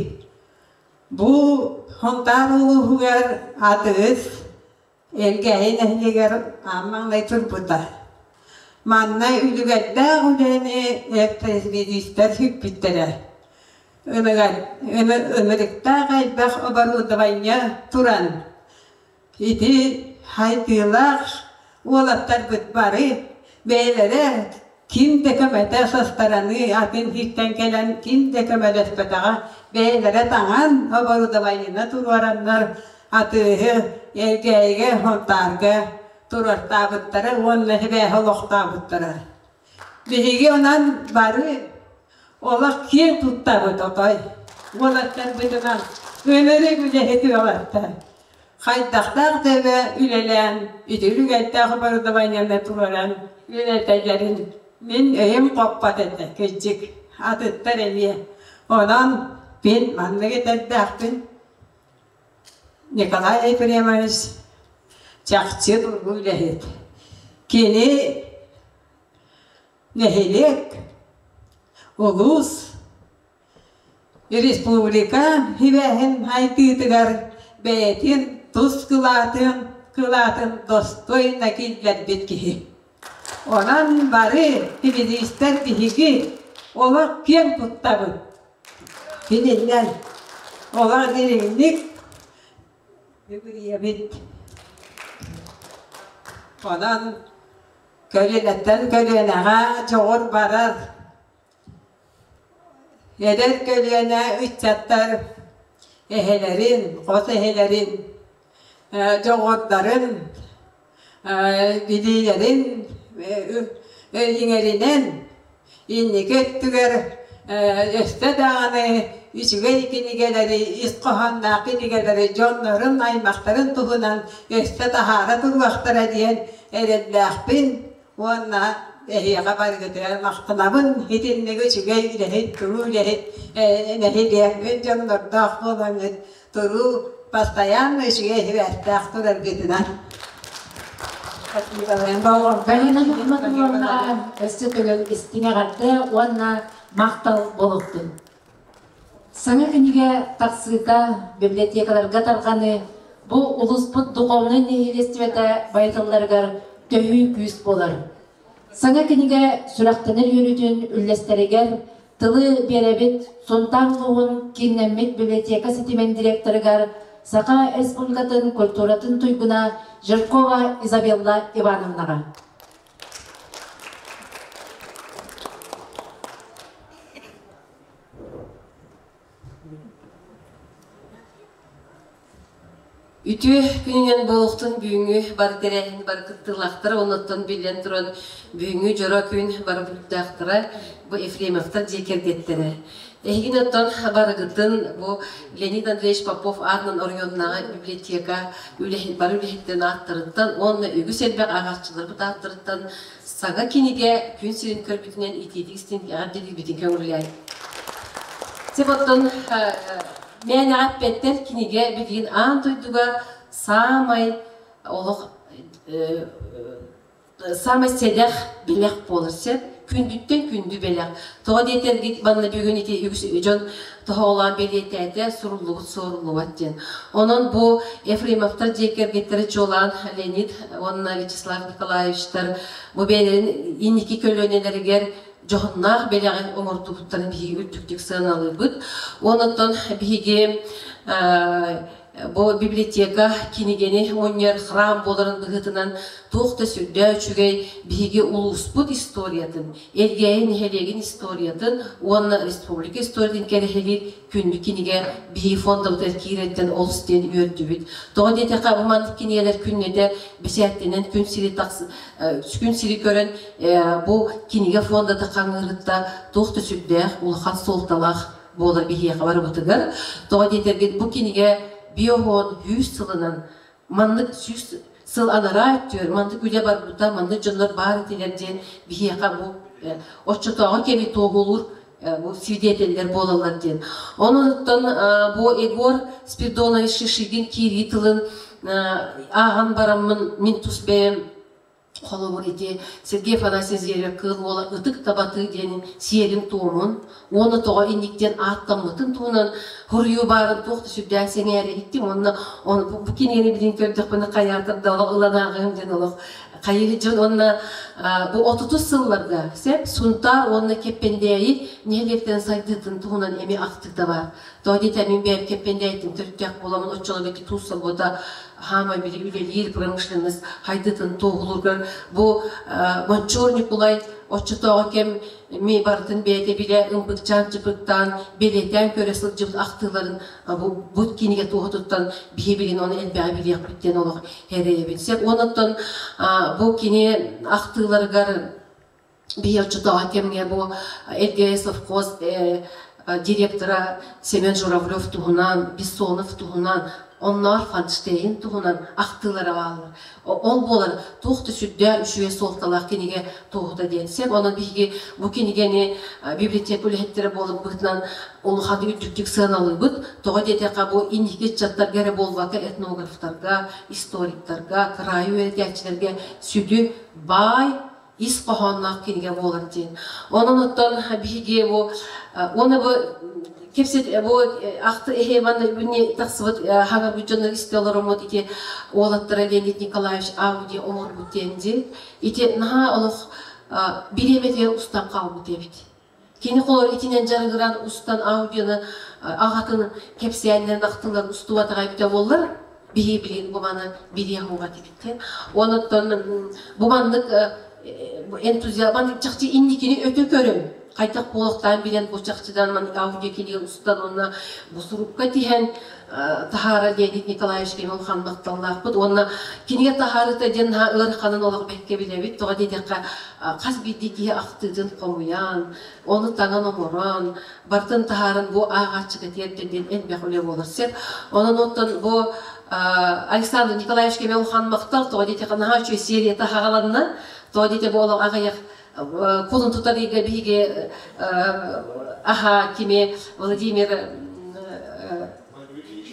Бу Сунтаар улууһугар атыыс Элгээйи нэһилиэгэр аан маҥнай турбута. Манна үлүгэрдээх үлэни экспедиистэр сүкпүттэрэ. Ынырыктаах элбэх оборудование туран, Ити хайдыылаах Уолаттарбыт бары бэйэлэрэ ким да көмөтө састараныы атын сиртэн кэлэн ким да көмөлөспөтөҕө бэйэлэрэ таҥан оборудованиены туруораннар атыыһы Элгээйигэ Сунтаарга туруортаабыттара уонна сибээһи олохтообуттара. Биһиги онон бары олох киэҥ туттабыт отой. Уолаттарбытынан ынырык үлэһит уолаттар. Хайдахтаах да эбэ үлэлээн, ити үлүгэрдээх оборудованиены туруоран үлэлэтэллэрин мин өйүм хоппот этэ, кырдьык, атыттар эмиэ. Онон мин маннык этэрдээхпин Николай Ефремович чахчы тургу үлэһит. Кини нэһилиэк, улуус, республика сибээһин сайдыытыгар бэйэтин тус кылаатын, кылаатын достойно киллэрбит киһи. Онон бары феминистэр биһиги олох киэн туттабыт. Кининэн олох дириҥник бүгүрүйэбит. Онон көлүөнэттэн көлүөнэҕэ дьоҕур барар. Эдэр көлүөнэ ыччаттар эһэлэрин, хос эһэлэрин, дьоҕурдарын, билиилэрин иҥэринэн инники өттүгэр өссө даҕаны үчүгэй кинигэлэри, ис хоһоонноох кинигэлэри дьоннорун, аймахтарын туһунан өссө таһаара туруохтара диэн эрэллээхпин уонна эһиэхэ барыгытыгар махтанабын. Итинник үчүгэй үлэһит, туруу үлэһит нэһилиэкпит дьоннордоох буолаҥҥыт туруу постоянно үчүгэй сибээстээх тураргытынан. Галина Михайловна өссө төгүл истиҥ эҕэрдэ уонна махтал буолуохтун. Саҥа кинигэ тахсыыта библиотекаларга тарҕаныы бу улууспут духовнай нэһилиэстибэтэ байытылларыгар төһүү күүс буолар. Саҥа кинигэ сүрэхтэнэр үөрүүтүн үллэстэригэр тылы биэрэбит Сунтаар улууһун кииннэммит библиотека ситимин директорыгар Саха Республикатын культуратын туйгуна Жиркова Изабелла Ивановнаҕа. Үтүө күнүнэн буолуохтун бүгүҥҥү бары тэрээһин бары кыттыылаахтара, оннуттан биллэн туран бүгүҥҥү дьоро күн бары бултаахтара бу Ефремовтар дьиэ кэргэттэрэ. Эһигин оттон барыгытын бу Леонид Андреевич Попов аатынан оройуоннааҕы библиотека үлэһит бары үлэһиттэрин ааттарыттан уонна үгүс элбэх ааҕааччыларбыт ааттарыттан саҥа кинигэ күн сирин көрбүтүнэн итиитик истин эҕэрдэлиирбитин көҥүллээн. Сеп оттон мээнэҕэ эппэттэр кинигэ билигин аан дойдуга саамай олох саамай сэдэх бэлэх буолар сөп күндүттэн күндү бэлэх тоҕо диэтэргит манна бүгүн ити үгүс дьон тоһоҕолоон бэлиэтээтэ суруллубут суоруллубат диэн онон бу Ефремовтар дьиэ кэргэттэрэ чуолаан Леонид уонна Вячеслав Николаевичтар бу бэйэлэрин инники көлүөнэлэригэр дьоһуннаах бэлэҕи оҥордубуттарын биһиги үрдүктүк сыаналыыбыт. Онон биһиги бу библиотека кинигэни мунньар храм буоларын быһыытынан туох да сүрдээх үчүгэй биһиги улууспут историятын, Элгээйи нэһилиэгин историятын уонна республика историятын кэрэһилиир күндү кинигэ биһиги фондабытыгар киирэттэн олус диэн үөрдүбүт. Тоҕо диэтэххэ бу маннык кинигэлэр күннэтэ бэчээттэнэн күн сири тахс күн сири көрөн бу кинигэ фондата хаҥыырытта туох да сүрдээх улахан суолталаах буолар биһиэхэ барыбытыгар. Тоҕо диэтэргит бу кинигэ биоһуон 100 сылынан маннык 100 сыл анараа өттүгэр маннык үлэ барбыта, маннык дьоннор баар этилэр диэн биһиэхэ бу оччотооҕу кэми туоһулуур бу свидетеллэр буолаллар диэн. Онон бу Егор Спиридонович Шишигин киирии тылын ааҕан бараммын мин тус бэйэм Холобур, ити Сергей Афанасьевич Зверев Кыыл Уола ытык табатыы диэнин сиэрин-туомун уонна тоҕо инник диэн ааттаммытын туһунан суруйуу баарын туох да сүрдээх сэҥээрэ иһиттим уонна бу кинигэни билин көрдөхпүнэ хайаатар да олох ылан ааҕыам диэн олох хайыы дьон уонна бу отутус сылларга сөп Сунтаар уонна Кэппэндээйи нэһилиэктэрин сайдыытын туһунан эмиэ ахтыыта баар. Тоҕо диэтэ мин бэйэм кэппэндээйтин төрүттээх буоламмын оччолорго ити туус собуота хаамай били үлэлиир промышленность хайдытын туоһулуургар бу Мончуор Ньукулай оччотооҕу кэм ми барытын бэйэтэ билэ ымпыкчаан-чыпыктаан бэлиэтээн көрө сылдьыбыт ахтыыларын бу бу кинигэ туоһутуттан биһи билин ону элбэҕи билиэхпит диэн олох эрэйэбин сөп. Онон бу кини ахтыыларыгар биһи оччотооҕу кэмҥэ бу Элгээйи совхоз директора Семен Журавлев туһунан, Бессонов туһунан, онноор Фанштейн туһунан ахтыылара бааллар. Ол буолар туох да сүрдээх үчүгэй суолталаах кинигэ туоһута диэн сөп. Онон биһиги бу кинигэни библиотека үлэһиттэрэ буоларбытынан улахан үрдүктүк сыаналыыбыт. Тоҕо диэтэххэ, бу инники ыччаттарга эрэ буолбакка, этнографтарга, историктарга, кыраайы үөрэтээччилэргэ сүдү баай ис хоһоонноох кинигэ буолар диэн. Онон оттон биһиги бу уонна бу кэпсэт бу ахты эһэ манна бүгүн тахсыбыт хаҥарбыт дьоннор истэ олороммут ити уолаттара Леонид Николаевич Ауди оҥорбут диэн дии. Ити наһаа олох бириэмэтигэр устан хаалбыт эбит. Кини холор итинэн дьарыгыран устан аудионы аҕатын кэпсээннэрин ахтыларын устубатаҕа эбитэ буоллар, биһи билин бу маны билиэх уҕат эбиттин. Онуттан бу маннык энтузиазм чахчы инникини өтө көрөн, хайдах буолуохтаан билэн бу чахчыдан маннык аудио кинигэ устан уонна бу сурукка тиһэн таһаара Леонид Николаевич Кимыл хан махталлаахпыт уонна кинигэ таһаарыыта диэн наһаа ыараханын олох бэккэ билэбит. Тоҕо диэтэххэ, хас биирдии киһи ахтыытын хомуйан, ону таҥан оҥорон, барытын таһааран бу ааҕааччыга тиэрдэн диэн элбэх үлэ буолар сөп. Онон оттон бу Александр Николаевич Кемел хан махтал, тоҕо диэтэххэ, наһаа үчүгэй серията хаҕаланна. Тоҕо диэтэ бу олох аҕыйах кулун тутар ыйга биһиги аха кими Владимир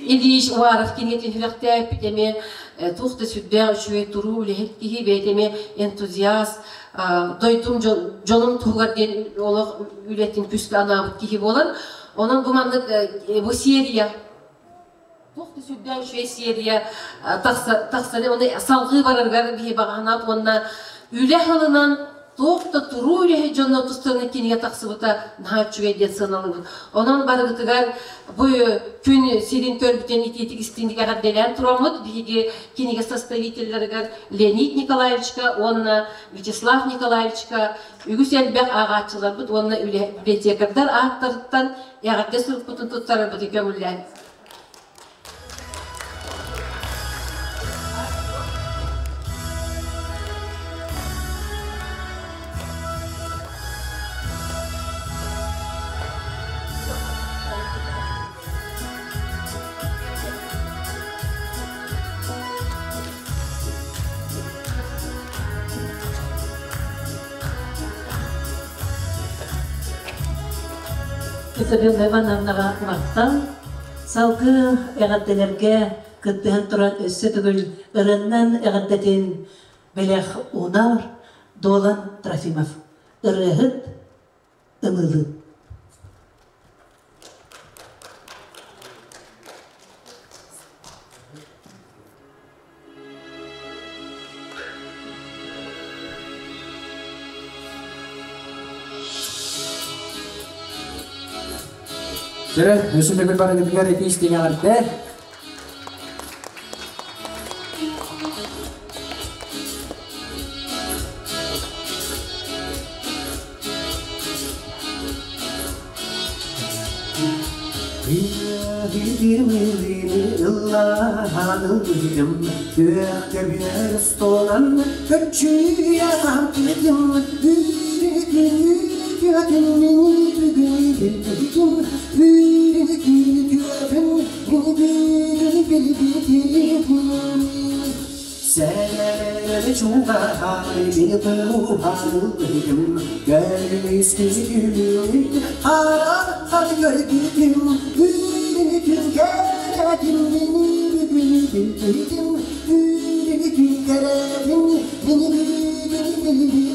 Ильич Уаров кинигэтин сүрэхтээппит эмиэ туох да сүрдээх үчүгэй туруу үлэһит киһи бэйэтэ эмиэ энтузиаст дойдум дьонум туһугар диэн олох үлэтин күүскэ анаабыт киһи буолан онон бу маннык бу серия туох да сүрдээх үчүгэй серия тахса оны салҕыы барарыгар биһи баҕаһынаат уонна үлэ ылынан туох да туруу үлэһит дьонно тустарынан кинигэ тахсыбыта наһаа үчүгэй диэн сыаналыыбыт. Онон барыгытыгар бу күн сирин көрбүтүн итиитик истиҥник эҕэрдэлээн тураммыт биһиги кинигэ составителларыгар Леонид Николаевичка уонна Вячеслав Николаевичка үгүс элбэх ааҕааччыларбыт уонна библиотекардар ааттарыттан эҕэрдэ сурукпутун туттарарбытын көҥүллээн. Изабелла Ивановнаҕа махтал. Салгыы эҕэрдэлэргэ кыттыһан туран өссө төгүл ырыаннан эҕэрдэтин бэлэх уунар Дуолан Трофимов. Ырыаһыт ымыылыы. Дьэ, өссө төгүл барыгытыгар ити истиҥ эҕэрдэ. Ыллаһан күөх көбүөр остуолан көччүйэ хаампытым Үүрү мини бүгүн билбитим Үүрү күтүөбүн мини бүгүн билбитим Сэлэри чугаһаай мини туһалыйым Көмүскүлүн хараххар көрбүтүм Үүрү кэрэтин мини бүгүн билбитим Үүрү кэрэтин мини бүгүн билбитим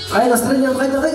Ай, настроение хайдагый?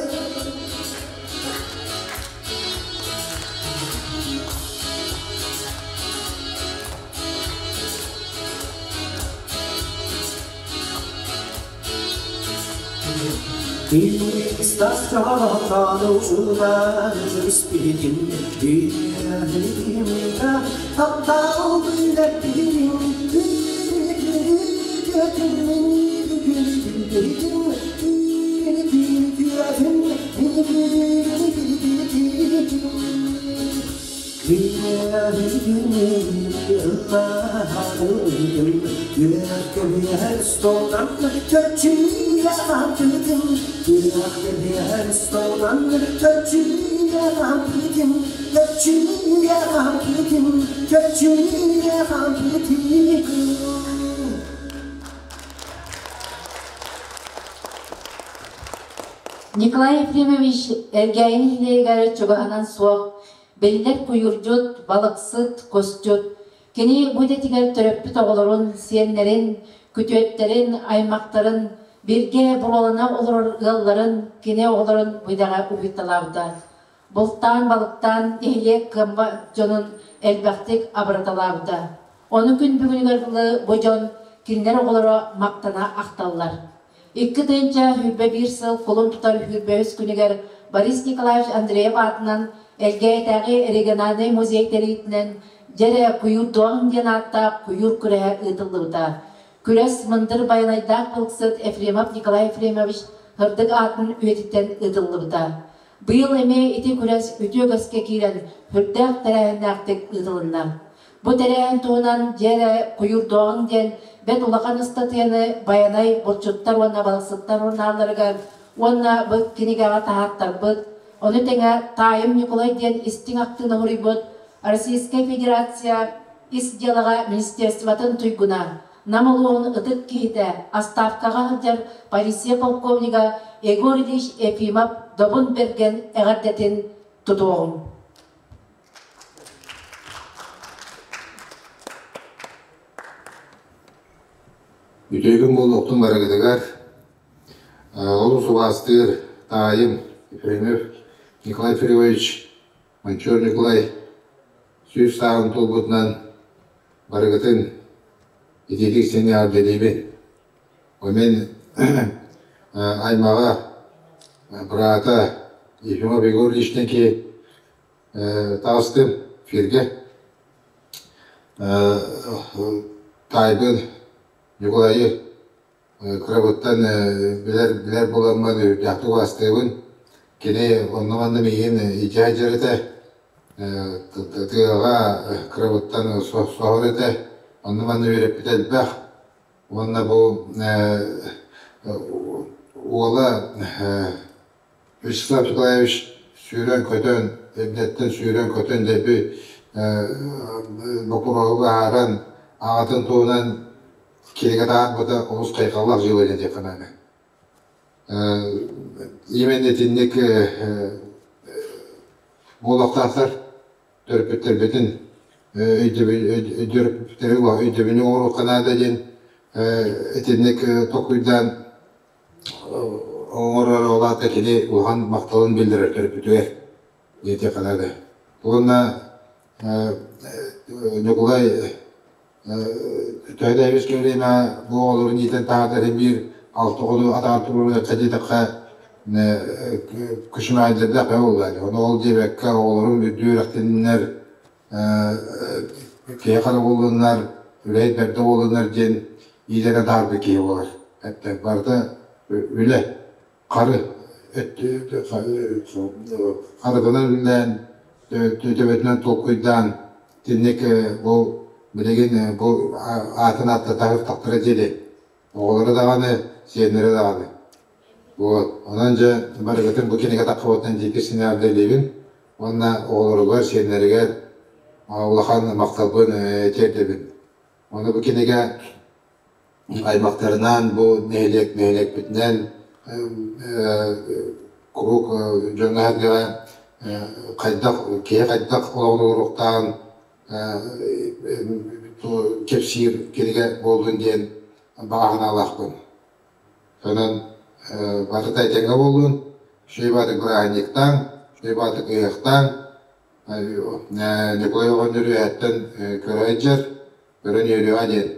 Николай Ефремович Эргээйи нэһилиэгэр чугаһынан суох биллэр куйуурдьут, балыксыт, кусчут. Кини бу идэтигэр төрөппүт оҕолорун, сиэннэрин, күтүөттэрин, аймахтарын, бииргэ буруолана олорор ыалларын, кини оҕолорун бу идэҕэ уһуйталаабыта. Бултаан, балыктаан нэһилиэк кыамма дьонун элбэхтик абыраталаабыта. Ону күн бүгүнүгэр дылы бу дьон кинилэр оҕолоро махтана ахталлар. 2021 сыл кулун тутар 23 күнүгэр Борис Николаевич Андреев аатынан Элгээйитээҕи региональнай музей тэрийиитинэн Дьэрэ куйуурдуоҕуҥ диэн ааттаах куйуур күрэһэ ыытыллыбыта. Күрэс мындыр байанайдаах балыксыт Ефремов Николай Ефремович сырдык аатын үйэтиттэн ыытыллыбыта. Быйыл эмиэ ити күрэс үтүө үгэскэ киирэн сүрдээх тэрээһиннээхтик ыытылынна. Бу тэрээһин туһунан дьиэрэ куйуурдуоҕуҥ диэн бэрт улахан ыстатыйаны Байанай булчуттар уонна балыксыттар сурунаалларыгар уонна бу кинигэҕэ таһааттарбыт, ону тэҥэ Таайым Ньукулай диэн истиҥ ахтыыны суруйбут Российскай Федерация Ис дьыалаҕа министерствотын туйгуна, Нам улууһун ытык киһитэ, отставкаҕа сылдьар полиция полковнига Егор Ильич Ефимов Добун Бэргэн эҕэрдэтин тутуоҕуҥ. Үтүө күн буолуохтун барыгытыгар. Олус убаастыыр таайым Ефремов Николай Филиппович, Мончур Николай 100 сааһын туолбутунан барыгытын итиитик сэҥээрдэлиибин. Мин аймаҕа, быраата Ефимов Егор Ильичники таҕыстым эфиргэ. Таайбын Ньукулайы кырабыттан билэр билэр буоламмын үрдээхтик убаастыыбын. Кини онно-манна миигин илдьэ сылдьар этэ. Тыаҕа кырабыттан соһор этэ. Онно-манна үөрэппитэ элбэх. Уонна бу уола Вячеслав Николаевич сүүрэн-көтөн, эрдэттэн сүүрэн-көтөн дэлби боппуруоһу быһааран, аҕатын туһунан кинигэ таһаарбыта олус хайҕаллаах дьыала диэххэ наада. Именно итинник буолуохтаахтар төрөппүттэрбитин өйдөбүнү оҥоруохха наада диэн итинник толкуйдаан оҥорор ол аата кини улахан махталын биллэрэр төрөппүтүгэр диэтиэххэ наада. Уонна Ньукулай төһө да эбис кэмриэмэ бу оҕолорун иитэн таһаардар иһин биир алта оҕону атаҕар туруоруохха диэтэххэ күчүмэҕэйдэрдээх бөҕө буолла. Ону ол диэбэккэ оҕолорум үрдүк үөрэхтэннэр киһи хара буоллуннар, үлэһит бэрдэ буоллуннар диэн иитэн таһаарбыт киһи буолар. Эттэ барыта үлэ, хары харытынан үлэлээн, төбөтүнэн толкуйдаан итинник бу билигин бу аатын ааттатаары тахтара диэри оҕолоро даҕаны, сиэннэрэ даҕаны. Вот. Онон дьэ барыгытын бу кинигэ таххыбытынан диэки синээрдэлиибин уонна оҕолоругар, сиэннэригэр улахан махталбын тиэрдэбин. Ону бу кинигэ аймахтарынаан бу нэһилиэк нэһилиэкпитинэн куруук дьоҥҥо-сэргэҕэ хайдах киһи хайдах олоҕун олоруохтааҕын кэпсиир кинигэ буоллун диэн баҕа санаалаахпын. Онон барыта этэҥҥэ буоллун, үчүгэй баҕатык бырааһынньыктааҥ, үчүгэй баҕатык ыһыахтааҥ. Ньукулай оҕонньор үөһэттэн көрө сылдьар, көрөн үөрүөҕэ диэн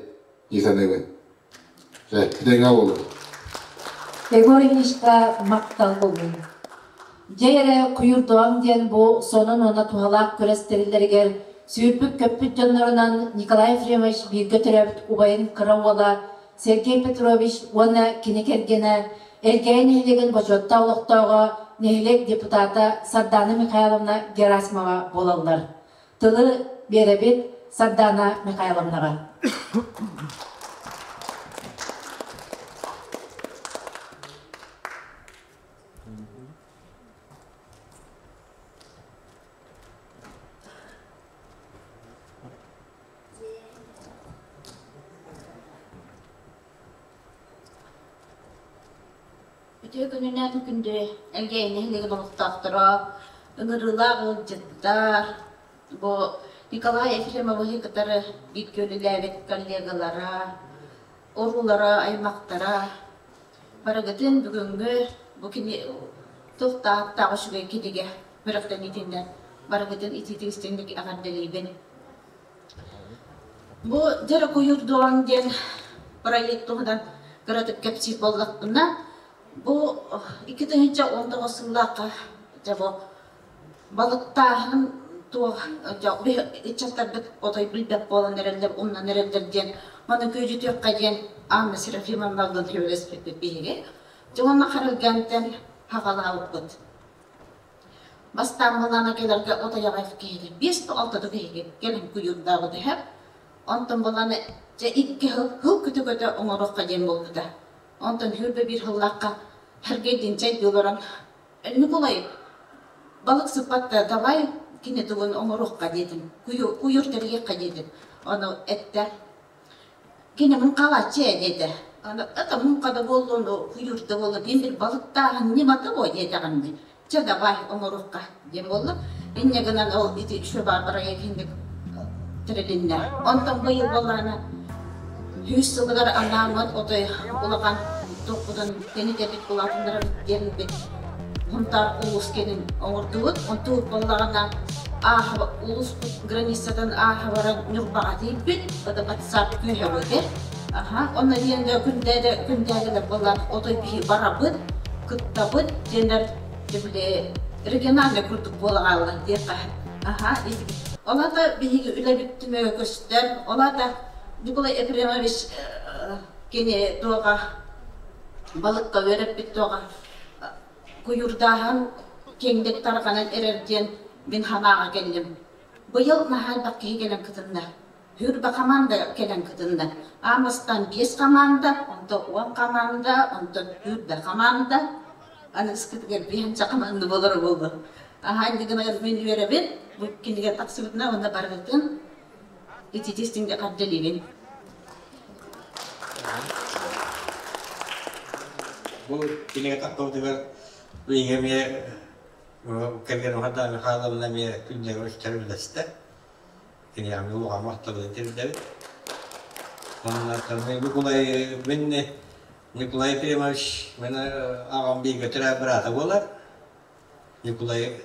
дии саныыбын. Чэ, этэҥҥэ буолун. Егор Ильичка махтал буоллун. Дьэ эрэ куйурдуом диэн бу сонун уонна туһалаах күрэс тэриллэригэр сүүрбүт-көппүт дьоннорунан Николай Ефремович бииргэ төрөөбүт убайын кыра уола Сергей Петрович уонна кини кэргэнэ Элгээйи нэһилиэгин бочуоттаах олохтооҕо, нэһилиэк депутата Сардана Михайловна Герасимова буолаллар. Тылы биэрэбит Сардана Михайловнаҕа. Үтүө күнүнэн күндү Элгээйи нэһилиэгин олохтоохторо, ыҥырыылаах ыалдьыттар, бу Николай Ефремовиһы кытары бииргэ үлэлээбит коллегалара, уруулара, аймахтара барыгытын бүгүҥҥү бу кини туох да ааттаах үчүгэй кинигэ үөрэхтэниитинэн барыгытын итиитик-истиҥник эҕэрдэлиибин. Бу Дьэрэ куйуурдуоҕуҥ диэн проект туһунан кыратык кэпсиир буоллахпына, бу 2019 сыллаахха дьэ бу балыктааһын туох ыччаттарбыт отой билбэт буолан эрэллэр, умнан эрэллэр диэн маны күөдьүтүөххэ диэн Анна Серафимовналыын сөбүлэспиппит биһиги. Дьэ уонна Харылгантан хаҕалаабыппыт. Бастаан былаана кэлэргэ от айаҕа киһини 5-6 киһиги кэлин куйуурдаабыт иһэр. Онтон былаана дьэ икки сыл сыл көтө-көтө оҥоруохха диэн буолбута. Онтон сүүрбэ биир сыллаахха Сергей чэйдии олорон Ньукулай балык сыппат да давай кини тугун оҥоруохха диэтим, куйуур тэрийиэххэ диэтим. Ону эттэ Кини муҥхалааччы ээ диэтэ. Это муҥха да буоллун, куйуур да буоллун, мин бир балыктааһын ньымата буо диэтэҕим дии. Чэ давай оҥоруохха диэн буолла. Инньэ гынан ол ити үчүгэй баар инник тэрилиннэ. Онтон быйыл буоллаҕына сүүс сылыгар анааммыт отой улахан туохпутун тэнитэбит улаатыннарабыт диэн Хунтаар улуус кэнин оҥордубут. Онтубут буоллаҕына ааһа улууспут границатын ааһа баран Ньурбаҕа тиийбит. Это WhatsApp күүһэ Аха, онно диэн күндээдэ күндээдэлэр буоллар отой биһи барабыт, кыттабыт диэннэр били региональный курдук буола хаалла диэххэ. Аха, ол аата биһиги үлэбит түмүгэ көстөр. Ол аата Николай Ефремович кини туоҕа балыкка үөрэппит туоҕа куйуурдааһын киэҥник тарҕанан эрэр диэн мин санааҕа кэллим. Быйыл наһаа элбэх киһи кэлэн кытынна. Хүрбэ команда кэлэн кытынна. Аамастан биэс команда, онтон 10 команда, онтон хүрбэ команда. Аныгыскытыгар биһэнчэ команда буолара буолуо. Аһаа иннигинэ мин үөрэбин, бу кинигэ тахсыбытына уонна барытын ититистиҥгэ хардэлиибин. Бу кинигэ тахсыбытыгар биһиги эмиэ кэргэним Хардаа Михайловна эмиэ күннээҕи үстэр үллэстэ. Кинигэҕэ улахан махталын тиэрдэбит. Онно Николай мин Николай Ефремович мин аҕам бииргэ төрөөбүт быраата буолар. Николай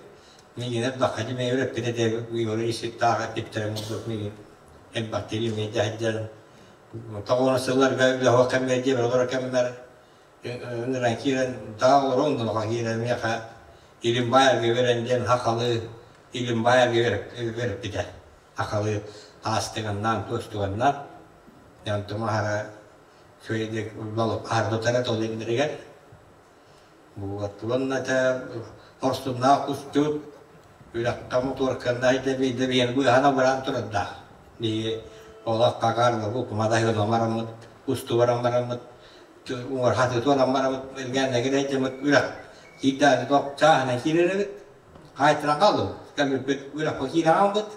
миигин элбэххэ дьимэ үөрэппит этэ Егор Исиктаах эппиттэрин курдук миигин элбэхтик имиэйдэ сылдьан тоҕуона сылларга үлэ суох кэммэр дьиэбэр олорор кэммэр ыҥыран киирэн таа олорон онно киирэн миэхэ илин баайарга үөрэн диэн хахалы илин баайарга үөрэппитэ хахалы аастыганнаан туостуганнаан онтум аһара үчүгэйдик аһара тутара тол инниригэр Уонна этэ хорсуннаах кустук үрэххэ мотуорканнай да биирдэ биһиги быыһан абыраан турардаах. Биһиги олох какаар кумадаһыан бараммыт, усту баран бараммыт, уҥар хатытуонан бараммыт, илгээннэгин эйдэммит үрэх киирдээн туох чааһынан киирэр эбит. Хаайтаран хааллыбыт. Кэммиппит үрэххэ киирэн хаалбыт.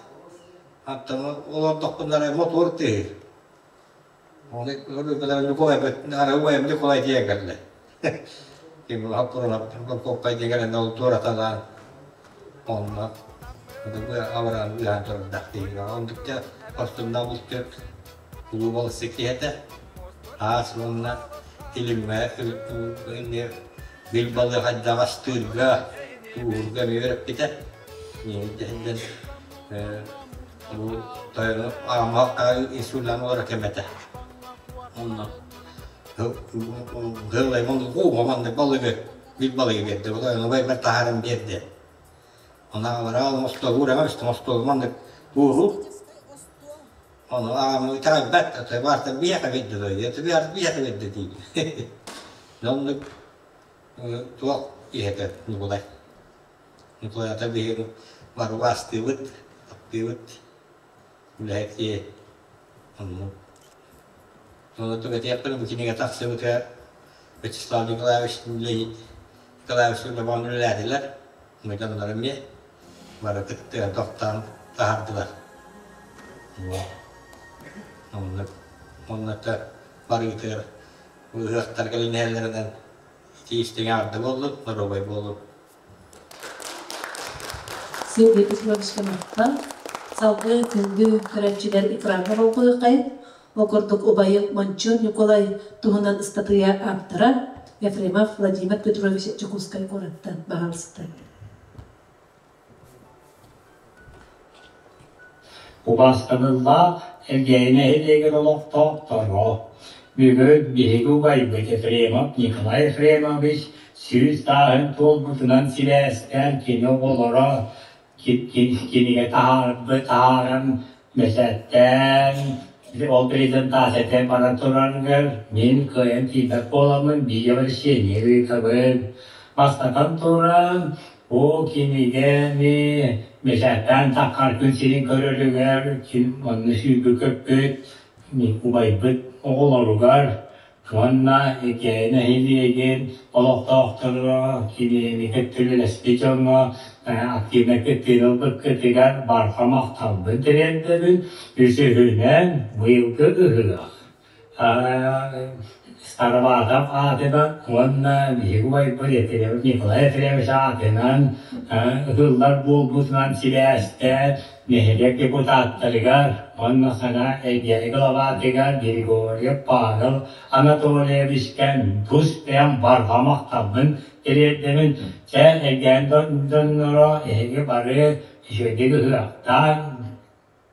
Оттон олордохпунара мотуор тыаһыыр. Ньукулай Ньукулай диэн кэллэ. Ким Хаппурунап диэн ол туораталаан онно абыраан ыаан турдах диир. Ондукта хорсунна бултук улуу балысы киһэтэ аас уонна илиммэ бил балык хайдаҕастыырга туурга эмиэ үөрэппитэ. Бу тойону аамаха инсуллаан олоро кэмэтэ. Онно. Гыллай маннык балыгы бил балыгы биэрдэ. Бұл убайбар таһааран биэрдэ. Онаҕалара остуол уураҥа үстүн остуол маннык ууру. Ону аҕам итэҕэйбэт, баарта биһиэхэ биэрдэ дойду, биһиэхэ биэрдэ диибин. Оннук туох иһэтэ Ньукулай. Ньукулай ата биһиги бары убаастыыбыт, таптыыбыт. Үлэһит киһи. Оннук. Ону түгэтиэхпин бу кинигэ тахсыбыта Вячеслав Николаевич Леонид Николаевич Лебон үлэлээтилэр. Дьоннор эмиэ бары кыттыһан тохтоон таһаардылар. Оннук оннук барыытыгар ыһыахтар кэлин иһэллэринэн итии истиҥ буоллун, доруобай буолун. Сергей Петровичка махтал. Салгыы күндү көрөөччүлэр экраҥҥа болҕойуоххайын. Ол курдук убайым Мончур Ньукулай туһунан ыстатыйа ааптара Ефремов Владимир Петрович Дьокуускай куораттан баһаалыста. Убаастаныллаах Элгээйи нэһилиэгин олохтоохторо, бүгүн биһиги убайбыт Ефремов Николай Ефремович 100 сааһын туолбутунан сибээстээн кини оҕолоро кинигэ таһааран бэчээттээн ол презентациятын баран турарыгар мин кыайан тиийбэт буоламмын видеообращение ыытабын. Бастатан туран, бу кинигэни бэчээттээн таххар күн сирин көрөрүгэр онно сүүрбүт-көппүт убайбыт оҕолоругар уонна Икээ нэһилиэгин олохтоохторо кинини кытта үлэлэспит дьоҥҥо активнай кыттыыны ылбыккытыгар барҕа махталбын тириэрдэбин. Үсүһүнэн, быйылгы ыһыах Староватов аатынан уонна биһиги убайбыт Ефремов Николай Ефремович аатынан ыһыллар буолбутунан сибээстээн нэһилиэк депутаттарыгар уонна саҥа эйгэни главатыгар Григорьев Павел Анатольевичка тус бэйэм барҕа махталбын тириэрдэбин. Чэ, эйгээн дьонноро эһиги бары үчүгэйдик ыһыахтаан,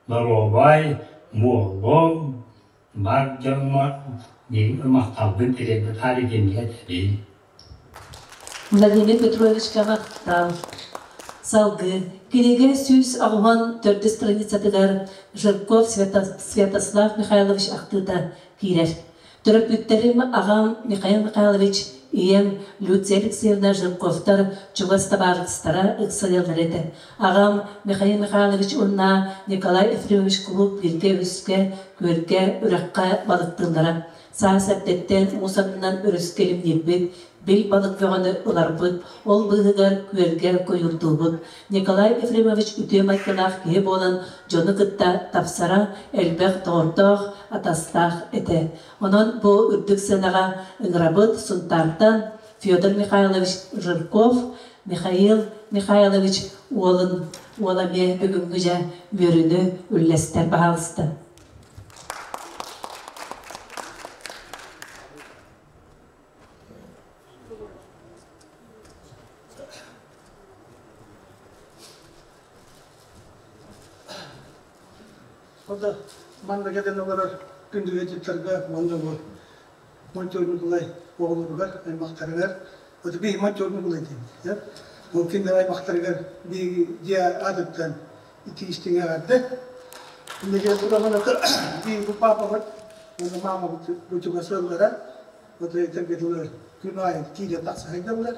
доруобай буолуҥ, бар дьоҥҥо махталбын тириэрдэ итинник этэбин. Владимир Петровичка махтал. Салгыы кинигэ 184 страницатыгар Жирков Святослав Михайлович ахтыыта киирэр. Төрөппүттэрим аҕам Михаил Михайлович, ийэм Люция Алексеевна Жирковтар чугас табаарыстара ыксалыыллар этэ. Аҕам Михаил Михайлович уонна Николай Ефремович куруук бииргэ өрүскэ, күөлгэ, үрэххэ балыктыыллара. Саас эрдэттэн муус аннынан өрүскэ илимниирбит, бил балык бөҕөнү ыларбыт, ол быыһыгар күөлгэ куйуурдуубут. Николай Ефремович үтүө майгылаах киһи буолан дьону кытта тапсара, элбэх доҕордоох, атастаах этэ. Онон бу үрдүк сыанаҕа ыҥырабыт Сунтаартан Федор Михайлович Жирков, Михаил Михайлович уолун уола эмиэ бүгүҥҥү дьэ үөрүүнү үллэстэр баһаалыста. Онда манна кэлэн олорор күндү ыалдьыттарга уонна бу Монтёр Ньукулай оҕолоругар, аймахтарыгар, вот биһи Монтёр Ньукулай диэн, ол кинилэр аймахтарыгар биһиги дьиэ аатыттан ити истиҥ эҕэрдэ. Инники биһиги бу папабыт уонна маамабыт бу чугас ыаллара, вот этэргэ дылы күн аайы киирэн тахса сылдьаллар.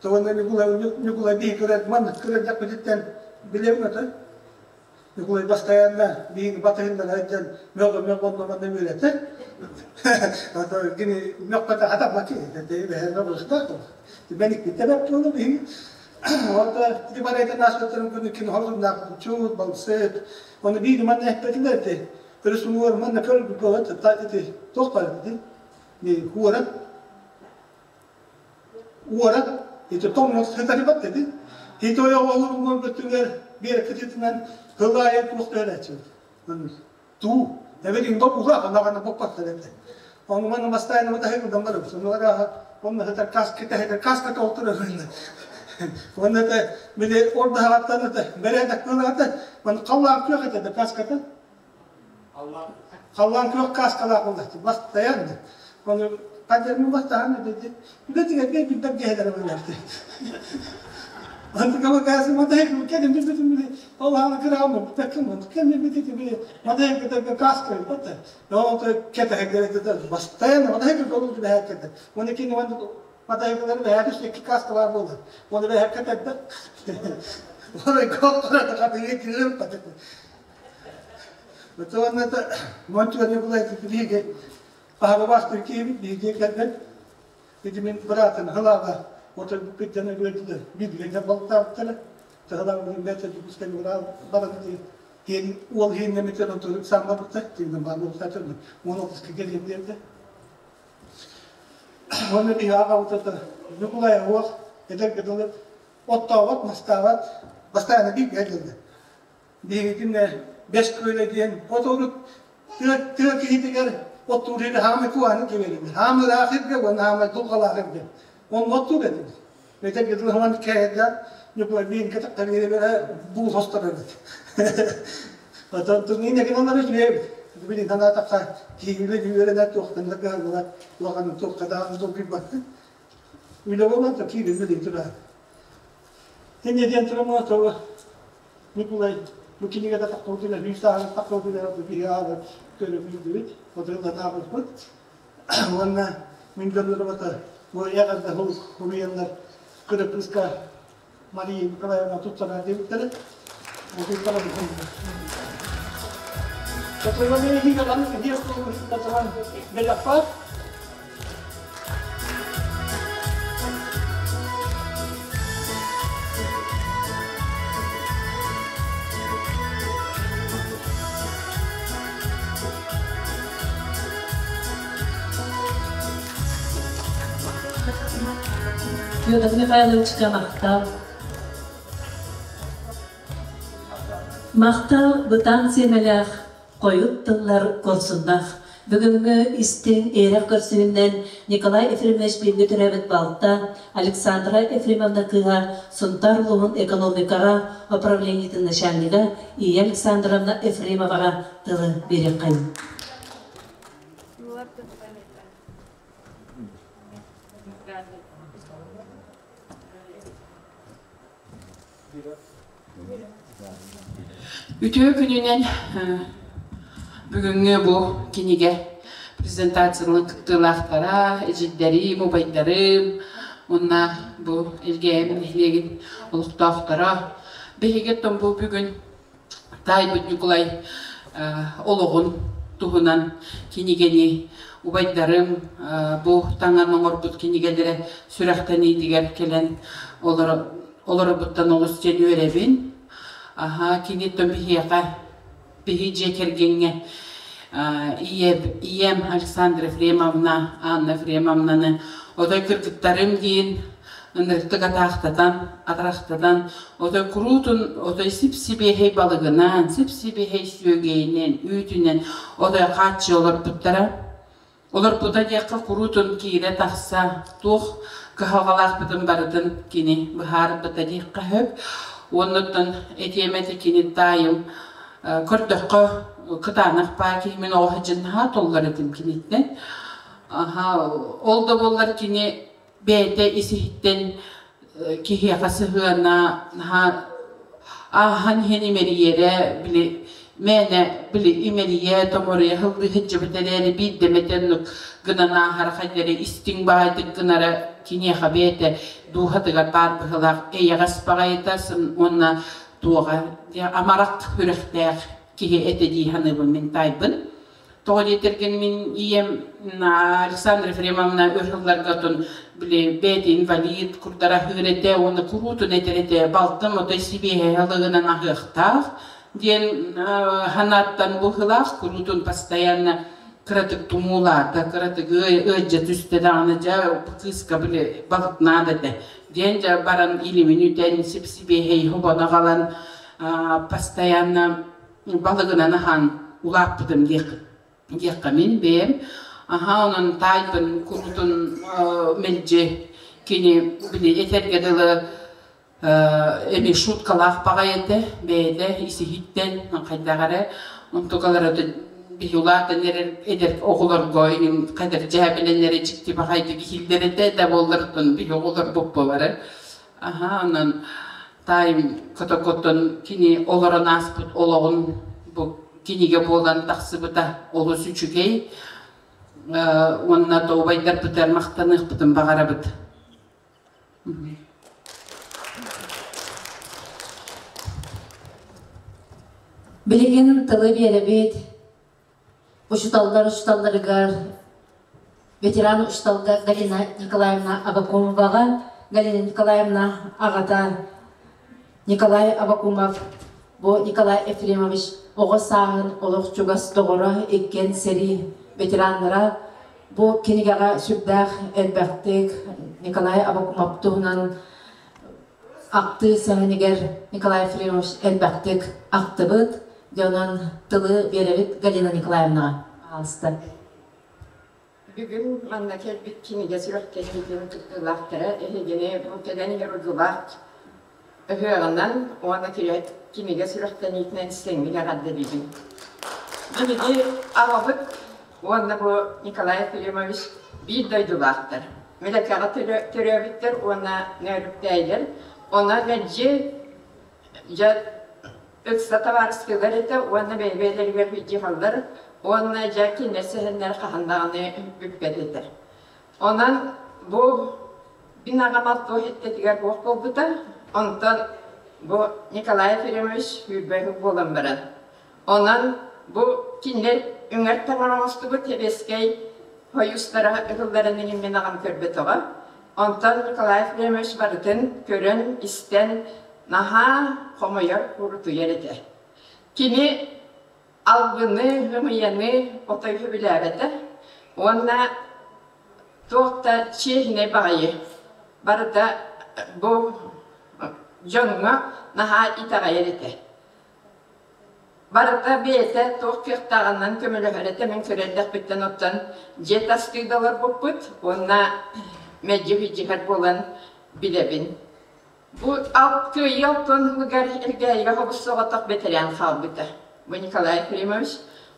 Тоҕо Ньукулай Ньукулай биһи көрөр маннык көрөрдөхпүтүттэн билэбин ото. Ньукулай бастайаанна биһиги батыһыннара сылдьан мөҕө-мөҕө онно-манна үөрэтэр. Ото кини мөхпөтө хатаммат киһи бэһэн мөҕүөхтээх Мэникпит эбэт буолу биһиги. Онто ити барайтан ааспыттарын күнү кини хордуннаах чуут, балсыт. Оны биир манна эппэтилэр ити. Өрүс уҥуор манна көр ити туох баар ити. Уорат уорат ити тоҥнор сытарыбат ити. Ити ойоҕо олоруҥ көттүгэр биэрэккэ тытынан кыл аайы туох төһөлөөччүбүт. Туу. Эбэтин боппуга ханаҕана боппаттар этэ. Ону маны бастайын матаһын барыбыт. Онугара онно сытар каска тэһитэр каска толтура Онно это били ордаһаҕаттан это бэрээдэк кылаата маны халлаан күөх этэ да каската. Халлаан күөх каскалаах буоллахчы бастайан. Оны кадерми бастахан dedi. Үлэтигэр билбэт киһилэрэ буолар. Антыкала каасы матай кэлин билбитим били ол ааны кыраам бэккин кэлин билбити били матай кытарга каска бата. Но кэтэһэ постоянно матай кытарга бэһэккэ. Оны кини матай кытар бэһэккэ икки каска бар буолар. Оны бэһэккэ тәддэ. Оны коккора такаты кирим патык. Отон это Монтуа Николай биһиги аһабастыр киһибит биһиги кэлбэт. Ити мин быраатын хылаага отор бүккүттэн өлөрдүлэр. Библияда балтаабыттара. Тахалаага бэйэтэ Дьокуускай баран киэн уол иһиннэмитен отор саммабыта. Тигнен баар буолтатыр. Уон алтыска кэлиэн диэрдэ. Уонна биһи аҕабыт Ньукулай уох эдэр кыдылы оттообот, мастаабат, бастаана биир кэллэ. Биһигитинэ бэс күөлэ диэн от тыа тыа киһитигэр оттуур ири хаамай куһаны кэбэрин. Хаамы ыраах иргэ уонна хаамай дулҕалаах иргэ. Онно оттуур этибит. Этэр кыдылы хаман кээһэргэ Ньукулай биин кэтэх биэрэ буу состор эбит. Отон туҥин эгин үчүгэйбит. Билин санаатахха киһилэ үөрэнэ туохтан да кыһаллыбат, улахан туохха даҕаны долгуйбакка. Үлэ буолан та киирин билин турар. Тинне диэн тураммын тоҕо Николай бу кинигэтэ таххыбытыгар биир сааһын таххыбытыгар биһи аҕабыт көрө билдибит, отурлатаабыппыт. Уонна мин дьоннорум бу эҕэрдэ суруйаннар кыра кыыска Мария Николаевна туттарар диэбиттэрэ. Бэлэхпат. Федор Михайловичка махтал. Махтал бытаан сиэмэлээх хойут тыллар куорсуннах. Бүгүҥҥү истиҥ иһирэх көрсүһүүнэн Николай Ефремович бииргэ төрөөбүт балта Александра Ефремовна кыыһа Сунтаар улууһун экономикаҕа управлениетын начальнига Ия Александровна Ефремоваҕа тылы биэриэххин. Үтүө күнүнэн бүгүҥҥү бу кинигэ презентацияны кыттыылаахтара, эдьиийдэрим, убайдарым уонна бу Элгээйим нэһилиэгин олохтоохторо. Биһиги оттон бу бүгүн Таайбыт Ньукулай олоҕун туһунан кинигэни убайдарым бу таҥан оҥорбут кинигэлэрэ сүрэхтэниитигэр кэлэн олоробуттан олус диэн үөрэбин. Аһа, киниттэн биһиэхэ, биһи дьиэ кэргэҥҥэ ийэм Александра Ефремовна, Анна Ефремовнаны отой кыргыттарым диин ынырыктык атаахтатан, атарахтатан, отой куруутун отой сип-сибиэһэй балыгынан, сип-сибиэһэй сүөгэйинэн, үүтүнэн отой хааччы олорбуттара. Олорбута диэххэ куруутун киирэ-тахса, туох кыһалҕалаахпытын барытын кини быһаарбыта диэххэ сөп. Уоннуттан этиэм этэ кини таайым көрдөххө кытаанах баа киһи мин оҕо сылдьан наһаа толлор этим киниттэн. Аха, ол да буоллар кини бэйэтэ ис-иһиттэн киһиэхэ сыһыана наһаа ааһан иһэн имэрийэрэ били мээнэ били имэрийэ томоруйа сылдыы сылдьыбыт эрээри биирдэ эмэтэ оннук гынан ааһара хайдары истиҥ баайдык гынара киниэхэ бэйэтэ дууһатыгар баар быһыылаах эйэҕэс баҕайыта уонна туоҕа амарах сүрэхтээх киһи этэ дии саныыбын мин таайбын. Тоҕо диэтэргин мин ийэм Александра Ефремовна өр сылларга отон били бэйэтэ инвалид курдара аһыыр этэ уонна куруутун этэр этэ балтым отой сибиэһэй аһылыгынан аһыахтаах диэн санааттан быһыылаах куруутун постоянно кыратык тумуулаата кыратык ыалдьа түстэ даҕаны дьэ кыыска били балык наада этэ диэн дьэ баран илимин үтэн сип-сибиэһэй хобону аҕалан постоянно балыгынан аһаан улааппытым диэххэ мин бэйэм аһаа онон таайбын курутун мэлдьи кини били этэргэ дылы эми шуткалаах баҕайы этэ бэйэтэ исиһиттэн хайдах эрэ онтукалара. Биһи улаатан эрэр эдэр оҕолорго иҥин хадэр дьээбэлэнэрэ дьикти баҕайытык иһиллэр этэ да буоллартан биһи оҕолор боппулары. Аха, онон таайым котокоттон кини олорон ааспыт олоҕун бу кинигэ буолан тахсыбыта олус үчүгэй. Уонна да убайдарбытыгар махтаныахпытын баҕарабыт. Билигин тылы биэрэбит учуталлар учуталларыгар ветеран учуталга Галина Николаевна Абакумоваҕа Галина Николаевна аҕата Николай Абакумов бу Николай Ефремович оҕо сааһын олох чугас доҕоро иккиэн сэрии ветераннара Бу кинигэҕэ сүрдээх элбэхтик Николай Абакумов туһунан ахтыы сэһэнигэр Николай Ефремович элбэхтик ахтыбыт. Дьэ онон тылы биэрэбит Галина Николаевнаҕа. Пожалуйста. Бүгүн манна кэлбит кинигэ сүрэхтэниитин кыттыылаахтара эһигини бу кэлэн иһэр уйгулаах ыһыаҕынан уонна кинигэ сүрэхтэниитинэн истиҥник эҕэрдэлиибин. Биһиги аҕабыт уонна бу Николай Ефремович биир дойдулаахтар. Мэлэкэҕэ төрөөбүттэр уонна Нөөрүктээйилэр. Онон мэлдьи дьэ ыкса табаарыстыылар этэ уонна бэйэ-бэйэлэригэр видеоһаллар уонна дьэ кинилэр сэһэннэр хаһан даҕаны бүппэт этэ. Онон бу мин аҕам алтуо иһиттэтигэр буох буолбута. Онтон бу Николай Ефремович сүүрбэ буолан баран. Онон бу кинилэр үҥэр таҥара оҥостубут сэбиэскэй хойуустара ыһылларын иһин мин аҕам көрбөтөҕө. Онтон Николай Ефремович барытын көрөн, истэн наһаа хомойор, курутуйар этэ. Кини албыны, ымыйаны отой сөбүлээбэтэ уонна туох да чиэһинэй баҕайы барыта бу дьоҥҥо наһаа итэҕэйэр этэ. Барыта бэйэтэ туох кыахтааҕынан көмөлөһөр этэ мин көрө эрдэхпиттэн оттон дьиэ тастыы да олорбуппут уонна мэлдьи үһүйдьиһэр буолан билэбин. Бу кыайыы алтан ыһыгар Элгээйигэ хобус соҕотох бэтэрээн хаалбыта. Бу Николай Ефремович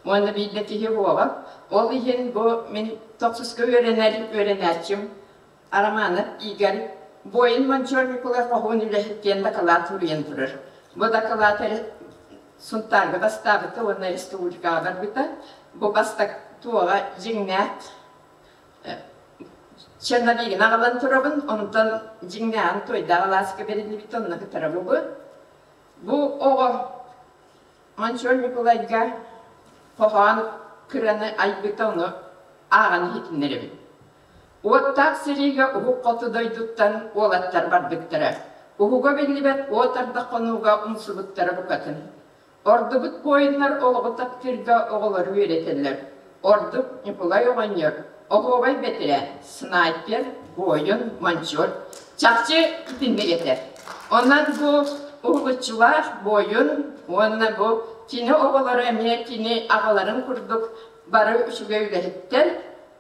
уонна биирдэ киһи уола. Ол иһин бу мин тохсуска үөрэнэр үөрэнээччим Романов Игорь Буойун Мончуор Ньукулай хоһуун үлэһит диэн дакылаат суруйан турар. Бу дакылаат Сунтаарга бастаабыта уонна республикаҕа барбыта. Бу бастак туоҕа дьиҥнээх Черновигин аҕалан турабын, онтон дьиҥнээҕин туойдаах алааска бэриллибит онно кытарабыбы. Бу оҕо Мончуор Ньукулайга хоһоон кыраны айбыта ону ааҕан иһитиннэрэбин. Уоттаах сэриигэ уһук хоту дойдуттан уолаттар барбыттара. Уһуга биллибэт уот ардах хонууга умсубуттара букатын. Ордубут буойуннар олоҕу таптыырга оҕолору үөрэтэллэр. Ордук Ньукулай оҕонньор, оһуобай бэтэрээн, снайпер, буойун, мончуор. Чахчы итинник этэ. Онон бу уһулуччулаах буойун уонна бу кини оҕолоро эмиэ кини аҕаларын курдук бары үчүгэй үлэһиттэр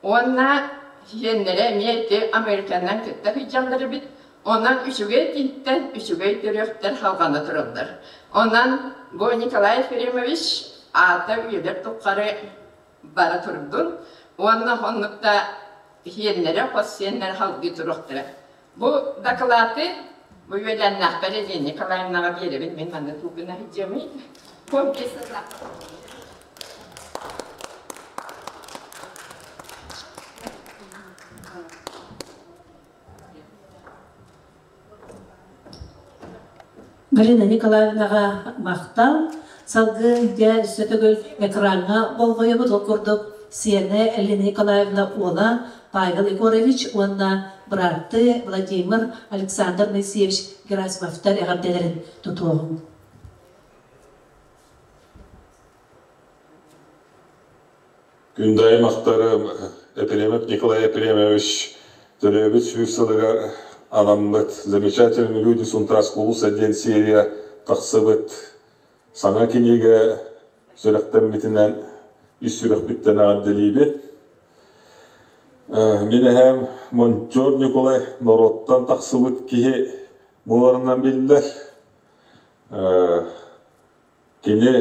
уонна сиэннэрэ эмиэ ити Американан кытта сылдьаллар эбит. Онон үчүгэй киһиттэн үчүгэй төрүөхтэр халҕана тураллар. Онон бу Николай Ефремович аата үйэлэр тухары бара турдун уонна оннук да сиэннэрэ, хос сиэннэрэ халгыы туруохтара. Бу дакылааты бу үөлээннээхпэр Елена Николаевнаҕа биэрэбин, мин манна тугун сылдьыамый. Галина Николаевнаҕа махтал. Салгыы дьэ өссө төгүл экраҥҥа болҕойобут ол курдук сиэнэ Елена Николаевна уола Павел Егорович уонна бырааттыы Владимир Александр Моисеевич Герасимовтар эҕэрдэлэрин тутуоҕуҥ. Күндү аймахтарым, Епремов Николай Епремович төрөөбүт сүүс сылыгар анаммыт «Замечательные люди Сунтарского улуса» диэн серия тахсыбыт саҥа кинигэ сүрэхтэммитинэн ис сүрэхпиттэн эҕэрдэлиибин. Мин эһээм Мончуор Ньукулай норуоттан тахсыбыт киһи буоларынан биллэр. Кини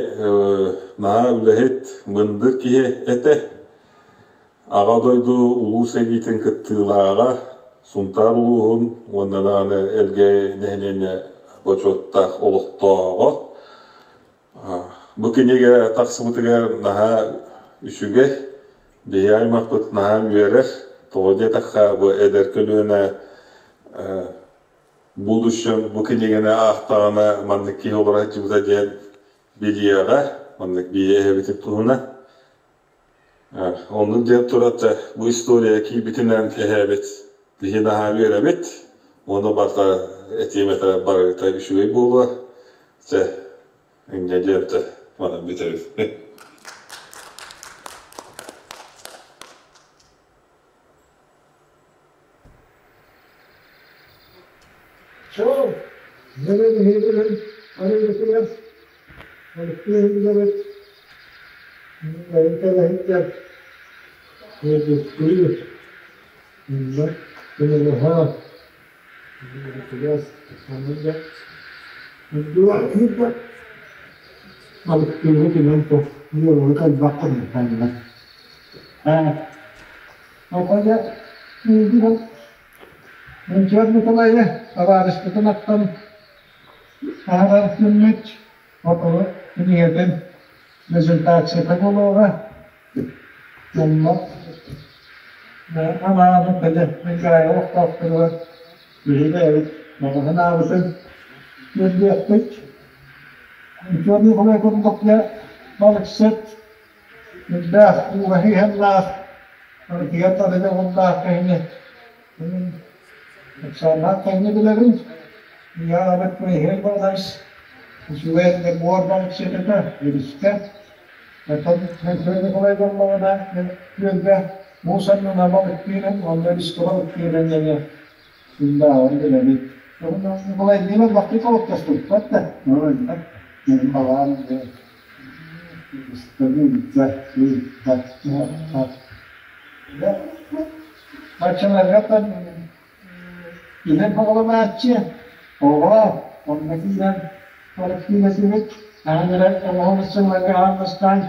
наһаа үлэһит, мындыр киһи этэ. Аҕа дойду Улуу сэриитин кыттыылааҕа, Сунтаар улууһун уонна даҕаны Элгээйи нэһилиэнньэ бочуоттаах олохтооҕо. Бу кинигэ тахсыбытыгар наһаа үчүгэй, биһиги аймахпыт наһаа үөрэр. Тоҕо диэтэххэ, бу эдэр көлүөнэ будущем бу кинигэни аахтаҕына маннык киһи олоро сылдьыбыта диэн билиэҕэ, маннык биһиги эһэбитин туһунан. Оннук диэн турар бу история киирбитинэн эһээбит биһи наһаа үөрэбит уонна барыта этиим этэ барыта үчүгэй буолуо чэ инньэ диэн манан бүтэбит. Чол, дьэ биһиги арыгытыгар алыптыыр кэлэһиттэр үөрдүктүүр инна кынылыһа арыгытыгар аныга алыптыыры түмэн туох үөрүүнү кэлбэт курдуктанна. Оҕо Мунчуор Николайы табаарыспытын ахтан аһарар күммүт отону кинигэтин презентацията буолуоҕа. Онно анаан били Микаайа олохтоохторугар биһиги бэйэбит маҕаһын аабытын үөрдүөхпүт. Мунчуор Николай курдук балыксыт Үрдээх ууга иһэллээх, аргыйар арыгы уоллаах киһини ыксааннаах киһини билэбин. Ийэ-аҕабыт Михаил Балайс үчүгэй буор балыксыт этэ, өрүскэ. Оттон Михаил Николай буоллаҕына күөлгэ муус аннынан балыктыырын уонна өрүскэ балыктыырын эмиэ күндээҕин билэбит. Николайдыын элбэхтик олохтоспуппат да, балаан Баччаларга илин хоҕолонооччу оҕо онно киирэн коллективэтибит аан эрэ оҥоһун сылларга аан бастаан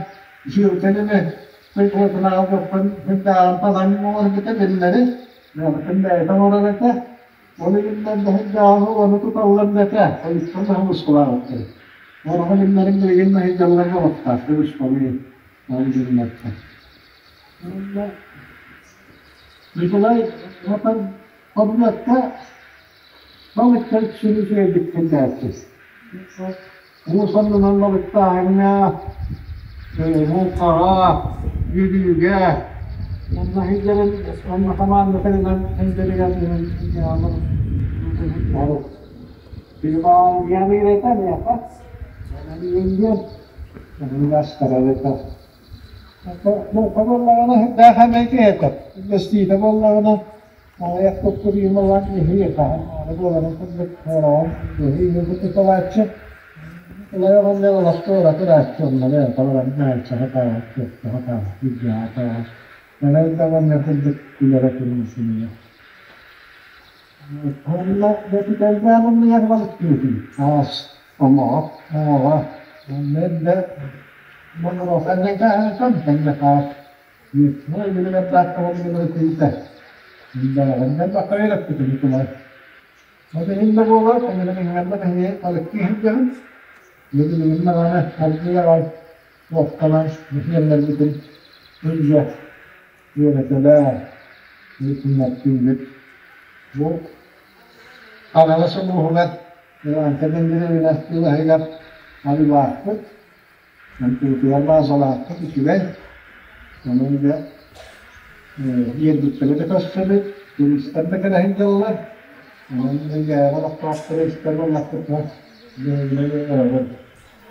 үчүгэйдэними тыйгытынаабыппын күндааҕын талан оҥорбута биллэри бэйэтин бэйэтэ оҥорор этэ Ол иһиннэр даһыйдааҕы ону туталлар да этэ, ойуттан да хомускулаабыттар. Ороҕо илимнэрин билигин наһыйдалларга олохтоохтук усталыы ол илимнэртэн. Николай отон хомуйакка балыктар үксүн үчүгэйдик киллээччи. Уу саннынан балыктааһыҥҥа, муҥхаҕа, үөрүүгэ онно сылдьарын онно хамаандатынан сылдьарыгар Муҥха буоллаҕына сүрдээх эмэй киһи этэ. Үллэстиитэ буоллаҕына Аҕыйах куккуруйум ылан иһии хаһан буоларын курдук хороҕон иһии туталааччы Улай оҕонньор олохто ураты ырааччы оннары таларан наайчаҕа тааҕа кыаттаҕа тааҕа илдьэҕэ тааҕа Дэлэй да оҕонньор курдук күлэрэ күлүмсүнүйэ Онно бэтитэлгээн оннугар балыктыытын аас оҥоҕо оҥоҕо онно эрдэ моҥоруоханнан кааһаатан тэҥҥэ хаас Компьютер баазалаахпыт үчүгэй. Онон дьэ иэрбиттэрэ да көстөбүт, туристар да кэлэ сылдьаллар. Онон нэһилиэк олохтоохторо истэр буоллахпытына, биһигини ыҥырабыт.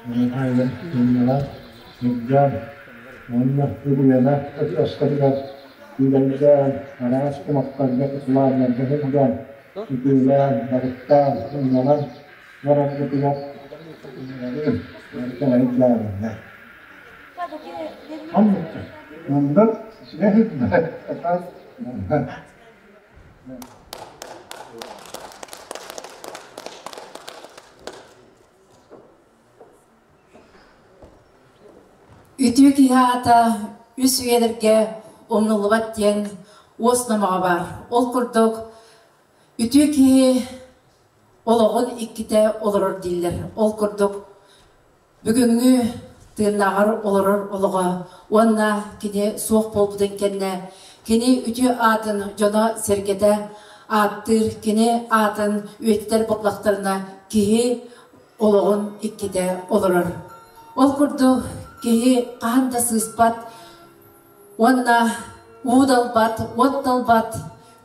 Онон аайы сынньанан, сылдьан, уонна Ылыана остарыгар күүлэйдээн, араас кумахтарга, кутлааннарга сылдьан, үтүөлээн, барыктаан, сынньанан бараргытыгар Үтүө киһи аата үс үйэлэргэ умнуллубат диэн уос номоҕо баар. Ол курдук үтүө киһи олоҕун иккитэ олорор дииллэр. Ол курдук бүгүҥҥү тыыннааҕар олорор олоҕо уонна кини суох буолбутун кэннэ кини үтүө аатын дьоно-сэргэтэ ааттыыр, кини аатын үйэтитэр буоллахтарына киһи олоҕун иккитэ олорор. Ол курдук киһи хаһан да сыыспат уонна уу далбат, уот далбат,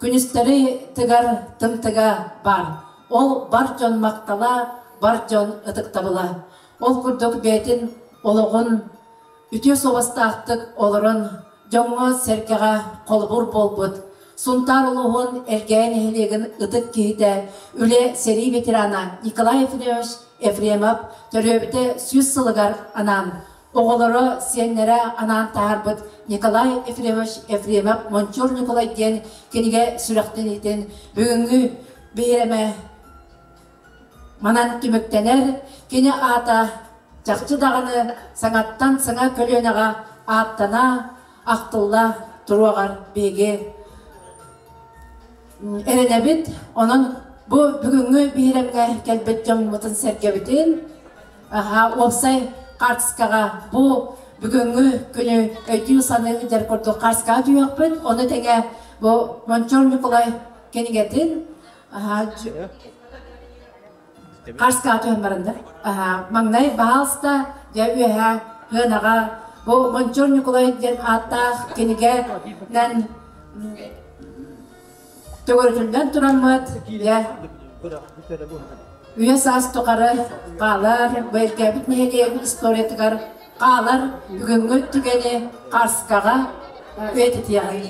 күнүстэри тыгар тымтыга баар. Ол бар дьон махтала, бар дьон ытыктабыла. Ол курдук бэйэтин олоҕун үтүө суобастаахтык олорон дьоҥҥо-сэргэҕэ холобур буолбут Сунтаар улууһун Элгээйи нэһилиэгин ытык киһитэ, үлэ сэрии ветерана Николай Ефремович Ефремов төрүөбүтэ 100 сылыгар анаан оҕолоро, сиэннэрэ анаан таһаарбыт Николай Ефремович Ефремов Мончур Ньукулай диэн кинигэ сүрэхтэниитин бүгүҥҥү биһирэмэ манан түмүктэнэр. Кини аата чахчы даҕаны саҥаттан саҥа көлүөнэҕэ ааттана, ахтылла туруоҕар биһиги эрэнэбит. Онон бу бүгүҥҥү биһирэмҥэ кэлбит дьоммутун-сэргэбитин уопсай хаартыскаҕа бу бүгүҥҥү күнү өйдүү-саныы сылдьар курдук хаартыскаҕа түһүөхпүт. Ону тэҥэ бу Мончур Ньукулай кинигэтин хаартыскаҕа түһэн баран да маҥнай баһаалыста дьэ үөһэ Ыанаҕа бу Мончур Ньукулай диэн ааттаах кинигэнэн төгүрүтүллэн тураммыт дьэ үйэ саас тухары хаалар бэлгээбит нэһилиэгин историятыгар хаалар бүгүҥҥү түгэни хаартыскаҕа үйэтитиэҕиҥ.